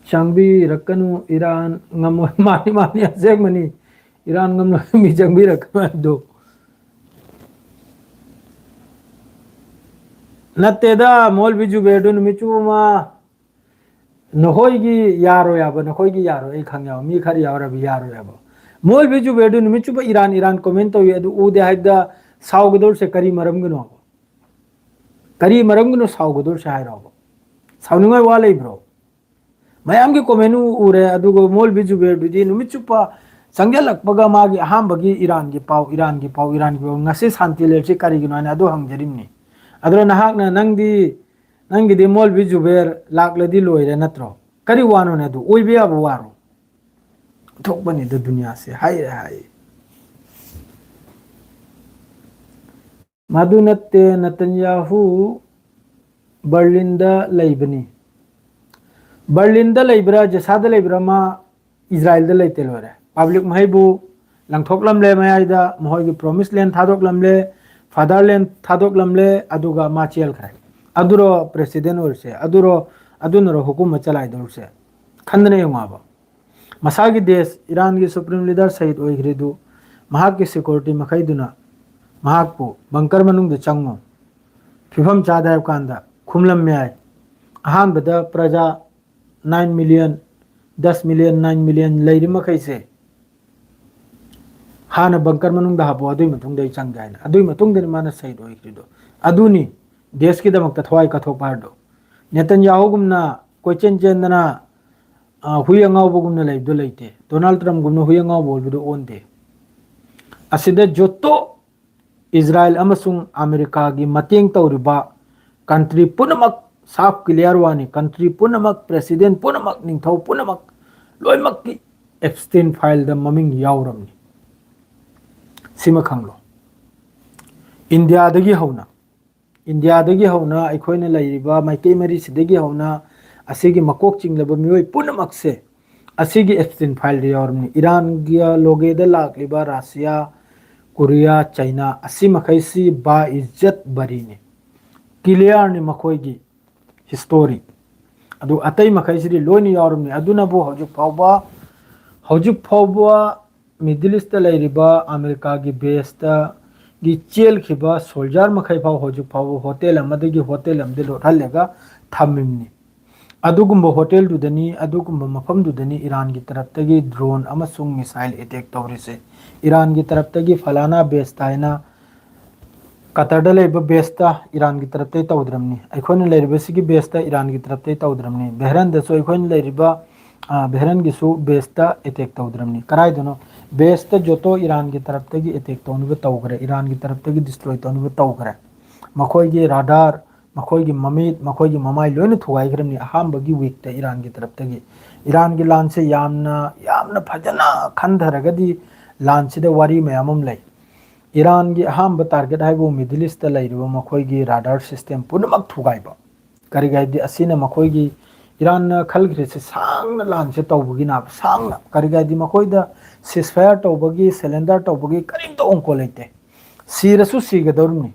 ꯆꯪꯕꯤꯔꯛꯀꯅꯨ, ꯏꯔꯥꯟ ꯉꯝꯃꯣꯏ꯫ ꯃꯥꯅꯤ, ꯃꯥꯅꯤ, ꯑꯁꯦꯡꯕꯅꯤ꯫ ꯏꯔꯥꯟ ꯉꯝꯂꯣꯏ ꯃꯤ ꯆꯪꯕꯤꯔꯛꯀꯅꯨ ꯍꯥꯏꯕꯗꯣ꯫ ꯅꯠꯇꯦꯗ, ꯃꯣꯜꯕꯤ ꯖꯨꯕꯦꯔꯗꯨ ꯅꯨꯃꯤꯠ ꯆꯨꯞꯄ ꯑꯃ ꯅꯈꯣꯏꯒꯤ ꯌꯥꯔꯣꯏ ꯍꯥꯏꯕ, ꯅꯈꯣꯏꯒꯤ ꯌꯥꯔꯣꯏ, ꯑꯩ ꯈꯪꯉꯦꯕ, ꯃꯤ ꯈꯔ ꯌꯥꯎꯔꯕ ꯌꯥꯔꯣꯏ ꯍꯥꯏꯕ꯫ ꯃꯣꯜꯕꯤ ꯖꯨꯕꯦꯔꯗꯨ ꯅꯨꯃꯤꯠ ꯆꯨꯞꯄ ꯏꯔꯥꯟ, ꯏꯔꯥꯟ ꯀꯣꯃꯦꯟ ꯇꯧꯏ, ꯑꯗꯨ ꯎꯗꯦ ꯍꯥꯏꯕꯗ ꯁꯥꯎꯒꯗꯧꯔꯤꯁꯦ ꯀꯔꯤ ꯃꯔꯝꯒꯤꯅꯣ? ꯀꯔꯤ ꯃꯔꯝꯒꯤꯅꯣ ꯁꯥꯎꯒꯗꯧꯔꯤꯁꯦ ꯍꯥꯏꯔꯣꯕ? ꯁꯥꯎꯅꯤꯡꯉꯥꯏ ꯋꯥ ꯂꯩꯕ꯭ꯔꯣ? ꯃꯌꯥꯝꯒꯤ ꯀꯣꯃꯦꯟ ꯎ-, ꯎꯔꯦ, ꯑꯗꯨꯒ ꯃꯣꯜꯕꯤ ꯖꯨꯕꯦꯔꯗꯨꯗꯤ ꯅꯨꯃꯤꯠ ꯆꯨꯞꯄ ꯆꯪꯁꯤꯜꯂꯛꯄꯒ ꯃꯥꯒꯤ ꯑꯍꯥꯟꯕꯒꯤ ꯏꯔꯥꯟꯒꯤ ꯄꯥꯎ, ꯏꯔꯥꯟꯒꯤ ꯄꯥꯎ, ꯏꯔꯥꯟꯒꯤ ꯄꯥꯎ, ꯉꯁꯤ ꯁꯥꯟꯇꯤ ꯂꯩꯔꯤꯁꯤ ꯀꯔꯤꯒꯤꯅꯣ ꯍꯥꯏꯅ ꯑꯗꯨ ꯍꯪꯖꯔꯤꯕꯅꯤ꯫ ꯑꯗꯨꯅ ꯅꯍꯥꯛꯅ ꯅꯪꯗꯤ, ꯅꯪꯒꯤꯗꯤ ꯃꯣꯜꯕꯤ ꯖꯨꯕꯦꯔ ꯂꯥꯛꯂꯗꯤ ꯂꯣꯏꯔꯦ ꯅꯠꯇ꯭ꯔꯣ? ꯀꯔꯤ ꯋꯥꯅꯣꯅꯦ ꯑꯗꯨ? ꯑꯣꯏꯕ ꯌꯥꯕ ꯋꯥꯔꯣ? ꯊꯣꯛꯄꯅꯤꯗ ꯗꯨꯅꯤꯌꯥꯁꯦ, ꯍꯥꯏꯔꯦ ꯍꯥꯏ꯫ ꯃꯗꯨ ꯅꯠꯇꯦ, ꯅꯇꯟꯌꯥꯍꯨ ꯕꯔꯂꯤꯟꯗ ꯂꯩꯕꯅꯤ꯫ ꯕꯔꯂꯤꯟꯗ ꯂꯩꯕ꯭ꯔꯥ, ꯖꯦꯁꯥꯗ ꯂꯩꯕ꯭ꯔꯥ, ꯃꯥ ꯏꯖꯔꯥꯏꯜꯗ ꯂꯩꯇꯦ, ꯂꯣꯏꯔꯦ꯫ ꯄꯕ꯭ꯂꯤꯛ ꯃꯍꯩꯕꯨ ꯂꯪꯊꯣꯛꯂꯝꯂꯦ, ꯃꯌꯥꯏꯗ ꯃꯈꯣꯏꯒꯤ ꯄ꯭ꯔꯣꯃꯤꯁ ꯂꯦꯟ ꯊꯥꯗꯣꯛꯂꯝꯂꯦ, ꯐꯥꯗꯔ ꯂꯦꯟ ꯊꯥꯗꯣꯛꯂꯝꯂꯦ, ꯑꯗꯨꯒ ꯃꯥ ꯆꯦꯜꯈ꯭ꯔꯦ꯫ ꯑꯗꯨꯔꯣ ꯄ꯭ꯔꯦꯁꯤꯗꯦꯟ ꯑꯣꯏꯔꯤꯁꯦ? ꯑꯗꯨꯔꯣ, ꯑꯗꯨꯅꯔꯣ ꯍꯨꯀꯨꯃꯠ ꯆꯂꯥꯏꯗꯧꯔꯤꯁꯦ? ꯈꯟꯗꯅ ꯌꯦꯡꯉꯣ ꯍꯥꯏꯕ꯫ ꯃꯁꯥꯒꯤ ꯗꯦꯁ ꯏꯔꯥꯟꯒꯤ ꯁꯨꯄ꯭ꯔꯤꯝ ꯂꯤꯗꯔ ꯁꯍꯤꯗ ꯑꯣꯏꯈ꯭ꯔꯤꯗꯨ ꯃꯍꯥꯛꯀꯤ ꯁꯦꯀ꯭ꯌꯨꯔꯤꯇꯤ ꯃꯈꯩꯗꯨꯅ ꯃꯍꯥꯛꯄꯨ ꯕꯪꯀꯔ ꯃꯅꯨꯡꯗ ꯆꯪꯉꯨ, ꯐꯤꯕꯝ ꯆꯥꯗꯦ ꯍꯥꯏꯕ ꯀꯥꯟꯗ ꯈꯨꯝꯂꯝꯃꯦ ꯍꯥꯏ꯫ ꯑꯍꯥꯟꯕꯗ ꯄ꯭ꯔꯖꯥ nine million, dust million, nine million ꯂꯩꯔꯤ ꯃꯈꯩꯁꯦ ꯍꯥꯟꯅ ꯕꯪꯀꯔ ꯃꯅꯨꯡꯗ ꯍꯥꯞꯄꯣ, ꯑꯗꯨꯒꯤ ꯃꯇꯨꯡꯗ ꯑꯩ ꯆꯪꯒꯦ ꯍꯥꯏꯅ꯫ ꯑꯗꯨꯒꯤ ꯃꯇꯨꯡꯗꯅꯤ ꯃꯥꯅ ꯁꯍꯤꯗ ꯑꯣꯏꯈ꯭ꯔꯤꯗꯣ꯫ ꯑꯗꯨꯅꯤ ꯗꯦꯁꯀꯤꯗꯃꯛꯇ ꯊꯋꯥꯏ ꯀꯠꯊꯣꯛꯄ ꯍꯥꯏꯕꯗꯣ꯫ ꯅꯦꯇꯟꯌꯥꯍꯨꯒꯨꯝꯅ ꯀꯣꯏꯆꯦꯟ ꯆꯦꯟꯗꯅ, ꯑ, ꯍꯨꯏ ꯑꯉꯥꯎꯕꯒꯨꯝꯅ ꯂꯩꯕꯗꯣ ꯂꯩꯇꯦ꯫ ꯗꯣꯅꯥꯜꯗ ꯇ꯭ꯔꯝꯞꯒꯨꯝꯅ ꯍꯨꯏ ꯑꯉꯥꯎꯕ ꯑꯣꯏꯕꯗꯣ ꯑꯣꯟꯗꯦ꯫ ꯑꯁꯤꯗ ꯖꯣꯇꯣ ꯏꯖꯔꯥꯏꯜ ꯑꯃꯁꯨꯡ ꯑꯃꯦꯔꯤꯀꯥꯒꯤ ꯃꯇꯦꯡ ꯇꯧꯔꯤꯕ ꯀꯟꯇ꯭ꯔꯤ ꯄꯨꯝꯅꯃꯛ, ꯁꯥꯐ ꯀ꯭ꯂꯤꯌꯥꯔ ꯋꯥꯅꯤ, ꯀꯟꯇ꯭ꯔꯤ ꯄꯨꯝꯅꯃꯛ, ꯄ꯭ꯔꯦꯁꯤꯗꯦꯟ ꯄꯨꯝꯅꯃꯛ, ꯅꯤꯡꯊꯧ ꯄꯨꯝꯅꯃꯛ, ꯂꯣꯏꯅꯃꯛꯀꯤ ꯑꯦꯞꯁꯇꯦꯟ ꯐꯥꯏꯜꯗ ꯃꯃꯤꯡ ꯌꯥꯎꯔꯝꯅꯤ꯫ ꯁꯤꯃ ꯈꯪꯂꯣ꯫ ꯏꯟꯗꯤꯌꯥꯗꯒꯤ ꯍꯧꯅ, ꯏꯟꯗꯤꯌꯥꯗꯒꯤ ꯍꯧꯅ ꯑꯩꯈꯣꯏꯅ ꯂꯩꯔꯤꯕ ꯃꯥꯏꯀꯩ ꯃꯔꯤꯁꯤꯗꯒꯤ ꯍꯧꯅ ꯑꯁꯤꯒꯤ ꯃꯀꯣꯛ ꯆꯤꯡꯂꯕ ꯃꯤꯑꯣꯏ ꯄꯨꯝꯅꯃꯛꯁꯦ ꯑꯁꯤꯒꯤ ꯑꯦꯞꯁꯇꯦꯟ ꯐꯥꯏꯜꯗ ꯌꯥꯎꯔꯝꯅꯤ꯫ ꯏꯔꯥꯟꯒꯤ ꯂꯣꯒꯦꯗ ꯂꯥꯛꯂꯤꯕ ꯔꯥꯁꯤꯌꯥ, ꯀꯣꯔꯤꯌꯥ, ꯆꯩꯅꯥ, ꯑꯁꯤ ꯃꯈꯩꯁꯤ ꯕꯥ ꯏꯖꯠ ꯕꯔꯤꯅꯤ꯫ ꯀ꯭ꯂꯤꯌꯥꯔꯅꯤ ꯃꯈꯣꯏꯒꯤ ꯍꯤꯁꯇꯣꯔꯤ꯫ ꯑꯗꯨ ꯑꯇꯩ ꯃꯈꯩꯁꯤꯗꯤ ꯂꯣꯏꯅ ꯌꯥꯎꯔꯝꯃꯤ꯫ ꯑꯗꯨꯅꯕꯨ ꯍꯧꯖꯤꯛ ꯐꯥꯎꯕ, ꯍꯧꯖꯤꯛ ꯐꯥꯎꯕ ꯃꯤꯗꯜ ꯏꯁꯇ ꯂꯩꯔꯤꯕ ꯑꯃꯦꯔꯤꯀꯥꯒꯤ ꯕꯦꯁꯇꯒꯤ ꯆꯦꯜꯈꯤꯕ ꯁꯣꯜꯖꯔ ꯃꯈꯩ ꯐꯥꯎ ꯍꯧꯖꯤꯛ ꯐꯥꯎꯕ ꯍꯣꯇꯦꯜ ꯑꯃꯗꯒꯤ ꯍꯣꯇꯦꯜ ꯑꯃꯗ ꯂꯣꯠꯍꯜꯂꯒ ꯊꯝꯃꯤꯕꯅꯤ꯫ ꯑꯗꯨꯒꯨꯝꯕ ꯍꯣꯇꯦꯜꯗꯨꯗꯅꯤ, ꯑꯗꯨꯒꯨꯝꯕ ꯃꯐꯝꯗꯨꯗꯅꯤ ꯏꯔꯥꯟꯒꯤ ꯇꯔꯞꯇꯒꯤ ꯗ꯭ꯔꯣꯟ ꯑꯃꯁꯨꯡ ꯃꯤꯁꯥꯏꯜ ꯑꯦꯇꯦꯛ ꯇꯧꯔꯤꯁꯦ꯫ ꯏꯔꯥꯟꯒꯤ ꯇꯔꯞꯇꯒꯤ ꯐꯂꯥꯅꯥ ꯕꯦꯁꯇ ꯍꯥꯏꯅ ꯀꯇꯔꯗ ꯂꯩꯕ ꯕꯦꯁꯇ ꯏꯔꯥꯟꯒꯤ ꯇꯔꯞꯇꯩ ꯇꯧꯗ꯭ꯔꯕꯅꯤ꯫ ꯑꯩꯈꯣꯏꯅ ꯂꯩꯔꯤꯕꯁꯤꯒꯤ ꯕꯦꯁꯇ ꯏꯔꯥꯟꯒꯤ ꯇꯔꯞꯇꯩ ꯇꯧꯗ꯭ꯔꯕꯅꯤ꯫ ꯕꯦꯍꯔꯟꯗꯁꯨ ꯑꯩꯈꯣꯏꯅ ꯂꯩꯔꯤꯕ, ꯑ, ꯕꯦꯍꯔꯟꯒꯤꯁꯨ ꯕꯦꯁꯇ ꯑꯦꯇꯦꯛ ꯇꯧꯗ꯭ꯔꯕꯅꯤ꯫ ꯀꯔꯥꯏꯗꯅꯣ? ꯕꯦꯁꯇ ꯖꯣꯇꯣ ꯏꯔꯥꯟꯒꯤ ꯇꯔꯞꯇꯒꯤ ꯑꯦꯇꯦꯛ ꯇꯧꯅꯕ ꯇꯧꯈ꯭ꯔꯦ, ꯏꯔꯥꯟꯒꯤ ꯇꯔꯞꯇꯒꯤ ꯗꯤꯁꯇ꯭ꯔꯣꯏ ꯇꯧꯅꯕ ꯇꯧꯈ꯭ꯔꯦ꯫ ꯃꯈꯣꯏꯒꯤ ꯔꯥꯗꯥꯔ, ꯃꯈꯣꯏꯒꯤ ꯃꯃꯤꯠ, ꯃꯈꯣꯏꯒꯤ ꯃꯃꯥꯏ ꯂꯣꯏꯅ ꯊꯨꯒꯥꯏꯈ꯭ꯔꯕꯅꯤ ꯑꯍꯥꯟꯕꯒꯤ ꯋꯤꯛꯇ ꯏꯔꯥꯟꯒꯤ ꯇꯔꯞꯇꯒꯤ꯫ ꯏꯔꯥꯟꯒꯤ ꯂꯥꯟꯁꯦ ꯌꯥꯝꯅ, ꯌꯥꯝꯅ ꯐꯖꯅ ꯈꯟꯊꯔꯒꯗꯤ ꯂꯥꯟꯁꯤꯗ ꯋꯥꯔꯤ ꯃꯌꯥꯝ ꯑꯃ ꯂꯩ꯫ ꯏꯔꯥꯟꯒꯤ ꯑꯍꯥꯟꯕ ꯇꯥꯔꯒꯦꯠ ꯍꯥꯏꯕꯨ ꯃꯤꯗꯜ ꯏꯁꯇ ꯂꯩꯔꯤꯕ ꯃꯈꯣꯏꯒꯤ ꯔꯥꯗꯥꯔ ꯁꯤꯁꯇꯦꯝ ꯄꯨꯝꯅꯃꯛ ꯊꯨꯒꯥꯏꯕ꯫ ꯀꯔꯤꯒꯤ ꯍꯥꯏꯕꯗꯤ ꯑꯁꯤꯅ ꯃꯈꯣꯏꯒꯤ, ꯏꯔꯥꯟꯅ ꯈꯜꯈ꯭ꯔꯤꯁꯦ ꯁꯥꯡꯅ ꯂꯥꯟꯁꯦ ꯇꯧꯕꯒꯤꯅꯦꯕ, ꯁꯥꯡꯅ꯫ ꯀꯔꯤꯒꯤ ꯍꯥꯏꯕꯗꯤ ꯃꯈꯣꯏꯗ ceasefire ꯇꯧꯕꯒꯤ, surrender ꯇꯧꯕꯒꯤ ꯀꯔꯤꯝꯇ ꯑꯣꯡꯀꯣ ꯂꯩꯇꯦ꯫ ꯁꯤꯔꯁꯨ ꯁꯤꯒꯗꯧꯔꯤꯕꯅꯤ꯫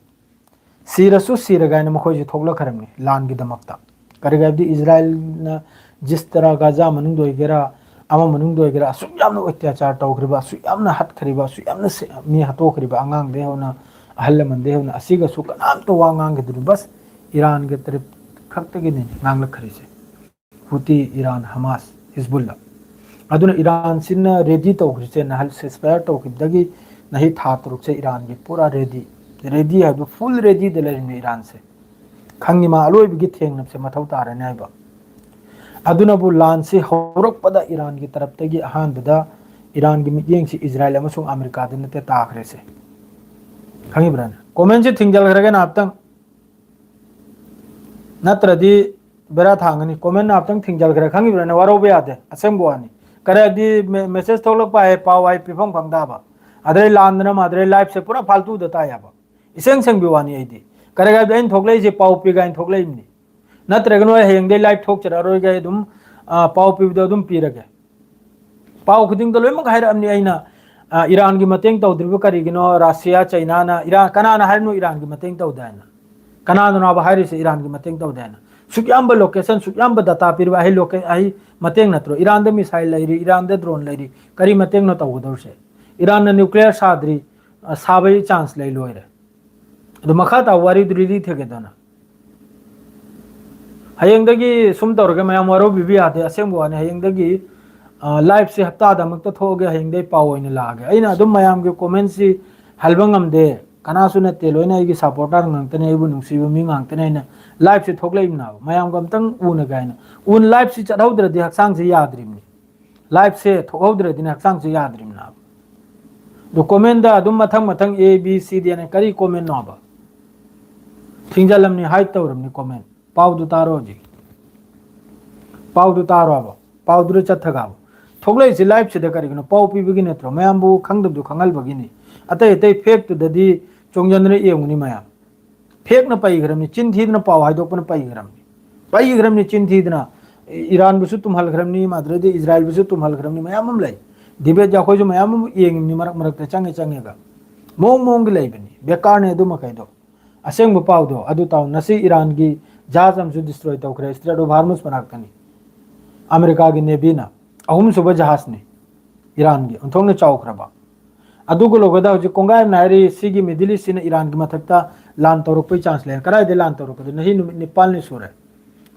ꯁꯤꯔꯁꯨ ꯁꯤꯔꯒ ꯍꯥꯏꯅ ꯃꯈꯣꯏꯁꯨ ꯊꯣꯛꯂꯛꯈ꯭ꯔꯕꯅꯤ ꯂꯥꯟꯒꯤꯗꯃꯛꯇ꯫ ꯀꯔꯤꯒꯤ ꯍꯥꯏꯕꯗꯤ ꯏꯖꯔꯥꯏꯜꯅ ꯖꯤꯁꯇꯔꯥ, ꯒꯥꯖꯥ ꯃꯅꯨꯡꯗ ꯑꯣꯏꯒꯦꯔꯥ, ꯑꯃ ꯃꯅꯨꯡꯗ ꯑꯣꯏꯒꯦꯔꯥ, ꯑꯁꯨꯛ ꯌꯥꯝꯅ ꯑꯣꯏꯇ꯭ꯌꯥꯆꯥꯔ ꯇꯧꯈ꯭ꯔꯤꯕ, ꯑꯁꯨꯛ ꯌꯥꯝꯅ ꯍꯠꯈ꯭ꯔꯤꯕ, ꯑꯁꯨꯛ ꯌꯥꯝꯅ ꯁꯤ-, ꯃꯤ ꯍꯥꯠꯇꯣꯛꯈ꯭ꯔꯤꯕ, ꯑꯉꯥꯡꯗꯒꯤ ꯍꯧꯅ, ꯑꯍꯜ ꯂꯃꯟꯗꯒꯤ ꯍꯧꯅ, ꯑꯁꯤꯒꯁꯨ ꯀꯅꯥꯝꯇ ꯋꯥ ꯉꯥꯡꯈꯤꯗ꯭ꯔꯤ꯫ ꯕꯁ ꯏꯔꯥꯟꯒꯤ ꯇꯔꯞ ꯈꯛꯇꯒꯤꯅꯤ ꯉꯥꯡꯂꯛꯈ꯭ꯔꯤꯁꯦ꯫ ꯍꯨꯇꯤ, ꯏꯔꯥꯟ, ꯍꯃꯥꯁ, ꯍꯤꯖꯕꯨꯜꯂꯥ꯫ ꯑꯗꯨꯅ ꯏꯔꯥꯟꯁꯤꯅ ꯔꯦꯗꯤ ꯇꯧꯈ꯭ꯔꯤꯁꯦ, ꯅꯍꯥꯟ ceasefire ꯇꯧꯈꯤꯕꯗꯒꯤ ꯅꯍꯤ ꯊꯥ ꯇꯔꯨꯛꯁꯦ ꯏꯔꯥꯟꯒꯤ ꯄꯨꯔꯥ ꯔꯦꯗꯤ, ꯔꯦꯗꯤ ꯍꯥꯏꯕ ꯐꯨꯜ ꯔꯦꯗꯤꯗ ꯂꯩꯔꯤꯅꯦ ꯏꯔꯥꯟꯁꯦ꯫ ꯈꯪꯉꯤ ꯃꯥ ꯑꯂꯣꯏꯕꯒꯤ ꯊꯦꯡꯅꯕꯁꯦ ꯃꯊꯧ ꯇꯥꯔꯅꯤ ꯍꯥꯏꯕ꯫ ꯑꯗꯨꯅꯕꯨ ꯂꯥꯟꯁꯤ ꯍꯧꯔꯛꯄꯗ ꯏꯔꯥꯟꯒꯤ ꯇꯔꯞꯇꯒꯤ ꯑꯍꯥꯟꯕꯗ ꯏꯔꯥꯟꯒꯤ ꯃꯤꯠꯌꯦꯡꯁꯤ ꯏꯖꯔꯥꯏꯜ ꯑꯃꯁꯨꯡ ꯑꯃꯦꯔꯤꯀꯥꯗ ꯅꯠꯇꯦ ꯇꯥꯈ꯭ꯔꯤꯁꯦ꯫ ꯈꯪꯉꯤꯕ꯭ꯔꯥꯅꯦ? ꯀꯣꯃꯦꯟꯁꯦ ꯊꯤꯡꯖꯤꯜꯈ꯭ꯔꯒꯦ ꯉꯥꯏꯍꯥꯛꯇꯪ, ꯅꯠꯇ꯭ꯔꯗꯤ ꯕꯦꯔꯥ ꯊꯥꯡꯒꯅꯤ꯫ ꯀꯣꯃꯦꯟ ꯉꯥꯏꯍꯥꯛꯇꯪ ꯊꯤꯡꯖꯤꯜꯈ꯭ꯔꯦ, ꯈꯪꯉꯤꯕ꯭ꯔꯥꯅꯦ? ꯋꯥꯔꯧꯕ ꯌꯥꯗꯦ, ꯑꯁꯦꯡꯕ ꯋꯥꯅꯤ꯫ ꯀꯔꯤ ꯍꯥꯏꯗꯤ ꯃꯦ-, ꯃꯦꯁꯦꯖ ꯊꯣꯛꯂꯛꯄ ꯍꯥꯏ ꯄꯥꯎ ꯍꯥꯏ ꯄꯤꯐꯝ ꯈꯪꯗꯕ꯫ ꯑꯗꯩ ꯂꯥꯟꯗꯅ ꯃꯥꯗ꯭ꯔꯦ ꯂꯥꯏꯐꯁꯦ ꯄꯨꯔꯥ ꯐꯥꯜꯇꯨꯗ ꯇꯥꯏ ꯍꯥꯏꯕ꯫ ꯏꯁꯦꯡ ꯁꯦꯡꯕꯤ ꯋꯥꯅꯤ ꯑꯩꯗꯤ꯫ ꯀꯔꯤ ꯍꯥꯏꯕꯗꯤ ꯑꯩꯅ ꯊꯣꯛꯂꯛꯏꯁꯦ ꯄꯥꯎ ꯄꯤ ꯀꯥꯏꯅ ꯊꯣꯛꯂꯛꯏꯕꯅꯤ꯫ ꯅꯠꯇ꯭ꯔꯒꯅ ꯑꯩ ꯍꯌꯦꯡꯗꯩ ꯂꯥꯏꯐ ꯊꯣꯛꯆꯔꯛꯑꯔꯣꯏꯒꯦ, ꯑꯩ ꯑꯗꯨꯝ, ꯑ, ꯄꯥꯎ ꯄꯤꯕꯗꯣ ꯑꯗꯨꯝ ꯄꯤꯔꯒꯦ꯫ ꯄꯥꯎ ꯈꯨꯗꯤꯡꯗ ꯂꯣꯏꯅꯃꯛ ꯍꯥꯏꯔꯛꯑꯕꯅꯤ ꯑꯩꯅ, ꯑ, ꯏꯔꯥꯟꯒꯤ ꯃꯇꯦꯡ ꯇꯧꯗ꯭ꯔꯤꯕ ꯀꯔꯤꯒꯤꯅꯣ? ꯔꯁꯤꯌꯥ, ꯆꯩꯅꯥꯅ, ꯏꯔꯥꯟ, ꯀꯅꯥꯅ ꯍꯥꯏꯔꯤꯅꯣ ꯏꯔꯥꯟꯒꯤ ꯃꯇꯦꯡ ꯇꯧꯗꯦ ꯍꯥꯏꯅ? ꯀꯅꯥꯅꯅꯣꯕ ꯍꯥꯏꯔꯤꯁꯦ ꯏꯔꯥꯟꯒꯤ ꯃꯇꯦꯡ ꯇꯧꯗꯦ ꯍꯥꯏꯅ? ꯁꯨꯛ ꯌꯥꯝꯕ ꯂꯣꯀꯦꯁꯟ, ꯁꯨꯛ ꯌꯥꯝꯕ ꯗꯇꯥ ꯄꯤꯔꯤꯕ ꯑꯍꯩ ꯂꯣꯀꯦ-, ꯑꯍꯩ ꯃꯇꯦꯡ ꯅꯠꯇ꯭ꯔꯣ? ꯏꯔꯥꯟꯗ ꯃꯤꯁꯥꯏꯜ ꯂꯩꯔꯤ, ꯏꯔꯥꯟꯗ ꯗ꯭ꯔꯣꯟ ꯂꯩꯔꯤ, ꯀꯔꯤ ꯃꯇꯦꯡꯅꯣ ꯇꯧꯒꯗꯧꯔꯤꯁꯦ? ꯏꯔꯥꯟꯅ ꯅ꯭ꯌꯨꯀ꯭ꯂꯤꯌꯔ ꯁꯥꯗ꯭ꯔꯤ, ꯑ, ꯁꯥꯕꯒꯤ ꯆꯥꯟꯁ ꯂꯩ, ꯂꯣꯏꯔꯦ꯫ ꯑꯗꯨ ꯃꯈꯥ ꯇꯥꯕ ꯋꯥꯔꯤꯗꯨ ꯔꯤꯂꯤ ꯊꯦꯒꯦꯗꯅ꯫ ꯍꯌꯦꯡꯗꯒꯤ ꯁꯨꯝ ꯇꯧꯔꯒ ꯃꯌꯥꯝ ꯋꯥꯔꯧꯕꯤꯕ ꯌꯥꯗꯦ, ꯑꯁꯦꯡꯕ ꯋꯥꯅꯤ꯫ ꯍꯌꯦꯡꯗꯒꯤ, ꯑ, ꯂꯥꯏꯐꯁꯦ ꯍꯞꯇꯥꯗ ꯑꯃꯨꯛꯇ ꯊꯣꯛꯑꯒꯦ, ꯍꯌꯦꯡꯗꯒꯤ ꯄꯥꯎ ꯑꯣꯏꯅ ꯂꯥꯛꯑꯒꯦ꯫ ꯑꯩꯅ ꯑꯗꯨꯝ ꯃꯌꯥꯝꯒꯤ ꯀꯣꯃꯦꯟꯁꯤ ꯍꯜꯕ ꯉꯝꯗꯦ, ꯀꯅꯥꯁꯨ ꯅꯠꯇꯦ, ꯂꯣꯏꯅ ꯑꯩꯒꯤ ꯁꯄꯣꯔꯇꯔ ꯉꯥꯛꯇꯅꯦ, ꯑꯩꯕꯨ ꯅꯨꯡꯁꯤꯕ ꯃꯤ ꯉꯥꯛꯇꯅꯦ꯫ ꯑꯩꯅ ꯂꯥꯏꯐꯁꯦ ꯊꯣꯛꯂꯛꯏꯕꯅꯦꯕ, ꯃꯌꯥꯝꯒ ꯑꯝꯇꯪ ꯎꯅꯒꯦ ꯍꯥꯏꯅ꯫ ꯎꯟ ꯂꯥꯏꯐꯁꯤ ꯆꯠꯍꯧꯗ꯭ꯔꯗꯤ ꯍꯛꯆꯥꯡꯁꯦ ꯌꯥꯗ꯭ꯔꯤꯕꯅꯤ꯫ ꯂꯥꯏꯐꯁꯦ ꯊꯣꯛꯍꯧꯗ꯭ꯔꯗꯤꯅꯦ ꯍꯛꯆꯥꯡꯁꯦ ꯌꯥꯗ꯭ꯔꯤꯕꯅꯦꯕ꯫ ꯑꯗꯣ ꯀꯣꯃꯦꯟꯗ ꯑꯗꯨꯝ ꯃꯊꯪ ꯃꯊꯪ A, B, C, D ꯑꯅ ꯀꯔꯤ ꯀꯣꯃꯦꯟꯅꯣꯕ? ꯊꯤꯡꯖꯤꯜꯂꯝꯅꯤ, ꯍꯥꯏꯠ ꯇꯧꯔꯝꯅꯤ ꯀꯣꯃꯦꯟ꯫ ꯄꯥꯎꯗꯨ ꯇꯥꯔꯣ ꯍꯧꯖꯤꯛ꯫ ꯄꯥꯎꯗꯨ ꯇꯥꯔꯣ ꯍꯥꯏꯕ꯫ ꯄꯥꯎꯗꯨꯗ ꯆꯠꯊꯒꯕ꯫ ꯊꯣꯛꯂꯛꯏꯁꯤ ꯂꯥꯏꯐꯁꯤꯗ ꯀꯔꯤꯒꯤꯅꯣ? ꯄꯥꯎ ꯄꯤꯕꯒꯤ ꯅꯠꯇ꯭ꯔꯣ? ꯃꯌꯥꯝꯕꯨ ꯈꯪꯗꯕꯗꯨ ꯈꯪꯍꯜꯕꯒꯤꯅꯤ꯫ ꯑꯇꯩ ꯑꯇꯩ ꯐꯦꯛꯇꯨꯗꯗꯤ ꯆꯣꯡꯁꯤꯟꯗꯨꯅ ꯌꯦꯡꯉꯨꯅꯤ ꯃꯌꯥꯝ꯫ ꯐꯦꯛꯅ ꯄꯩꯈ꯭ꯔꯕꯅꯤ, ꯆꯤꯟ ꯊꯤꯗꯅ ꯄꯥꯎ ꯍꯥꯏꯗꯣꯛꯄꯅ ꯄꯩꯈ꯭ꯔꯕꯅꯤ꯫ ꯄꯩꯈ꯭ꯔꯕꯅꯤ ꯆꯤꯟ ꯊꯤꯗꯅ꯫ ꯏꯔꯥꯟꯕꯨꯁꯨ ꯇꯨꯝꯍꯜꯈ꯭ꯔꯕꯅꯤ, ꯃꯗꯨꯗꯩꯗꯤ ꯏꯖꯔꯥꯏꯜꯕꯨꯁꯨ ꯇꯨꯝꯍꯜꯈ꯭ꯔꯕꯅꯤ, ꯃꯌꯥꯝ ꯑꯃ ꯂꯩ꯫ ꯗꯤꯕꯦꯠꯁꯦ ꯑꯩꯈꯣꯏꯁꯨ ꯃꯌꯥꯝ ꯑꯃ ꯌꯦꯡꯉꯤꯕꯅꯤ, ꯃꯔꯛ ꯃꯔꯛꯇ ꯆꯪꯉꯦ ꯆꯪꯉꯦꯒ꯫ ꯃꯑꯣꯡ ꯃꯑꯣꯡꯒꯤ ꯂꯩꯕꯅꯤ, ꯕꯦꯀꯥꯔꯅꯦ ꯑꯗꯨ ꯃꯈꯩꯗꯣ꯫ ꯑꯁꯦꯡꯕ ꯄꯥꯎꯗꯣ ꯑꯗꯨ ꯇꯥꯎ꯫ ꯉꯁꯤ ꯏꯔꯥꯟꯒꯤ ꯖꯍꯥꯖ ꯑꯃꯁꯨ ꯗꯤꯁꯇ꯭ꯔꯣꯏ ꯇꯧꯈ꯭ꯔꯦ ꯁ꯭ꯇ꯭ꯔꯦꯠ ꯑꯣꯐ ꯍꯥꯔꯃꯨꯁ ꯃꯅꯥꯛꯇꯅꯤ꯫ ꯑꯃꯦꯔꯤꯀꯥꯒꯤ ꯅꯦꯚꯤꯅ꯫ ꯑꯍꯨꯝꯁꯨꯕ ꯖꯍꯥꯖꯅꯤ ꯏꯔꯥꯟꯒꯤ ꯑꯣꯟꯊꯣꯛꯅ ꯆꯥꯎꯈ꯭ꯔꯕ꯫ ꯑꯗꯨꯒ ꯂꯣꯏꯒꯗ ꯍꯧꯖꯤꯛ ꯀꯣꯡꯒꯥꯏ ꯑꯃꯅ ꯍꯥꯏꯔꯤ, ꯁꯤꯒꯤ ꯃꯤꯗꯜ ꯏꯁꯁꯤꯅ ꯏꯔꯥꯟꯒꯤ ꯃꯊꯛꯇ ꯂꯥꯟ ꯇꯧꯔꯛꯄꯩ ꯆꯥꯟꯁ ꯂꯩ꯫ ꯀꯗꯥꯏꯗ ꯂꯥꯟ ꯇꯧꯔꯛꯀꯗꯣꯏꯅꯣ? ꯉꯁꯤ ꯅꯨꯃꯤꯠ ꯅꯤꯄꯥꯜꯅꯤ ꯁꯨꯔꯦ,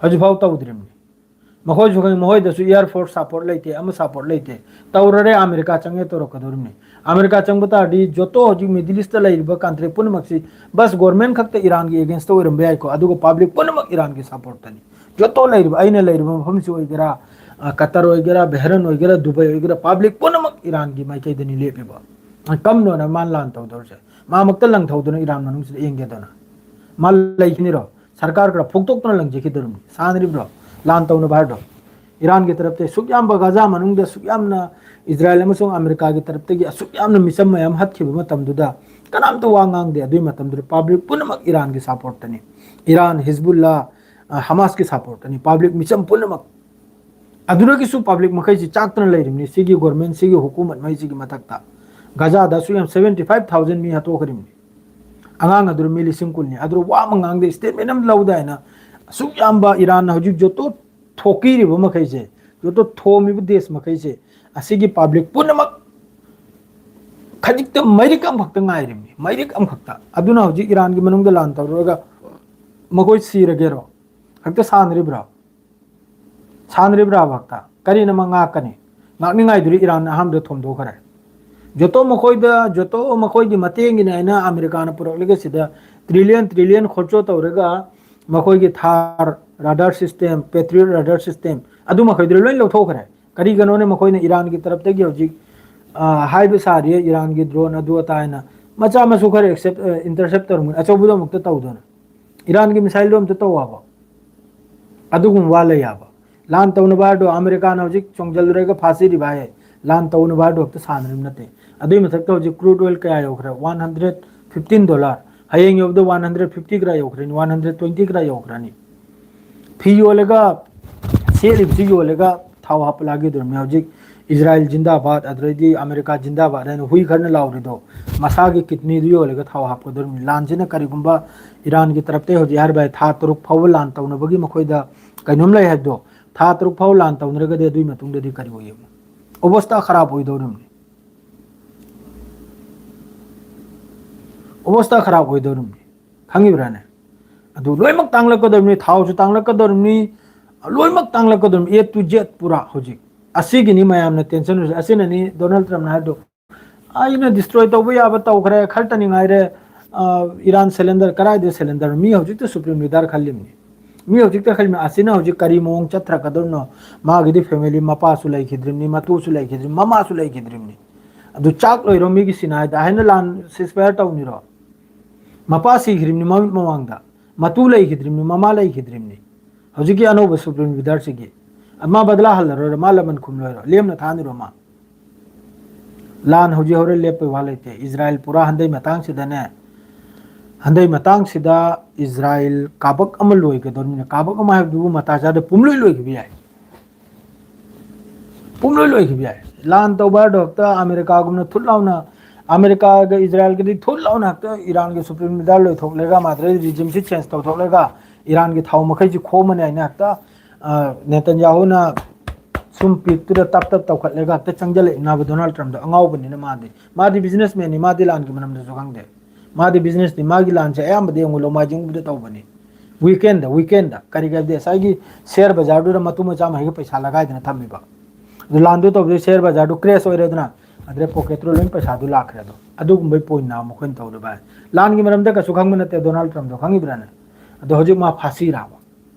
ꯍꯧꯖꯤꯛꯐꯥꯎ ꯇꯧꯗ꯭ꯔꯤꯕꯅꯤ꯫ ꯃꯈꯣꯏꯁꯨ ꯈꯪꯉꯤ, ꯃꯈꯣꯏꯗꯁꯨ ꯏꯌꯥꯔ ꯐꯣꯔꯁ ꯁꯄꯣꯔꯠ ꯂꯩꯇꯦ, ꯑꯃ ꯁꯄꯣꯔꯠ ꯂꯩꯇꯦ꯫ ꯇꯧꯔꯔꯦ, ꯑꯃꯦꯔꯤꯀꯥ ꯆꯪꯉꯦ ꯇꯧꯔꯛꯀꯗꯧꯔꯤꯕꯅꯤ꯫ ꯑꯃꯦꯔꯤꯀꯥ ꯆꯪꯕ ꯇꯥꯔꯗꯤ ꯖꯣꯇꯣ ꯍꯧꯖꯤꯛ ꯃꯤꯗꯜ ꯏꯁꯇ ꯂꯩꯔꯤꯕ ꯀꯟꯇ꯭ꯔꯤ ꯄꯨꯝꯅꯃꯛꯁꯤ ꯕꯁ ꯒꯣꯔꯃꯦꯟ ꯈꯛꯇ ꯏꯔꯥꯟꯒꯤ ꯑꯦꯒꯦꯟꯁꯇ ꯑꯣꯏꯔꯝꯕ ꯌꯥꯏꯀꯣ, ꯑꯗꯨꯒ ꯄꯥꯕ꯭ꯂꯤꯛ ꯄꯨꯝꯅꯃꯛ ꯏꯔꯥꯟꯒꯤ ꯁꯄꯣꯔꯠꯇꯅꯤ꯫ ꯖꯣꯇꯣ ꯂꯩꯔꯤꯕ, ꯑꯩꯅ ꯂꯩꯔꯤꯕ ꯃꯐꯝꯁꯤ ꯑꯣꯏꯒꯦꯔꯥ, ꯑ, ꯀꯇꯔ ꯑꯣꯏꯒꯦꯔꯥ, ꯕꯦꯍꯔꯟ ꯑꯣꯏꯒꯦꯔꯥ, ꯗꯨꯕꯥꯏ ꯑꯣꯏꯒꯦꯔꯥ, ꯄꯥꯕ꯭ꯂꯤꯛ ꯄꯨꯝꯅꯃꯛ ꯏꯔꯥꯟꯒꯤ ꯃꯥꯏꯀꯩꯗꯅꯤ ꯂꯦꯞꯄꯤꯕ꯫ ꯀꯝꯗꯧꯅ ꯃꯥꯅ ꯂꯥꯟ ꯇꯧꯗꯧꯔꯤꯁꯦ? ꯃꯥꯃꯛꯇ ꯂꯪꯊꯧꯗꯅ ꯏꯔꯥꯟ ꯃꯅꯨꯡꯁꯤꯗ ꯌꯦꯡꯒꯦꯗꯅ ꯃꯥ ꯂꯩꯈꯤꯅꯤꯔꯣ? ꯁꯔꯀꯥꯔ ꯈꯔ ꯐꯨꯛꯇꯣꯛꯇꯅ ꯂꯪꯖꯈꯤꯗꯧꯔꯤꯕꯅꯤ꯫ ꯁꯥꯟꯅꯔꯤꯕ꯭ꯔꯣ ꯂꯥꯟ ꯇꯧꯅꯕ ꯍꯥꯏꯔꯗꯣ? ꯏꯔꯥꯟꯒꯤ ꯇꯔꯞꯇ ꯁꯨꯛ ꯌꯥꯝꯕ, ꯒꯥꯖꯥ ꯃꯅꯨꯡꯗ ꯁꯨꯛ ꯌꯥꯝꯅ ꯏꯖꯔꯥꯌꯦꯜ ꯑꯃꯁꯨꯡ ꯑꯃꯦꯔꯤꯀꯥꯒꯤ ꯇꯔꯞꯇꯒꯤ ꯑꯁꯨꯛ ꯌꯥꯝꯅ ꯃꯤꯆꯝ ꯃꯌꯥꯝ ꯍꯥꯠꯈꯤꯕ ꯃꯇꯝꯗꯨꯗ ꯀꯅꯥꯝꯇ ꯋꯥ ꯉꯥꯡꯗꯦ꯫ ꯑꯗꯨꯒꯤ ꯃꯇꯝꯗꯨꯗ ꯄꯥꯕ꯭ꯂꯤꯛ ꯄꯨꯝꯅꯃꯛ ꯏꯔꯥꯟꯒꯤ ꯁꯄꯣꯔꯠꯇꯅꯤ꯫ ꯏꯔꯥꯟ, ꯍꯤꯖꯕꯨꯜꯂꯥ, ꯑ, ꯍꯃꯥꯁꯀꯤ ꯁꯄꯣꯔꯠꯇꯅꯤ ꯄꯥꯕ꯭ꯂꯤꯛ ꯃꯤꯆꯝ ꯄꯨꯝꯅꯃꯛ꯫ ꯑꯗꯨꯗꯒꯤꯁꯨ ꯄꯥꯕ꯭ꯂꯤꯛ ꯃꯈꯩꯁꯤ ꯆꯥꯛꯇꯅ ꯂꯩꯔꯤꯕꯅꯤ ꯁꯤꯒꯤ ꯒꯣꯔꯃꯦꯟ, ꯁꯤꯒꯤ ꯍꯨꯀꯨꯃꯠ ꯃꯩꯁꯤꯒꯤ ꯃꯊꯛꯇ꯫ ꯒꯥꯖꯥꯗ ꯑꯁꯨꯛ ꯌꯥꯝ seventy five thousand ꯃꯤ ꯍꯥꯠꯇꯣꯛꯈ꯭ꯔꯤꯕꯅꯤ꯫ ꯑꯉꯥꯡ ꯑꯗꯨ ꯃꯤ ꯂꯤꯁꯤꯡ ꯀꯨꯟꯅꯤ꯫ ꯑꯗꯨ ꯋꯥ ꯑꯃ ꯉꯥꯡꯗꯦ, ꯁ꯭ꯇꯦꯠꯃꯦꯟ ꯑꯃ ꯂꯧꯗꯦ ꯍꯥꯏꯅ ꯑꯁꯨꯛ ꯌꯥꯝꯕ ꯏꯔꯥꯟꯅ ꯍꯧꯖꯤꯛ ꯖꯣꯇꯣ ꯊꯣꯛꯄꯤꯔꯤꯕ ꯃꯈꯩꯁꯦ, ꯖꯣꯇꯣ ꯊꯣꯝꯃꯤꯕ ꯗꯦꯁ ꯃꯈꯩꯁꯦ, ꯑꯁꯤꯒꯤ ꯄꯥꯕ꯭ꯂꯤꯛ ꯄꯨꯝꯅꯃꯛ ꯈꯖꯤꯛꯇ ꯃꯩꯔꯤꯛ ꯑꯃꯈꯛꯇ ꯉꯥꯏꯔꯤꯕꯅꯤ, ꯃꯩꯔꯤꯛ ꯑꯃꯈꯛꯇ꯫ ꯑꯗꯨꯅ ꯍꯧꯖꯤꯛ ꯏꯔꯥꯟꯒꯤ ꯃꯅꯨꯡꯗ ꯂꯥꯟ ꯇꯧꯔꯨꯔꯒ ꯃꯈꯣꯏ ꯁꯤꯔꯒꯦꯔꯣ? ꯍꯦꯛꯇ ꯁꯥꯟꯅꯔꯤꯕ꯭ꯔꯣ? ꯁꯥꯟꯅꯔꯤꯕ꯭ꯔꯥ ꯍꯛꯇ? ꯀꯔꯤꯅ ꯑꯃ ꯉꯥꯛꯀꯅꯤ? ꯉꯥꯛꯅꯤꯡꯉꯥꯏꯗꯨꯗꯤ ꯏꯔꯥꯟꯅ ꯑꯍꯥꯟꯕꯗ ꯊꯣꯝꯗꯣꯛꯈ꯭ꯔꯦ꯫ ꯖꯣꯇꯣ ꯃꯈꯣꯏꯗ, ꯖꯣꯇꯣ ꯃꯈꯣꯏꯒꯤ ꯃꯇꯦꯡꯒꯤꯅꯤ ꯍꯥꯏꯅ ꯑꯃꯦꯔꯤꯀꯥꯅ ꯄꯨꯔꯛꯂꯒ ꯁꯤꯗ ꯇ꯭ꯔꯤꯂꯤꯌꯟ ꯇ꯭ꯔꯤꯂꯤꯌꯟ ꯈꯣꯔꯆꯣ ꯇꯧꯔꯒ ꯃꯈꯣꯏꯒꯤ ꯊꯥꯔ radar system, patriot radar system, ꯑꯗꯨ ꯃꯈꯩꯗꯨ ꯂꯣꯏ ꯂꯧꯊꯣꯛꯈ꯭ꯔꯦ꯫ ꯀꯔꯤꯒꯤꯅꯣꯅꯦ ꯃꯈꯣꯏꯅ ꯏꯔꯥꯟꯒꯤ ꯇꯔꯞꯇꯒꯤ ꯍꯧꯖꯤꯛ, ꯑ, ꯍꯥꯏꯕ ꯁꯥꯔꯤ, ꯏꯔꯥꯟꯒꯤ ꯗ꯭ꯔꯣꯟ ꯑꯗꯨ ꯑꯗꯥ ꯍꯥꯏꯅ ꯃꯆꯥ ꯃꯁꯨ ꯈꯔ ꯑꯦꯛꯁꯦꯞ, ꯑ, ꯏꯟꯇꯔꯁꯦꯞ ꯇꯧꯔꯝꯒꯅꯤ, ꯑꯆꯧꯕꯗꯣ ꯑꯃꯨꯛꯇ ꯇꯧꯗꯅ꯫ ꯏꯔꯥꯟꯒꯤ ꯃꯤꯁꯥꯏꯜꯗꯣ ꯑꯝꯇ ꯇꯧ ꯍꯥꯏꯕ꯫ ꯑꯗꯨꯒꯨꯝꯕ ꯋꯥ ꯂꯩ ꯍꯥꯏꯕ꯫ ꯂꯥꯟ ꯇꯧꯅꯕ ꯍꯥꯏꯔꯗꯣ ꯑꯃꯦꯔꯤꯀꯥꯅ ꯍꯧꯖꯤꯛ ꯆꯣꯡꯖꯜꯂꯨꯔꯒ ꯐꯥꯁꯤꯔꯤꯕ ꯍꯥꯏ꯫ ꯂꯥꯟ ꯇꯧꯅꯕ ꯍꯥꯏꯔꯗꯣ ꯍꯦꯛꯇ ꯁꯥꯟꯅꯔꯤꯕ ꯅꯠꯇꯦ꯫ ꯑꯗꯨꯏ ꯃꯊꯛꯇ ꯍꯧꯖꯤꯛ crude oil ꯀꯌꯥ ꯌꯧꯈ꯭ꯔꯦ? One hundred fifteen dollar꯫ ꯍꯌꯦꯡ ꯌꯧꯕꯗ one hundred fifty ꯈꯔ ꯌꯧꯈ꯭ꯔꯅꯤ, one hundred twenty ꯈꯔ ꯌꯧꯈ꯭ꯔꯅꯤ꯫ ꯐꯤ ꯌꯣꯜꯂꯒ, ꯁꯦꯠꯂꯤꯕꯁꯤ ꯌꯣꯜꯂꯒ ꯊꯥꯎ ꯍꯥꯞꯄ ꯂꯥꯛꯈꯤꯗꯧꯔꯤꯕꯅꯤ꯫ ꯍꯧꯖꯤꯛ ꯏꯖꯔꯥꯏꯜ ꯖꯤꯟꯗꯥꯕꯥꯗ, ꯑꯗꯨꯗꯩꯗꯤ ꯑꯃꯦꯔꯤꯀꯥ ꯖꯤꯟꯗꯥꯕꯥꯗ ꯍꯥꯏꯅ ꯍꯨꯏ ꯈꯔꯅ ꯂꯥꯎꯔꯤꯗꯣ, ꯃꯁꯥꯒꯤ ꯀꯤꯗꯅꯤꯗꯨ ꯌꯣꯜꯂꯒ ꯊꯥꯎ ꯍꯥꯞꯀꯗꯧꯔꯤꯕꯅꯤ꯫ ꯂꯥꯟꯁꯤꯅ ꯀꯔꯤꯒꯨꯝꯕ ꯏꯔꯥꯟꯒꯤ ꯇꯔꯞꯇꯩ ꯍꯧꯖꯤꯛ ꯍꯥꯏꯔꯤꯕ ꯊꯥ ꯇꯔꯨꯛ ꯐꯥꯎꯕ ꯂꯥꯟ ꯇꯧꯅꯕꯒꯤ ꯃꯈꯣꯏꯗ ꯀꯩꯅꯣꯝ ꯂꯩ ꯍꯥꯏꯕꯗꯣ, ꯊꯥ ꯇꯔꯨꯛ ꯐꯥꯎ ꯂꯥꯟ ꯇꯧꯅꯔꯒꯗꯤ ꯑꯗꯨꯒꯤ ꯃꯇꯨꯡꯗꯗꯤ ꯀꯔꯤ ꯑꯣꯏꯌꯦꯕ? ꯑꯣꯕꯁꯇꯥ ꯈꯔꯥꯕ ꯑꯣꯏꯗꯧꯔꯤꯕꯅꯤ꯫ ꯑꯣꯕꯁꯇꯥ ꯈꯔꯥꯕ ꯑꯣꯏꯗꯧꯔꯤꯕꯅꯤ꯫ ꯈꯪꯉꯤꯕ꯭ꯔꯥꯅꯦ? ꯑꯗꯨ ꯂꯣꯏꯅꯃꯛ ꯇꯥꯡꯂꯛꯀꯗꯧꯔꯤꯕꯅꯤ, ꯊꯥꯎꯁꯨ ꯇꯥꯡꯂꯛꯀꯗꯧꯔꯤꯕꯅꯤ, ꯂꯣꯏꯅꯃꯛ ꯇꯥꯡꯂꯛꯀꯗꯧꯔꯤꯕꯅꯤ, A to Z ꯄꯨꯔꯥ ꯍꯧꯖꯤꯛ꯫ ꯑꯁꯤꯒꯤꯅꯤ ꯃꯌꯥꯝꯅ ꯇꯦꯟꯁꯟ ꯑꯣꯏꯔꯤꯁꯦ꯫ ꯑꯁꯤꯅꯅꯤ ꯗꯣꯅꯥꯜꯗ ꯇ꯭ꯔꯝꯞꯅ ꯍꯥꯏꯕꯗꯣ, "ꯑꯩꯅ ꯗꯤꯁꯇ꯭ꯔꯣꯏ ꯇꯧꯕ ꯌꯥꯕ ꯇꯧꯈ꯭ꯔꯦ, ꯈꯔꯇꯅꯤ ꯉꯥꯏꯔꯦ꯫ ꯑ, ꯏꯔꯥꯟ ꯁꯦꯂꯦꯟꯗꯔ, ꯀꯗꯥꯏꯗ ꯁꯦꯂꯦꯟꯗꯔ?" ꯃꯤ ꯍꯧꯖꯤꯛꯇ ꯁꯨꯄ꯭ꯔꯤꯝ ꯂꯤꯗꯔ ꯈꯜꯂꯤꯕꯅꯤ꯫ ꯃꯤ ꯍꯧꯖꯤꯛꯇ ꯈꯜꯂꯤꯕꯅꯤ, ꯑꯁꯤꯅ ꯍꯧꯖꯤꯛ ꯀꯔꯤ ꯃꯑꯣꯡ ꯆꯠꯊꯔꯛꯀꯗꯧꯔꯤꯅꯣ? ꯃꯥꯒꯤꯗꯤ ꯐꯦꯃꯤꯂꯤ, ꯃꯄꯥꯁꯨ ꯂꯩꯈꯤꯗ꯭ꯔꯤꯕꯅꯤ, ꯃꯇꯨꯁꯨ ꯂꯩꯈꯤꯗ꯭ꯔꯤꯕꯅꯤ, ꯃꯃꯥꯁꯨ ꯂꯩꯈꯤꯗ꯭ꯔꯤꯕꯅꯤ꯫ ꯑꯗꯨ ꯆꯥꯛ ꯂꯣꯏꯔꯣ ꯃꯤꯒꯤ ꯁꯤꯅꯥꯏꯗ ꯍꯥꯏꯅ ꯂꯥꯟ ꯁꯤꯁꯐꯥꯌꯔ ꯇꯧꯅꯤꯔꯣ? ꯃꯄꯥ ꯁꯤꯈ꯭ꯔꯤꯕꯅꯤ ꯃꯃꯤꯠ ꯃꯃꯥꯡꯗ, ꯃꯇꯨ ꯂꯩꯈꯤꯗ꯭ꯔꯤꯕꯅꯤ, ꯃꯃꯥ ꯂꯩꯈꯤꯗ꯭ꯔꯤꯕꯅꯤ꯫ ꯍꯧꯖꯤꯛꯀꯤ ꯑꯅꯧꯕ ꯁꯨꯄ꯭ꯔꯤꯝ ꯂꯤꯗꯔꯁꯤꯒꯤ ꯃꯥ ꯕꯗꯂꯥ ꯍꯜꯂꯔꯣꯏꯔꯣ? ꯃꯥ ꯂꯃꯟ ꯈꯨꯝꯂꯣꯏꯔꯣ? ꯂꯦꯝꯅ ꯊꯥꯅꯤꯔꯣ ꯃꯥ? ꯂꯥꯟ ꯍꯧꯖꯤꯛ ꯍꯧꯔꯦꯟ ꯂꯦꯞꯄꯩ ꯋꯥ ꯂꯩꯇꯦ꯫ ꯏꯖꯔꯥꯏꯜ ꯄꯨꯔꯥ ꯍꯟꯗꯩ ꯃꯇꯥꯡꯁꯤꯗꯅꯦ, ꯍꯟꯗꯩ ꯃꯇꯥꯡꯁꯤꯗ ꯏꯖꯔꯥꯏꯜ ꯀꯥꯕꯛ ꯑꯃ ꯂꯣꯏꯒꯗꯧꯔꯤꯕꯅꯤꯅ, ꯀꯥꯕꯛ ꯑꯃ ꯍꯥꯏꯕꯗꯨꯕꯨ ꯃꯇꯥ ꯆꯥꯗ ꯄꯨꯝꯂꯣꯏ ꯂꯣꯏꯈꯤꯕ ꯌꯥꯏ꯫ ꯄꯨꯝꯂꯣꯏ ꯂꯣꯏꯈꯤꯕ ꯌꯥꯏ꯫ ꯂꯥꯟ ꯇꯧꯕ ꯍꯥꯏꯗꯣ ꯍꯦꯛꯇ ꯑꯃꯦꯔꯤꯀꯥꯒꯨꯝꯅ ꯊꯨꯠ ꯂꯥꯎꯅ, ꯑꯃꯦꯔꯤꯀꯥꯒ ꯏꯖꯔꯥꯏꯜꯒꯗꯤ ꯊꯨꯠ ꯂꯥꯎꯅ ꯍꯦꯛꯇ ꯏꯔꯥꯟꯒꯤ ꯁꯨꯄ꯭ꯔꯤꯝ ꯂꯤꯗꯔ ꯂꯣꯏꯊꯣꯛꯂꯒ, ꯃꯥꯗ꯭ꯔꯦ ꯔꯤꯖꯤꯝꯁꯤ ꯆꯦꯟꯖ ꯇꯧꯊꯣꯛꯂꯒ, ꯏꯔꯥꯟꯒꯤ ꯊꯥꯎ ꯃꯈꯩꯁꯤ ꯈꯣꯝꯃꯅꯤ ꯍꯥꯏꯅ ꯍꯦꯛꯇ, ꯑ, ꯅꯦꯇꯟꯌꯥꯍꯨꯅ ꯁꯨꯝ ꯄꯤꯛꯇꯨꯗ ꯇꯞ ꯇꯞ ꯇꯧꯈꯠꯂꯒ ꯍꯦꯛꯇ ꯆꯪꯁꯤꯜꯂꯛꯏꯅꯕ ꯗꯣꯅꯥꯜꯗ ꯇ꯭ꯔꯝꯞꯗꯣ꯫ ꯑꯉꯥꯎꯕꯅꯤꯅ ꯃꯥꯗꯤ꯫ ꯃꯥꯗꯤ ꯕꯤꯖꯤꯅꯦꯁꯃꯦꯟꯅꯤ, ꯃꯥꯗꯤ ꯂꯥꯟꯒꯤ ꯃꯔꯝꯗꯁꯨ ꯈꯪꯗꯦ꯫ ꯃꯥꯗꯤ ꯕꯤꯖꯤꯅꯦꯁꯅꯤ, ꯃꯥꯒꯤ ꯂꯥꯟꯁꯦ ꯑꯌꯥꯝꯕꯗꯤ ꯌꯦꯡꯉꯨ ꯂꯣꯡꯃꯥꯏꯖꯤꯡꯗ ꯇꯧꯕꯅꯤ꯫ Weekend, weekend. ꯀꯔꯤꯒꯤ ꯍꯥꯏꯕꯗꯤ ꯉꯁꯥꯏꯒꯤ ꯁꯤꯌꯔ ꯕꯖꯥꯔꯗꯨꯗ ꯃꯇꯨ ꯃꯆꯥ ꯃꯈꯩꯒ ꯄꯩꯁꯥ ꯂꯒꯥꯏꯗꯅ ꯊꯝꯃꯤꯕ꯫ ꯑꯗꯨ ꯂꯥꯟꯗꯨ ꯇꯧꯕꯗꯩ ꯁꯤꯌꯔ ꯕꯖꯥꯔꯗꯨ ꯀ꯭ꯔꯦꯁ ꯑꯣꯏꯔꯦꯗꯅ, ꯑꯗꯨꯗꯩ ꯄꯣꯀꯦꯠꯇꯨꯗ ꯂꯣꯏ ꯄꯩꯁꯥꯗꯨ ꯂꯥꯛꯈ꯭ꯔꯦ꯫ ꯑꯗꯣ ꯑꯗꯨꯒꯨꯝꯕꯩ ꯄꯣꯏꯟꯅ ꯃꯈꯣꯏꯅ ꯇꯧꯔꯤꯕ ꯍꯥꯏ꯫ ꯂꯥꯟꯒꯤ ꯃꯔꯝꯗ ꯀꯩꯁꯨ ꯈꯪꯕ ꯅꯠꯇꯦ ꯗꯣꯅꯥꯜꯗ ꯇ꯭ꯔꯝꯞꯗꯣ, ꯈꯪꯉꯤꯕ꯭ꯔꯥꯅꯦ? ꯑꯗꯣ ꯍꯧꯖꯤꯛ ꯃꯥ ꯐꯥꯁꯤꯔꯥꯕ?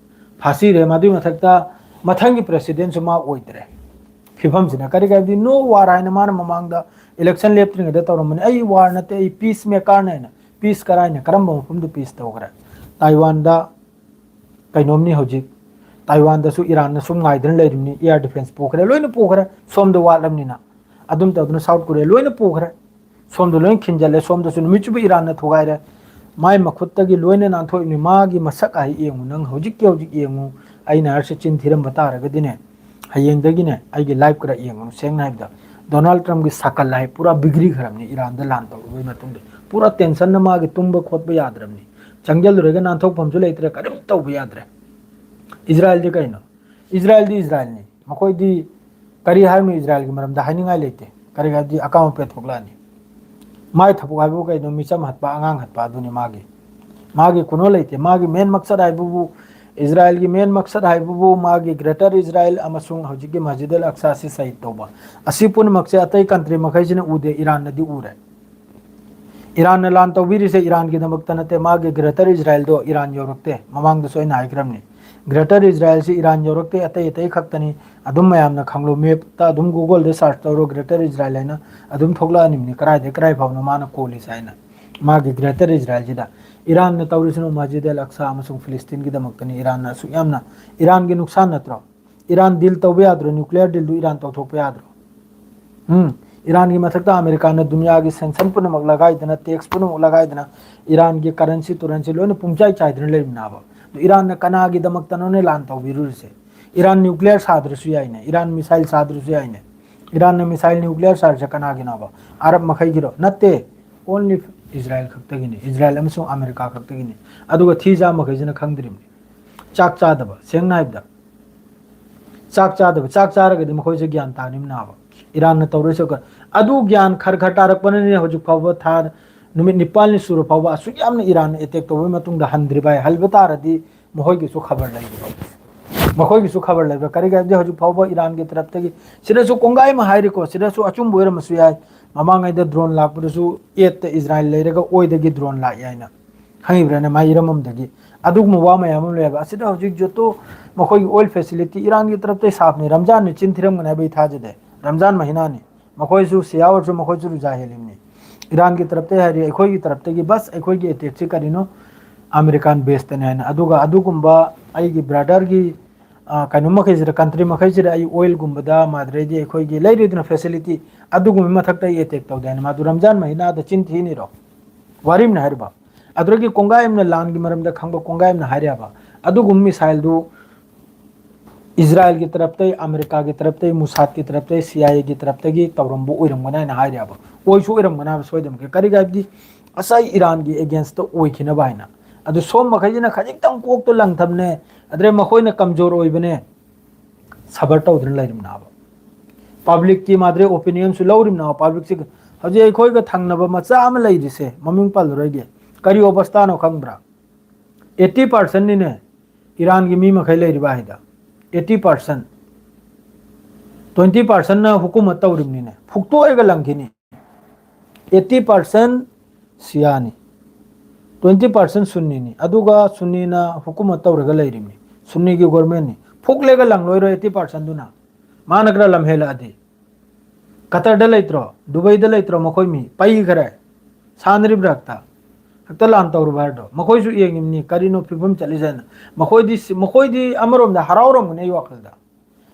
ꯐꯥꯁꯤꯔꯦ꯫ ꯃꯗꯨꯒꯤ ꯃꯊꯛꯇ ꯃꯊꯪꯒꯤ ꯄ꯭ꯔꯦꯁꯤꯗꯦꯟꯁꯨ ꯃꯥ ꯑꯣꯏꯗ꯭ꯔꯦ꯫ ꯐꯤꯕꯝꯁꯤꯅ ꯀꯔꯤꯒꯤ ꯍꯥꯏꯕꯗꯤ ꯅꯣ ꯋꯥꯔ ꯍꯥꯏꯅ ꯃꯥꯅ ꯃꯃꯥꯡꯗ ꯏꯂꯦꯛꯁꯟ ꯂꯦꯞꯇ꯭ꯔꯤꯉꯩꯗ ꯇꯧꯔꯝꯕꯅꯤ, "ꯑꯩ ꯋꯥꯔ ꯅꯠꯇꯦ, ꯑꯩ ꯄꯤꯁ ꯃꯦꯀꯔꯅꯦ" ꯍꯥꯏꯅ꯫ ꯄꯤꯁ ꯀꯔꯥꯏꯅ, ꯀꯔꯝꯕ ꯃꯐꯝꯗ ꯄꯤꯁ ꯇꯧꯈ꯭ꯔꯦ? ꯇꯥꯏꯋꯥꯟꯗ ꯀꯩꯅꯣꯝꯅꯤ ꯍꯧꯖꯤꯛ꯫ ꯇꯥꯏꯋꯥꯟꯗꯁꯨ ꯏꯔꯥꯟꯅ ꯁꯨꯝ ꯉꯥꯏꯗꯅ ꯂꯩꯔꯤꯕꯅꯤ, air defense ꯄꯨꯈ꯭ꯔꯦ, ꯂꯣꯏꯅ ꯄꯨꯈ꯭ꯔꯦ꯫ ꯁꯣꯝꯗ ꯋꯥꯠꯂꯕꯅꯤꯅ ꯑꯗꯨꯝ ꯇꯧꯗꯅ ꯁꯥꯎꯠ ꯀꯣꯔꯤꯌꯥ ꯂꯣꯏꯅ ꯄꯨꯈ꯭ꯔꯦ꯫ ꯁꯣꯝꯗ ꯂꯣꯏ ꯈꯤꯟꯖꯜꯂꯦ꯫ ꯁꯣꯝꯗꯁꯨ ꯅꯨꯃꯤꯠ ꯆꯨꯞꯄ ꯏꯔꯥꯟꯅ ꯊꯨꯒꯥꯏꯔꯦ꯫ ꯃꯥꯏ ꯃꯈꯨꯠꯇꯒꯤ ꯂꯣꯏꯅ ꯅꯥꯟꯊꯣꯛꯏꯕꯅꯤ꯫ ꯃꯥꯒꯤ ꯃꯁꯛ ꯍꯥꯏ ꯌꯦꯡꯉꯨ, ꯅꯪ ꯍꯧꯖꯤꯛꯀꯤ ꯍꯧꯖꯤꯛ ꯌꯦꯡꯉꯨ꯫ ꯑꯩꯅ ꯍꯥꯏꯔꯤꯁꯦ ꯆꯤꯟ ꯊꯤꯔꯝꯕ ꯇꯥꯔꯒꯗꯤꯅꯦ, ꯍꯌꯦꯡꯗꯒꯤꯅꯦ ꯑꯩꯒꯤ ꯂꯥꯏꯐ ꯈꯔ ꯌꯦꯡꯉꯨ꯫ ꯁꯦꯡꯅ ꯍꯥꯏꯕꯗ, ꯗꯣꯅꯥꯜꯗ ꯇ꯭ꯔꯝꯞꯀꯤ ꯁꯀꯜ ꯍꯥꯏ ꯄꯨꯔꯥ ꯕꯤꯒ꯭ꯔꯤꯈ꯭ꯔꯕꯅꯤ ꯏꯔꯥꯟꯗ ꯂꯥꯟ ꯇꯧꯔꯨꯕꯩ ꯃꯇꯨꯡꯗ꯫ ꯄꯨꯔꯥ ꯇꯦꯟꯁꯟꯅ ꯃꯥꯒꯤ ꯇꯨꯝꯕ ꯈꯣꯠꯄ ꯌꯥꯗ꯭ꯔꯕꯅꯤ꯫ ꯆꯪꯁꯤꯜꯂꯨꯔꯒ ꯅꯥꯟꯊꯣꯛꯐꯝꯁꯨ ꯂꯩꯇ꯭ꯔꯦ, ꯀꯔꯤꯝ ꯇꯧꯕ ꯌꯥꯗ꯭ꯔꯦ꯫ ꯏꯖꯔꯥꯏꯜꯗꯤ ꯀꯩꯅꯣ? ꯏꯖꯔꯥꯏꯜꯗꯤ ꯏꯖꯔꯥꯏꯜꯅꯤ꯫ ꯃꯈꯣꯏꯗꯤ ꯀꯔꯤ ꯍꯥꯏꯔꯨꯅꯤ? ꯏꯖꯔꯥꯏꯜꯒꯤ ꯃꯔꯝꯗ ꯍꯥꯏꯅꯤꯡꯉꯥꯏ ꯂꯩꯇꯦ꯫ ꯀꯔꯤ ꯍꯥꯏꯗꯤ, ꯑꯀꯥꯝ ꯑꯄꯦꯠ ꯊꯣꯛꯂꯛꯑꯅꯤ꯫ ꯃꯥꯏ ꯊꯕꯛ ꯍꯥꯏꯕꯨ ꯀꯩꯅꯣ? ꯃꯤꯆꯝ ꯍꯠꯄ, ꯑꯉꯥꯡ ꯍꯠꯄ ꯑꯗꯨꯅꯤ ꯃꯥꯒꯤ꯫ ꯃꯥꯒꯤ ꯀꯩꯅꯣ ꯂꯩꯇꯦ꯫ ꯃꯥꯒꯤ ꯃꯦꯟ ꯃꯛꯁꯠ ꯍꯥꯏꯕꯕꯨ, ꯏꯖꯔꯥꯏꯜꯒꯤ ꯃꯦꯟ ꯃꯛꯁꯠ ꯍꯥꯏꯕꯕꯨ ꯃꯥꯒꯤ ꯒ꯭ꯔꯦꯇꯔ ꯏꯖꯔꯥꯏꯜ ꯑꯃꯁꯨꯡ ꯍꯧꯖꯤꯛꯀꯤ ꯃꯁꯖꯤꯗ ꯑꯜ ꯑꯛꯁꯥ ꯑꯁꯤ ꯁꯍꯤꯗ ꯇꯧꯕ꯫ ꯑꯁꯤ ꯄꯨꯝꯅꯃꯛꯁꯦ ꯑꯇꯩ ꯀꯟꯇ꯭ꯔꯤ ꯃꯈꯩꯁꯤꯅ ꯎꯗꯦ, ꯏꯔꯥꯟꯅꯗꯤ ꯎꯔꯦ꯫ ꯏꯔꯥꯟꯅ ꯂꯥꯟ ꯇꯧꯕꯤꯔꯤꯁꯦ ꯏꯔꯥꯟꯒꯤꯗꯃꯛꯇ ꯅꯠꯇꯦ, ꯃꯥꯒꯤ ꯒ꯭ꯔꯦꯇꯔ ꯏꯖꯔꯥꯏꯜꯗꯣ ꯏꯔꯥꯟ ꯌꯧꯔꯛꯇꯦ꯫ ꯃꯃꯥꯡꯗꯁꯨ ꯑꯩꯅ ꯍꯥꯏꯈ꯭ꯔꯕꯅꯤ, ꯒ꯭ꯔꯦꯇꯔ ꯏꯖꯔꯥꯏꯜꯁꯤ ꯏꯔꯥꯟ ꯌꯧꯔꯛꯇꯦ, ꯑꯇꯩ ꯑꯇꯩ ꯈꯛꯇꯅꯤ꯫ ꯑꯗꯨꯝ ꯃꯌꯥꯝꯅ ꯈꯪꯂꯣ, ꯃꯦꯞꯇ ꯑꯗꯨꯝ ꯒꯨꯒꯜꯗ ꯁꯔꯆ ꯇꯧꯔꯣ, ꯒ꯭ꯔꯦꯇꯔ ꯏꯖꯔꯥꯏꯜ ꯍꯥꯏꯅ ꯑꯗꯨꯝ ꯊꯣꯛꯂꯛꯑꯅꯤꯕꯅꯤ, ꯀꯗꯥꯏꯗꯒꯤ ꯀꯗꯥꯏ ꯐꯥꯎꯅꯣ ꯃꯥꯅ ꯀꯣꯜꯂꯤꯁꯦ ꯍꯥꯏꯅ꯫ ꯃꯥꯒꯤ ꯒ꯭ꯔꯦꯇꯔ ꯏꯖꯔꯥꯏꯜꯁꯤꯗ ꯏꯔꯥꯟꯅ ꯇꯧꯔꯤꯁꯤꯅ ꯃꯁꯖꯤꯗ ꯑꯜ ꯑꯛꯁꯥ ꯑꯃꯁꯨꯡ ꯐꯤꯂꯤꯁꯇꯤꯟꯒꯤꯗꯃꯛꯇꯅꯤ꯫ ꯏꯔꯥꯟꯅ ꯑꯁꯨꯛ ꯌꯥꯝꯅ, ꯏꯔꯥꯟꯒꯤ ꯅꯨꯡꯁꯥꯟ ꯅꯠꯇ꯭ꯔꯣ? ꯏꯔꯥꯟ ꯗꯤꯜ ꯇꯧꯕ ꯌꯥꯗ꯭ꯔꯣ? ꯅ꯭ꯌꯨꯀ꯭ꯂꯤꯌꯔ ꯗꯤꯜꯗꯨ ꯏꯔꯥꯟ ꯇꯧꯊꯣꯛꯄ ꯌꯥꯗ꯭ꯔꯣ? ꯎꯝ, ꯏꯔꯥꯟꯒꯤ ꯃꯊꯛꯇ ꯑꯃꯦꯔꯤꯀꯥꯅ ꯗꯨꯅꯤꯌꯥꯒꯤ ꯁꯦꯡꯁꯟ ꯄꯨꯝꯅꯃꯛ ꯂꯒꯥꯏꯗꯅ, ꯇꯦꯛꯁ ꯄꯨꯝꯅꯃꯛ ꯂꯒꯥꯏꯗꯅ, ꯏꯔꯥꯟꯒꯤ ꯀꯔꯦꯟꯁꯤ ꯇꯨꯔꯦꯟꯁꯤ ꯂꯣꯏꯅ ꯄꯨꯡꯆꯥꯏ ꯆꯥꯏꯗꯅ ꯂꯩꯔꯤꯕꯅꯦꯕ꯫ ꯑꯗꯨ ꯏꯔꯥꯟꯅ ꯀꯅꯥꯒꯤꯗꯃꯛꯇꯅꯣꯅꯦ ꯂꯥꯟ ꯇꯧꯕꯤꯔꯨꯔꯤꯁꯦ? ꯏꯔꯥꯟ ꯅ꯭ꯌꯨꯀ꯭ꯂꯤꯌꯔ ꯁꯥꯗ꯭ꯔꯁꯨ ꯌꯥꯏꯅꯦ, ꯏꯔꯥꯟ ꯃꯤꯁꯥꯏꯜ ꯁꯥꯗ꯭ꯔꯁꯨ ꯌꯥꯏꯅꯦ꯫ ꯏꯔꯥꯟꯅ ꯃꯤꯁꯥꯏꯜ ꯅ꯭ꯌꯨꯀ꯭ꯂꯤꯌꯔ ꯁꯥꯔꯤꯁꯦ ꯀꯅꯥꯒꯤꯅꯣꯕ? ꯑꯔꯕ ꯃꯈꯩꯒꯤꯔꯣ? ꯅꯠꯇꯦ, ꯑꯣꯟꯂꯤ ꯏꯖꯔꯥꯏꯜ ꯈꯛꯇꯒꯤꯅꯤ, ꯏꯖꯔꯥꯏꯜ ꯑꯃꯁꯨꯡ ꯑꯃꯦꯔꯤꯀꯥ ꯈꯛꯇꯒꯤꯅꯤ꯫ ꯑꯗꯨꯒ ꯊꯤ ꯆꯥ ꯃꯈꯩꯁꯤꯅ ꯈꯪꯗ꯭ꯔꯤꯕꯅꯤ꯫ ꯆꯥꯛ ꯆꯥꯗꯕ, ꯁꯦꯡꯅ ꯍꯥꯏꯕꯗ ꯆꯥꯛ ꯆꯥꯗꯕ, ꯆꯥꯛ ꯆꯥꯔꯒꯗꯤ ꯃꯈꯣꯏꯁꯦ ꯒ꯭ꯌꯥꯟ ꯇꯥꯅꯤꯕꯅꯦꯕ꯫ ꯏꯔꯥꯟꯅ ꯇꯧꯔꯤꯁꯦ ꯀ-, ꯑꯗꯨ ꯒ꯭ꯌꯥꯟ ꯈꯔ ꯈꯔ ꯇꯥꯔꯛꯄꯅꯅꯦ ꯍꯧꯖꯤꯛ ꯐꯥꯎꯕ ꯊꯥ, ꯅꯨꯃꯤꯠ ꯅꯤꯄꯥꯜꯅꯤ ꯁꯨꯔ ꯐꯥꯎꯕ ꯑꯁꯨꯛ ꯌꯥꯝꯅ ꯏꯔꯥꯟꯅ ꯑꯦꯇꯦꯛ ꯇꯧꯕꯒꯤ ꯃꯇꯨꯡꯗ ꯍꯟꯗ꯭ꯔꯤꯕ ꯍꯥꯏ꯫ ꯍꯜꯕ ꯇꯥꯔꯗꯤ ꯃꯈꯣꯏꯒꯤꯁꯨ ꯈꯕꯔ ꯂꯩꯕ, ꯃꯈꯣꯏꯒꯤꯁꯨ ꯈꯕꯔ ꯂꯩꯕ꯫ ꯀꯔꯤꯒꯤ ꯍꯥꯏꯕꯗꯤ ꯍꯧꯖꯤꯛ ꯐꯥꯎꯕ ꯏꯔꯥꯟꯒꯤ ꯇꯔꯞꯇꯒꯤ, ꯁꯤꯗꯁꯨ ꯀꯣꯡꯒꯥꯏ ꯑꯃ ꯍꯥꯏꯔꯤꯀꯣ, ꯁꯤꯗꯁꯨ ꯑꯆꯨꯝꯕ ꯑꯣꯏꯔꯝꯕꯁꯨ ꯌꯥꯏ꯫ ꯃꯃꯥꯡꯉꯩꯗ ꯗ꯭ꯔꯣꯟ ꯂꯥꯛꯄꯗꯁꯨ ꯑꯦꯠꯇ ꯏꯖꯔꯥꯏꯜ ꯂꯩꯔꯒ ꯑꯣꯏꯗꯒꯤ ꯗ꯭ꯔꯣꯟ ꯂꯥꯛꯏ ꯍꯥꯏꯅ꯫ ꯈꯪꯉꯤꯕ꯭ꯔꯥꯅꯦ? ꯃꯥꯏ ꯏꯔꯝ ꯑꯃꯗꯒꯤ ꯑꯗꯨꯒꯨꯝꯕ ꯋꯥ ꯃꯌꯥꯝ ꯑꯃ ꯂꯩꯌꯦꯕ꯫ ꯑꯁꯤꯗ ꯍꯧꯖꯤꯛ ꯖꯣꯇꯣ ꯃꯈꯣꯏꯒꯤ ꯑꯣꯏꯜ ꯐꯦꯁꯤꯂꯤꯇꯤ ꯏꯔꯥꯟꯒꯤ ꯇꯔꯞꯇꯩ ꯁꯥꯕꯅꯤ꯫ ꯔꯝꯖꯥꯟꯅꯤ, ꯆꯤꯟ ꯊꯤꯔꯝꯒꯅꯤ ꯍꯥꯏꯕ ꯑꯩ ꯊꯥꯖꯗꯦ꯫ ꯔꯝꯖꯥꯟ ꯃꯍꯤꯅꯥꯅꯤ꯫ ꯃꯈꯣꯏꯁꯨ ꯁꯤꯌꯥ ꯑꯣꯏꯔꯁꯨ ꯃꯈꯣꯏꯁꯨ ꯔꯨꯖꯥ ꯍꯦꯜꯂꯤꯕꯅꯤ꯫ ꯏꯔꯥꯟꯒꯤ ꯇꯔꯞꯇꯩ ꯍꯥꯏꯔꯤ, ꯑꯩꯈꯣꯏꯒꯤ ꯇꯔꯞꯇꯒꯤ ꯕꯁ ꯑꯩꯈꯣꯏꯒꯤ ꯑꯦꯇꯦꯛꯁꯤ ꯀꯔꯤꯅꯣ? ꯑꯃꯦꯔꯤꯀꯥꯟ ꯕꯦꯁꯇꯅꯦ ꯍꯥꯏꯅ꯫ ꯑꯗꯨꯒ ꯑꯗꯨꯒꯨꯝꯕ ꯑꯩꯒꯤ ꯕ꯭ꯔꯗꯔꯒꯤ ꯀꯩꯅꯣ ꯃꯈꯩꯁꯤꯗ, ꯀꯟꯇ꯭ꯔꯤ ꯃꯈꯩꯁꯤꯗ ꯑꯩ ꯑꯣꯏꯜꯒꯨꯝꯕꯗ, ꯃꯥꯗ꯭ꯔꯩꯗꯤ ꯑꯩꯈꯣꯏꯒꯤ ꯂꯩꯔꯤꯗꯅ ꯐꯦꯁꯤꯂꯤꯇꯤ, ꯑꯗꯨꯒꯨꯝꯕ ꯃꯊꯛꯇ ꯑꯩ ꯑꯦꯇꯦꯛ ꯇꯧꯗꯦ ꯍꯥꯏꯅ ꯃꯥꯗꯨ ꯔꯝꯖꯥꯟ ꯃꯍꯤꯅꯥꯗ ꯆꯤꯟ ꯊꯤꯅꯤꯔꯣ? ꯋꯥꯔꯤꯝꯅ ꯍꯥꯏꯔꯤꯕ꯫ ꯑꯗꯨꯗꯒꯤ ꯀꯣꯡꯒꯥꯏ ꯑꯃꯅ, ꯂꯥꯟꯒꯤ ꯃꯔꯝꯗ ꯈꯪꯕ ꯀꯣꯡꯒꯥꯏ ꯑꯃꯅ ꯍꯥꯏꯔꯦꯕ, ꯑꯗꯨꯒꯨꯝꯕ ꯃꯤꯁꯥꯏꯜꯗꯨ ꯏꯖꯔꯥꯏꯜꯒꯤ ꯇꯔꯞꯇꯩ, ꯑꯃꯦꯔꯤꯀꯥꯒꯤ ꯇꯔꯞꯇꯩ, ꯃꯨꯁꯥꯗꯀꯤ ꯇꯔꯞꯇꯩ, ꯁꯤ ꯑꯥꯏ ꯑꯦꯒꯤ ꯇꯔꯞꯇꯒꯤ ꯇꯧꯔꯝꯕ ꯑꯣꯏꯔꯝꯒꯅꯤ ꯍꯥꯏꯅ ꯍꯥꯏꯔꯦꯕ꯫ ꯑꯣꯏꯁꯨ ꯑꯣꯏꯔꯝꯒꯅꯤ ꯍꯥꯏꯕ ꯁꯣꯏꯗꯅꯃꯛꯀꯤ꯫ ꯀꯔꯤꯒꯤ ꯍꯥꯏꯕꯗꯤ ꯉꯁꯥꯏ ꯏꯔꯥꯟꯒꯤ ꯑꯦꯒꯦꯟꯁꯇ ꯑꯣꯏꯈꯤꯅꯕ ꯍꯥꯏꯅ꯫ ꯑꯗꯨ ꯁꯣꯝ ꯃꯈꯩꯁꯤꯅ ꯈꯖꯤꯛꯇꯪ ꯀꯣꯛꯇꯣ ꯂꯪꯊꯕꯅꯦ, ꯑꯗꯨꯗꯩ ꯃꯈꯣꯏꯅ ꯀꯝꯖꯣꯔ ꯑꯣꯏꯕꯅꯦ, ꯁꯕꯔ ꯇꯧꯗꯨꯅ ꯂꯩꯔꯤꯕꯅꯦꯕ꯫ ꯄꯕ꯭ꯂꯤꯛꯀꯤ ꯃꯥꯗ꯭ꯔꯦ ꯑꯣꯄꯤꯅꯤꯌꯟꯁꯨ ꯂꯧꯔꯤꯕꯅꯦꯕ ꯄꯕ꯭ꯂꯤꯛꯁꯤꯒ꯫ ꯍꯧꯖꯤꯛ ꯑꯩꯈꯣꯏꯒ ꯊꯪꯅꯕ ꯃꯆꯥ ꯑꯃ ꯂꯩꯔꯤꯁꯦ, ꯃꯃꯤꯡ ꯄꯜꯂꯔꯣꯏꯒꯦ, ꯀꯔꯤ ꯑꯣꯕꯁꯇꯥꯅꯣ ꯈꯪꯕ꯭ꯔꯥ? ꯑꯩꯠꯇꯤ ꯄꯥꯔꯁꯦꯟꯅꯤꯅꯦ ꯏꯔꯥꯟꯒꯤ ꯃꯤ ꯃꯈꯩ ꯂꯩꯔꯤꯕ ꯍꯥꯏꯗ꯫ Eighty percent. ꯇ꯭ꯋꯦꯟꯇꯤ ꯄꯥꯔꯁꯦꯟꯅ ꯍꯨꯀꯨꯃꯠ ꯇꯧꯔꯤꯕꯅꯤꯅꯦ, ꯐꯨꯛꯇꯣꯛꯑꯒ ꯂꯪꯈꯤꯅꯤ꯫ ꯑꯩꯠꯇꯤ ꯄꯥꯔꯁꯦꯟ ꯁꯤꯌꯥꯅꯤ, ꯇ꯭ꯋꯦꯟꯇꯤ ꯄꯥꯔꯁꯦꯟ ꯁꯨꯟꯅꯤꯅꯤ꯫ ꯑꯗꯨꯒ ꯁꯨꯟꯅꯤꯅ ꯍꯨꯀꯨꯃꯠ ꯇꯧꯔꯒ ꯂꯩꯔꯤꯕꯅꯤ, ꯁꯨꯟꯅꯤꯒꯤ ꯒꯣꯔꯃꯦꯟꯅꯤ꯫ ꯐꯨꯛꯂꯒ ꯂꯪꯂꯣꯏꯔꯣ ꯑꯩꯠꯇꯤ ꯄꯥꯔꯁꯦꯟꯗꯨꯅ? ꯃꯥꯅ ꯈꯔ ꯂꯝ ꯍꯦꯜꯂꯛꯑꯗꯤ꯫ ꯀꯇꯔꯗ ꯂꯩꯇ꯭ꯔꯣ? ꯗꯨꯕꯩꯗ ꯂꯩꯇ꯭ꯔꯣ? ꯃꯈꯣꯏ ꯃꯤ ꯄꯩꯈꯔꯦ, ꯁꯥꯟꯅꯔꯤꯕ꯭ꯔꯥ ꯍꯦꯛꯇ? ꯍꯦꯛꯇ ꯂꯥꯟ ꯇꯧꯔꯨꯕ ꯍꯥꯏꯔꯗꯣ? ꯃꯈꯣꯏꯁꯨ ꯌꯦꯡꯉꯤꯕꯅꯤ ꯀꯔꯤꯅꯣ ꯐꯤꯕꯝ ꯆꯠꯂꯤꯁꯦ ꯍꯥꯏꯅ꯫ ꯃꯈꯣꯏꯗꯤ ꯁꯤ-, ꯃꯈꯣꯏꯗꯤ ꯑꯃꯔꯣꯝꯗ ꯍꯔꯥꯎꯔꯝꯒꯅꯤ ꯑꯩ ꯋꯥꯈꯜꯗ꯫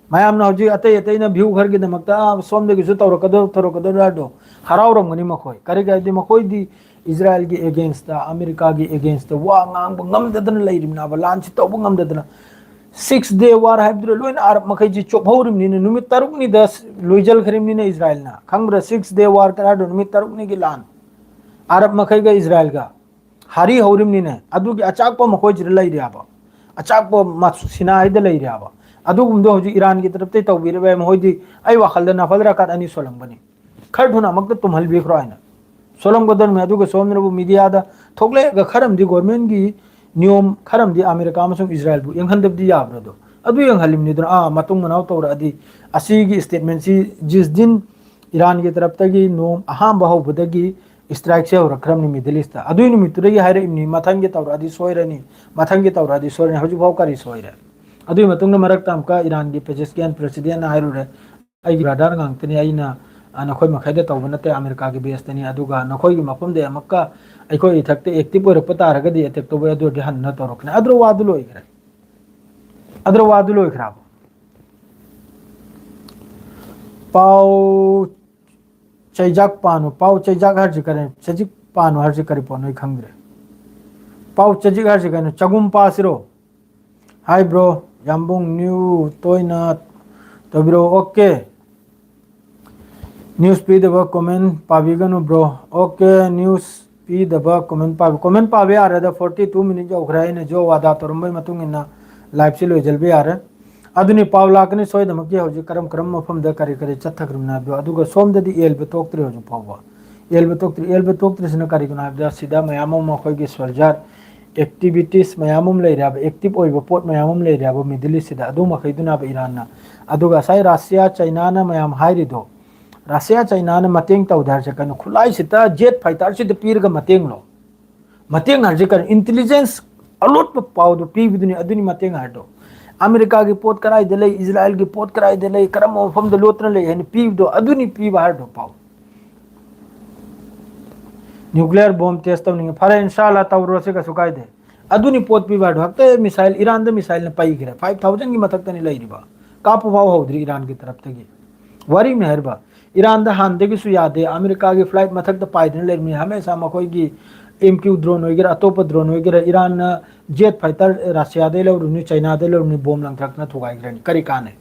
ꯃꯌꯥꯝꯅ ꯍꯧꯖꯤꯛ ꯑꯇꯩ ꯑꯇꯩꯅ ꯚ꯭ꯌꯨ ꯈꯔꯒꯤꯗꯃꯛꯇ, "ꯑꯥ, ꯁꯣꯝꯗꯒꯤꯁꯨ ꯇꯧꯔꯛꯀꯗꯧ-, ꯇꯧꯔꯛꯀꯗꯧꯔꯥ" ꯍꯥꯏꯔꯗꯣ ꯍꯔꯥꯎꯔꯝꯒꯅꯤ ꯃꯈꯣꯏ꯫ ꯀꯔꯤꯒꯤ ꯍꯥꯏꯕꯗꯤ ꯃꯈꯣꯏꯗꯤ ꯏꯖꯔꯥꯏꯜꯒꯤ ꯑꯦꯒꯦꯟꯁꯇ, ꯑꯃꯦꯔꯤꯀꯥꯒꯤ ꯑꯦꯒꯦꯟꯁꯇ ꯋꯥ ꯉꯥꯡꯕ ꯉꯝꯗꯗꯅ ꯂꯩꯔꯤꯕꯅꯦꯕ, ꯂꯥꯟꯁꯤ ꯇꯧꯕ ꯉꯝꯗꯗꯅ꯫ ꯁꯤꯛꯁ ꯗꯦ ꯋꯥꯔ ꯍꯥꯏꯕꯗꯨꯗ ꯂꯣꯏꯅ ꯑꯔꯕ ꯃꯈꯩꯁꯤ ꯆꯣꯞꯍꯧꯔꯤꯕꯅꯤꯅ, ꯅꯨꯃꯤꯠ ꯇꯔꯨꯛꯅꯤꯗ ꯂꯣꯏꯖꯜꯈ꯭ꯔꯤꯕꯅꯤꯅ ꯏꯖꯔꯥꯏꯜꯅ꯫ ꯈꯪꯕ꯭ꯔꯥ? ꯁꯤꯛꯁ ꯗꯦ ꯋꯥꯔ ꯀꯔꯥꯏꯗꯣ? ꯅꯨꯃꯤꯠ ꯇꯔꯨꯛꯅꯤꯒꯤ ꯂꯥꯟ꯫ ꯑꯔꯕ ꯃꯈꯩꯒ ꯏꯖꯔꯥꯏꯜꯒ ꯍꯥꯔꯤ ꯍꯧꯔꯤꯕꯅꯤꯅꯦ꯫ ꯑꯗꯨꯒꯤ ꯑꯆꯥꯛꯄ ꯃꯈꯣꯏꯁꯤꯗ ꯂꯩꯔꯦꯕ, ꯑꯆꯥꯛꯄ ꯃ-, ꯁꯤꯅꯥꯏꯗ ꯂꯩꯔꯦꯕ꯫ ꯑꯗꯨꯒꯨꯝꯕꯗꯣ ꯍꯧꯖꯤꯛ ꯏꯔꯥꯟꯒꯤ ꯇꯔꯞꯇꯩ ꯇꯧꯕꯤꯔꯤꯕ ꯃꯈꯣꯏꯗꯤ ꯑꯩ ꯋꯥꯈꯜꯗ ꯅꯐꯜ ꯔꯀꯥꯠ ꯑꯅꯤ ꯁꯣꯜꯂꯝꯒꯅꯤ꯫ ꯈꯔ ꯊꯨꯅ ꯑꯃꯨꯛꯇ ꯇꯨꯝꯍꯜꯕꯤꯈ꯭ꯔꯣ ꯍꯥꯏꯅ ꯁꯣꯜꯂꯝꯒꯗꯧꯔꯤꯕꯅꯤ꯫ ꯑꯗꯨꯒ ꯁꯣꯝꯗꯅꯕꯨ ꯃꯤꯗꯤꯌꯥꯗ ꯊꯣꯛꯂꯛꯑꯒ ꯈꯔ ꯑꯃꯗꯤ ꯒꯣꯔꯃꯦꯟꯒꯤ ꯅꯤꯌꯣꯝ, ꯈꯔ ꯑꯃꯗꯤ ꯑꯃꯦꯔꯤꯀꯥ ꯑꯃꯁꯨꯡ ꯏꯖꯔꯥꯏꯜꯕꯨ ꯌꯦꯡꯍꯟꯗꯕꯗꯤ ꯌꯥꯕ꯭ꯔꯥ? ꯑꯗꯣ ꯑꯗꯨ ꯌꯦꯡꯍꯜꯂꯤꯕꯅꯤꯗꯅ, ꯑꯥ, ꯃꯇꯨꯡ ꯃꯅꯥꯎ ꯇꯧꯔꯛꯑꯗꯤ꯫ ꯑꯁꯤꯒꯤ ꯁ꯭ꯇꯦꯠꯃꯦꯟꯁꯤ ꯖꯤꯁꯗꯤꯟ ꯏꯔꯥꯟꯒꯤ ꯇꯔꯞꯇꯒꯤ ꯅꯣꯡ ꯑꯍꯥꯟꯕ ꯍꯧꯕꯗꯒꯤ ꯏꯁꯇ꯭ꯔꯥꯏꯛꯁꯦ ꯍꯧꯔꯛꯈ꯭ꯔꯕꯅꯤ ꯃꯤꯗꯜ ꯏꯁꯇ꯫ ꯑꯗꯨꯒꯤ ꯅꯨꯃꯤꯠꯇꯨꯗꯒꯤ ꯍꯥꯏꯔꯛꯏꯕꯅꯤ, "ꯃꯊꯪꯒꯤ ꯇꯧꯔꯛꯑꯗꯤ ꯁꯣꯏꯔꯅꯤ, ꯃꯊꯪꯒꯤ ꯇꯧꯔꯛꯑꯗꯤ ꯁꯣꯏꯔꯅꯤ"꯫ ꯍꯧꯖꯤꯛꯐꯥꯎ ꯀꯔꯤ ꯁꯣꯏꯔꯦ? ꯑꯗꯨꯒꯤ ꯃꯇꯨꯡꯗ ꯃꯔꯛꯇ ꯑꯃꯨꯛꯀ ꯏꯔꯥꯟꯒꯤ ꯄꯦꯖꯦꯁꯀꯤꯌꯥꯟ ꯄ꯭ꯔꯦꯁꯤꯗꯦꯟꯅ ꯍꯥꯏꯔꯨꯔꯦ, "ꯑꯩꯒꯤ ꯕ꯭ꯔꯗꯔ ꯉꯥꯛꯇꯅꯤ, ꯑꯩꯅ ꯑ, ꯅꯈꯣꯏ ꯃꯈꯩꯗ ꯇꯧꯕ ꯅꯠꯇꯦ, ꯑꯃꯦꯔꯤꯀꯥꯒꯤ ꯕꯦꯁꯇꯅꯤ꯫ ꯑꯗꯨꯒ ꯅꯈꯣꯏꯒꯤ ꯃꯐꯝꯗ ꯑꯃꯨꯛꯀ ꯑꯩꯈꯣꯏ ꯏꯊꯛꯇ ꯑꯦꯛꯇꯤꯚ ꯑꯣꯏꯔꯛꯄ ꯇꯥꯔꯒꯗꯤ ꯑꯦꯇꯦꯛ ꯇꯧꯕ ꯌꯥꯏ, ꯑꯗꯨ ꯑꯣꯏꯔꯗꯤ ꯍꯟꯅ ꯇꯧꯔꯛꯀꯅꯤ꯫ ꯑꯗ꯭ꯔ ꯋꯥꯗꯨ ꯂꯣꯏꯈ꯭ꯔꯦ꯫ ꯑꯗ꯭ꯔ ꯋꯥꯗꯨ ꯂꯣꯏꯈ꯭ꯔꯕ? ꯄꯥꯎ ꯆꯩꯖꯥꯛ ꯄꯥꯅꯨ꯫ ꯄꯥꯎ ꯆꯩꯖꯥꯛ ꯍꯥꯏꯔꯤꯁꯤ ꯀꯔꯤ? ꯆꯩꯖꯤꯛ ꯄꯥꯅꯨ ꯍꯥꯏꯔꯤꯁꯤ ꯀꯔꯤ ꯄꯣꯠꯅꯣ ꯑꯩ ꯈꯪꯗ꯭ꯔꯦ꯫ ꯄꯥꯎ ꯆꯩꯖꯤꯛ ꯍꯥꯏꯔꯤꯁꯤ ꯀꯩꯅꯣ? ꯆꯒꯨꯝ ꯄꯥꯁꯤꯔꯣ? ꯍꯥꯏ ꯕ꯭ꯔꯣ, ꯌꯥꯝꯕꯨꯡ ꯅ꯭ꯌꯨ ꯇꯣꯏꯅ ꯇꯧꯕꯤꯔꯛꯑꯣ꯫ ꯑꯣꯀꯦ꯫ ꯅ꯭ꯌꯨꯁ ꯄꯤꯗꯕ ꯀꯣꯃꯦꯟ ꯄꯥꯕꯤꯒꯅꯨ ꯕ꯭ꯔꯣ꯫ ꯑꯣꯀꯦ, ꯅ꯭ꯌꯨꯁ ꯄꯤꯗꯕ ꯀꯣꯃꯦꯟ ꯄꯥꯕꯤ-, ꯀꯣꯃꯦꯟ ꯄꯥꯕ ꯌꯥꯔꯦꯗ, ꯐꯣꯔꯇꯤ ꯇꯨ ꯃꯤꯅꯤꯠ ꯌꯧꯈ꯭ꯔꯦ꯫ ꯑꯩꯅ ꯖꯣ ꯋꯥꯗꯥ ꯇꯧꯔꯝꯕꯩ ꯃꯇꯨꯡ ꯏꯟꯅ ꯂꯥꯏꯚꯁꯤ ꯂꯣꯏꯁꯤꯟꯕ ꯌꯥꯔꯦ꯫ ꯑꯗꯨꯅꯤ, ꯄꯥꯎ ꯂꯥꯛꯀꯅꯤ ꯁꯣꯏꯗꯃꯛꯀꯤ ꯍꯧꯖꯤꯛ ꯀꯔꯝ ꯀꯔꯝꯕ ꯃꯐꯝꯗ ꯀꯔꯤ ꯀꯔꯤ ꯆꯠꯊꯈ꯭ꯔꯕꯅꯣ ꯍꯥꯏꯕꯗꯣ꯫ ꯑꯗꯨꯒ ꯁꯣꯝꯗꯗꯤ ꯑꯦꯜꯕ ꯊꯣꯛꯇ꯭ꯔꯤ ꯍꯧꯖꯤꯛ ꯐꯥꯎꯕ꯫ ꯑꯦꯜꯕ ꯊꯣꯛꯇ꯭ꯔꯤ꯫ ꯑꯦꯜꯕ ꯊꯣꯛꯇ꯭ꯔꯤꯁꯤꯅ ꯀꯔꯤꯒꯤꯅꯣ ꯍꯥꯏꯕꯗ ꯁꯤꯗ ꯃꯌꯥꯝ ꯑꯃ ꯑꯩꯈꯣꯏꯒꯤ ꯁꯣꯜꯖꯔ ꯑꯦꯛꯇꯤꯚꯤꯇꯤꯁ ꯃꯌꯥꯝ ꯑꯃ ꯂꯩꯔꯦ ꯍꯥꯏꯕ, ꯑꯦꯛꯇꯤꯚ ꯑꯣꯏꯕ ꯄꯣꯠ ꯃꯌꯥꯝ ꯑꯃ ꯂꯩꯔꯦ ꯍꯥꯏꯕ ꯃꯤꯗꯜ ꯏꯁꯁꯤꯗ꯫ ꯑꯗꯨ ꯃꯈꯩꯗꯨꯅ ꯍꯥꯏꯕ ꯏꯔꯥꯟꯅ꯫ ꯑꯗꯨꯒ ꯉꯁꯥꯏ ꯔꯁꯤꯌꯥ ꯆꯩꯅꯥꯅ ꯃꯌꯥꯝ ꯍꯥꯏꯔꯤꯗꯣ, ꯔꯁꯤꯌꯥ ꯆꯩꯅꯥꯅ ꯃꯇꯦꯡ ꯇꯧꯗꯦ ꯍꯥꯏꯔꯤꯁꯦ ꯀꯩꯅꯣ? ꯈꯨꯠꯂꯥꯏꯁꯤꯗ, ꯖꯦꯠ ꯐꯥꯏꯇꯔꯁꯤꯗ ꯄꯤꯔꯒ ꯃꯇꯦꯡꯂꯣ? ꯃꯇꯦꯡ ꯍꯥꯏꯔꯤꯁꯦ ꯀꯩꯅꯣ? ꯏꯟꯇꯦꯂꯤꯖꯦꯟꯁ ꯑꯂꯣꯠꯄ ꯄꯥꯎꯗꯨ ꯄꯤꯕꯗꯨꯅꯤ, ꯑꯗꯨꯅꯤ ꯃꯇꯦꯡ ꯍꯥꯏꯔꯤꯗꯣ꯫ ꯑꯃꯦꯔꯤꯀꯥꯒꯤ ꯄꯣꯠ ꯀꯗꯥꯏꯗ ꯂꯩ, ꯏꯖꯔꯥꯏꯜꯒꯤ ꯄꯣꯠ ꯀꯗꯥꯏꯗ ꯂꯩ, ꯀꯔꯝꯕ ꯃꯐꯝꯗ ꯂꯣꯠꯇꯅ ꯂꯩ ꯍꯥꯏꯅ ꯄꯤꯕꯗꯣ, ꯑꯗꯨꯅꯤ ꯄꯤꯕ ꯍꯥꯏꯔꯤꯗꯣ ꯄꯥꯎ꯫ ꯅ꯭ꯌꯨꯀ꯭ꯂꯤꯌꯔ ꯕꯣꯝ ꯇꯦꯁ ꯇꯧꯅꯤꯡꯉꯦ꯫ ꯐꯔꯦ, ꯏꯟꯁꯥꯜꯂꯥ ꯇꯧꯔꯨꯔꯁꯤ, ꯀꯩꯁꯨ ꯀꯥꯏꯗꯦ꯫ ꯑꯗꯨꯅꯤ ꯄꯣꯠ ꯄꯤꯕ ꯍꯥꯏꯗꯣ꯫ ꯍꯦꯛꯇ ꯃꯤꯁꯥꯏꯜ, ꯏꯔꯥꯟꯗ ꯃꯤꯁꯥꯏꯜꯅ ꯄꯩꯈ꯭ꯔꯦ꯫ ꯐꯥꯏꯚ ꯊꯥꯎꯖꯟꯒꯤ ꯃꯊꯛꯇꯅꯤ ꯂꯩꯔꯤꯕ꯫ ꯀꯥꯞꯄ ꯐꯥꯎ ꯍꯧꯗ꯭ꯔꯤ ꯏꯔꯥꯟꯒꯤ ꯇꯔꯞꯇꯒꯤ꯫ ꯋꯥꯔꯤꯅꯤ ꯍꯥꯏꯔꯤꯕ꯫ ꯏꯔꯥꯟꯗ ꯍꯥꯟꯅꯗꯒꯤꯁꯨ ꯌꯥꯗꯦ꯫ ꯑꯃꯦꯔꯤꯀꯥꯒꯤ ꯐ꯭ꯂꯥꯏꯠ ꯃꯊꯛꯇ ꯄꯥꯏꯗꯨꯅ ꯂꯩꯔꯤꯕꯅꯤ꯫ ꯍꯃꯦꯁꯥ ꯃꯈꯣꯏꯒꯤ ꯑꯦꯝ ꯀ꯭ꯌꯨ ꯗ꯭ꯔꯣꯟ ꯑꯣꯏꯒꯦꯔꯥ, ꯑꯇꯣꯞꯄ ꯗ꯭ꯔꯣꯟ ꯑꯣꯏꯒꯦꯔꯥ, ꯏꯔꯥꯟꯅ ꯖꯦꯠ ꯐꯥꯏꯇꯔ ꯔꯁꯤꯌꯥꯗꯩ ꯂꯧꯔꯨꯅꯤ, ꯆꯩꯅꯥꯗꯩ ꯂꯧꯔꯨꯅꯤ, ꯕꯣꯝ ꯂꯪꯊꯔꯛꯇꯅ ꯊꯨꯒꯥꯏꯈ꯭ꯔꯅꯤ꯫ ꯀꯔꯤ ꯀꯥꯟꯅꯩ?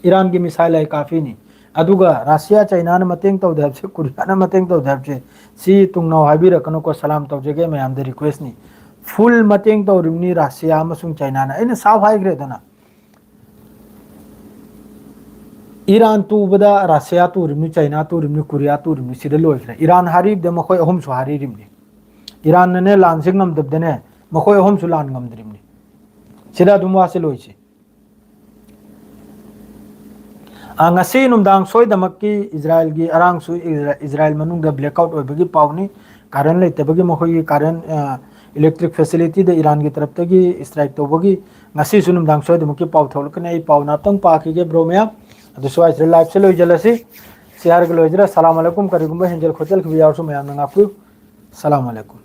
ꯏꯔꯥꯟꯒꯤ ꯃꯤꯁꯥꯏꯜ ꯍꯥꯏ ꯀꯥꯐꯤꯅꯤ꯫ ꯑꯗꯨꯒ ꯔꯁꯤꯌꯥ ꯆꯩꯅꯥꯅ ꯃꯇꯦꯡ ꯇꯧꯗꯦ ꯍꯥꯏꯕꯁꯦ, ꯀꯣꯔꯤꯌꯥꯅ ꯃꯇꯦꯡ ꯇꯧꯗꯦ ꯍꯥꯏꯕꯁꯦ, ꯁꯤ ꯇꯨꯡꯅꯥꯎ ꯍꯥꯏꯕꯤꯔꯛꯀꯅꯨꯀꯣ, ꯁꯂꯥꯝ ꯇꯧꯖꯒꯦ ꯃꯌꯥꯝꯗ ꯔꯤꯀ꯭ꯋꯦꯁꯅꯤ꯫ ꯐꯨꯜ ꯃꯇꯦꯡ ꯇꯧꯔꯤꯕꯅꯤ ꯔꯁꯤꯌꯥ ꯑꯃꯁꯨꯡ ꯆꯩꯅꯥꯅ꯫ ꯑꯩꯅ ꯁꯥꯐ ꯍꯥꯏꯈ꯭ꯔꯦꯗꯅ, ꯏꯔꯥꯟ ꯇꯨꯕꯗ ꯔꯁꯤꯌꯥ ꯇꯨꯔꯤꯕꯅꯤ, ꯆꯩꯅꯥ ꯇꯨꯔꯤꯕꯅꯤ, ꯀꯣꯔꯤꯌꯥ ꯇꯨꯔꯤꯕꯅꯤ, ꯁꯤꯗ ꯂꯣꯏꯈ꯭ꯔꯦ꯫ ꯏꯔꯥꯟ ꯍꯥꯏꯔꯤꯕꯗ ꯃꯈꯣꯏ ꯑꯍꯨꯝꯁꯨ ꯍꯥꯏꯔꯤꯕꯅꯤ꯫ ꯏꯔꯥꯟꯅꯅꯦ ꯂꯥꯟꯁꯦ ꯉꯝꯗꯕꯗꯅꯦ ꯃꯈꯣꯏ ꯑꯍꯨꯝꯁꯨ ꯂꯥꯟ ꯉꯝꯗ꯭ꯔꯤꯕꯅꯤ꯫ ꯁꯤꯗ ꯑꯗꯨꯝ ꯋꯥꯁꯦ ꯂꯣꯏꯁꯤ꯫ ꯑ, ꯉꯁꯤ ꯅꯨꯡꯗꯥꯡ ꯁꯣꯏꯗꯃꯛꯀꯤ ꯏꯖꯔꯥꯏꯜꯒꯤ ꯑꯔꯥꯡꯁꯨ ꯏꯖꯔꯥ-, ꯏꯖꯔꯥꯏꯜ ꯃꯅꯨꯡꯗ blackout ꯑꯣꯏꯕꯒꯤ ꯄꯥꯎꯅꯤ꯫ ꯀꯥꯔꯦꯟ ꯂꯩꯇꯕꯒꯤ, ꯃꯈꯣꯏꯒꯤ ꯀꯥꯔꯦꯟ, ꯑ, electric facility ꯗ ꯏꯔꯥꯟꯒꯤ ꯇꯔꯞꯇꯒꯤ strike ꯇꯧꯕꯒꯤ ꯉꯁꯤꯁꯨ ꯅꯨꯡꯗꯥꯡ ꯁꯣꯏꯗꯃꯛꯀꯤ ꯄꯥꯎ ꯊꯣꯛꯂꯛꯀꯅꯤ꯫ ꯑꯩ ꯄꯥꯎ ꯉꯥꯛꯇꯪ ꯄꯥꯈꯤꯒꯦ ꯕ꯭ꯔꯣ ꯃꯌꯥꯝ꯫ ꯑꯗꯨ ꯁ꯭ꯋꯥꯏꯁꯤꯗ live ꯁꯦ ꯂꯣꯏꯁꯤꯜꯂꯁꯤ꯫ ꯁꯤ ꯍꯥꯏꯔꯒ ꯂꯣꯏꯖꯔꯦ꯫ ꯁꯂꯥꯝ ꯑꯂꯩꯀꯨꯝ꯫ ꯀꯔꯤꯒꯨꯝꯕ ꯍꯦꯟꯖꯜ ꯈꯣꯠꯆꯜꯈꯤꯕ ꯌꯥꯎꯔꯁꯨ ꯃꯌꯥꯝꯅ ꯉꯥꯛꯄꯤꯌꯨ꯫ ꯁꯂꯥꯝ ꯑꯂꯩꯀꯨꯝ꯫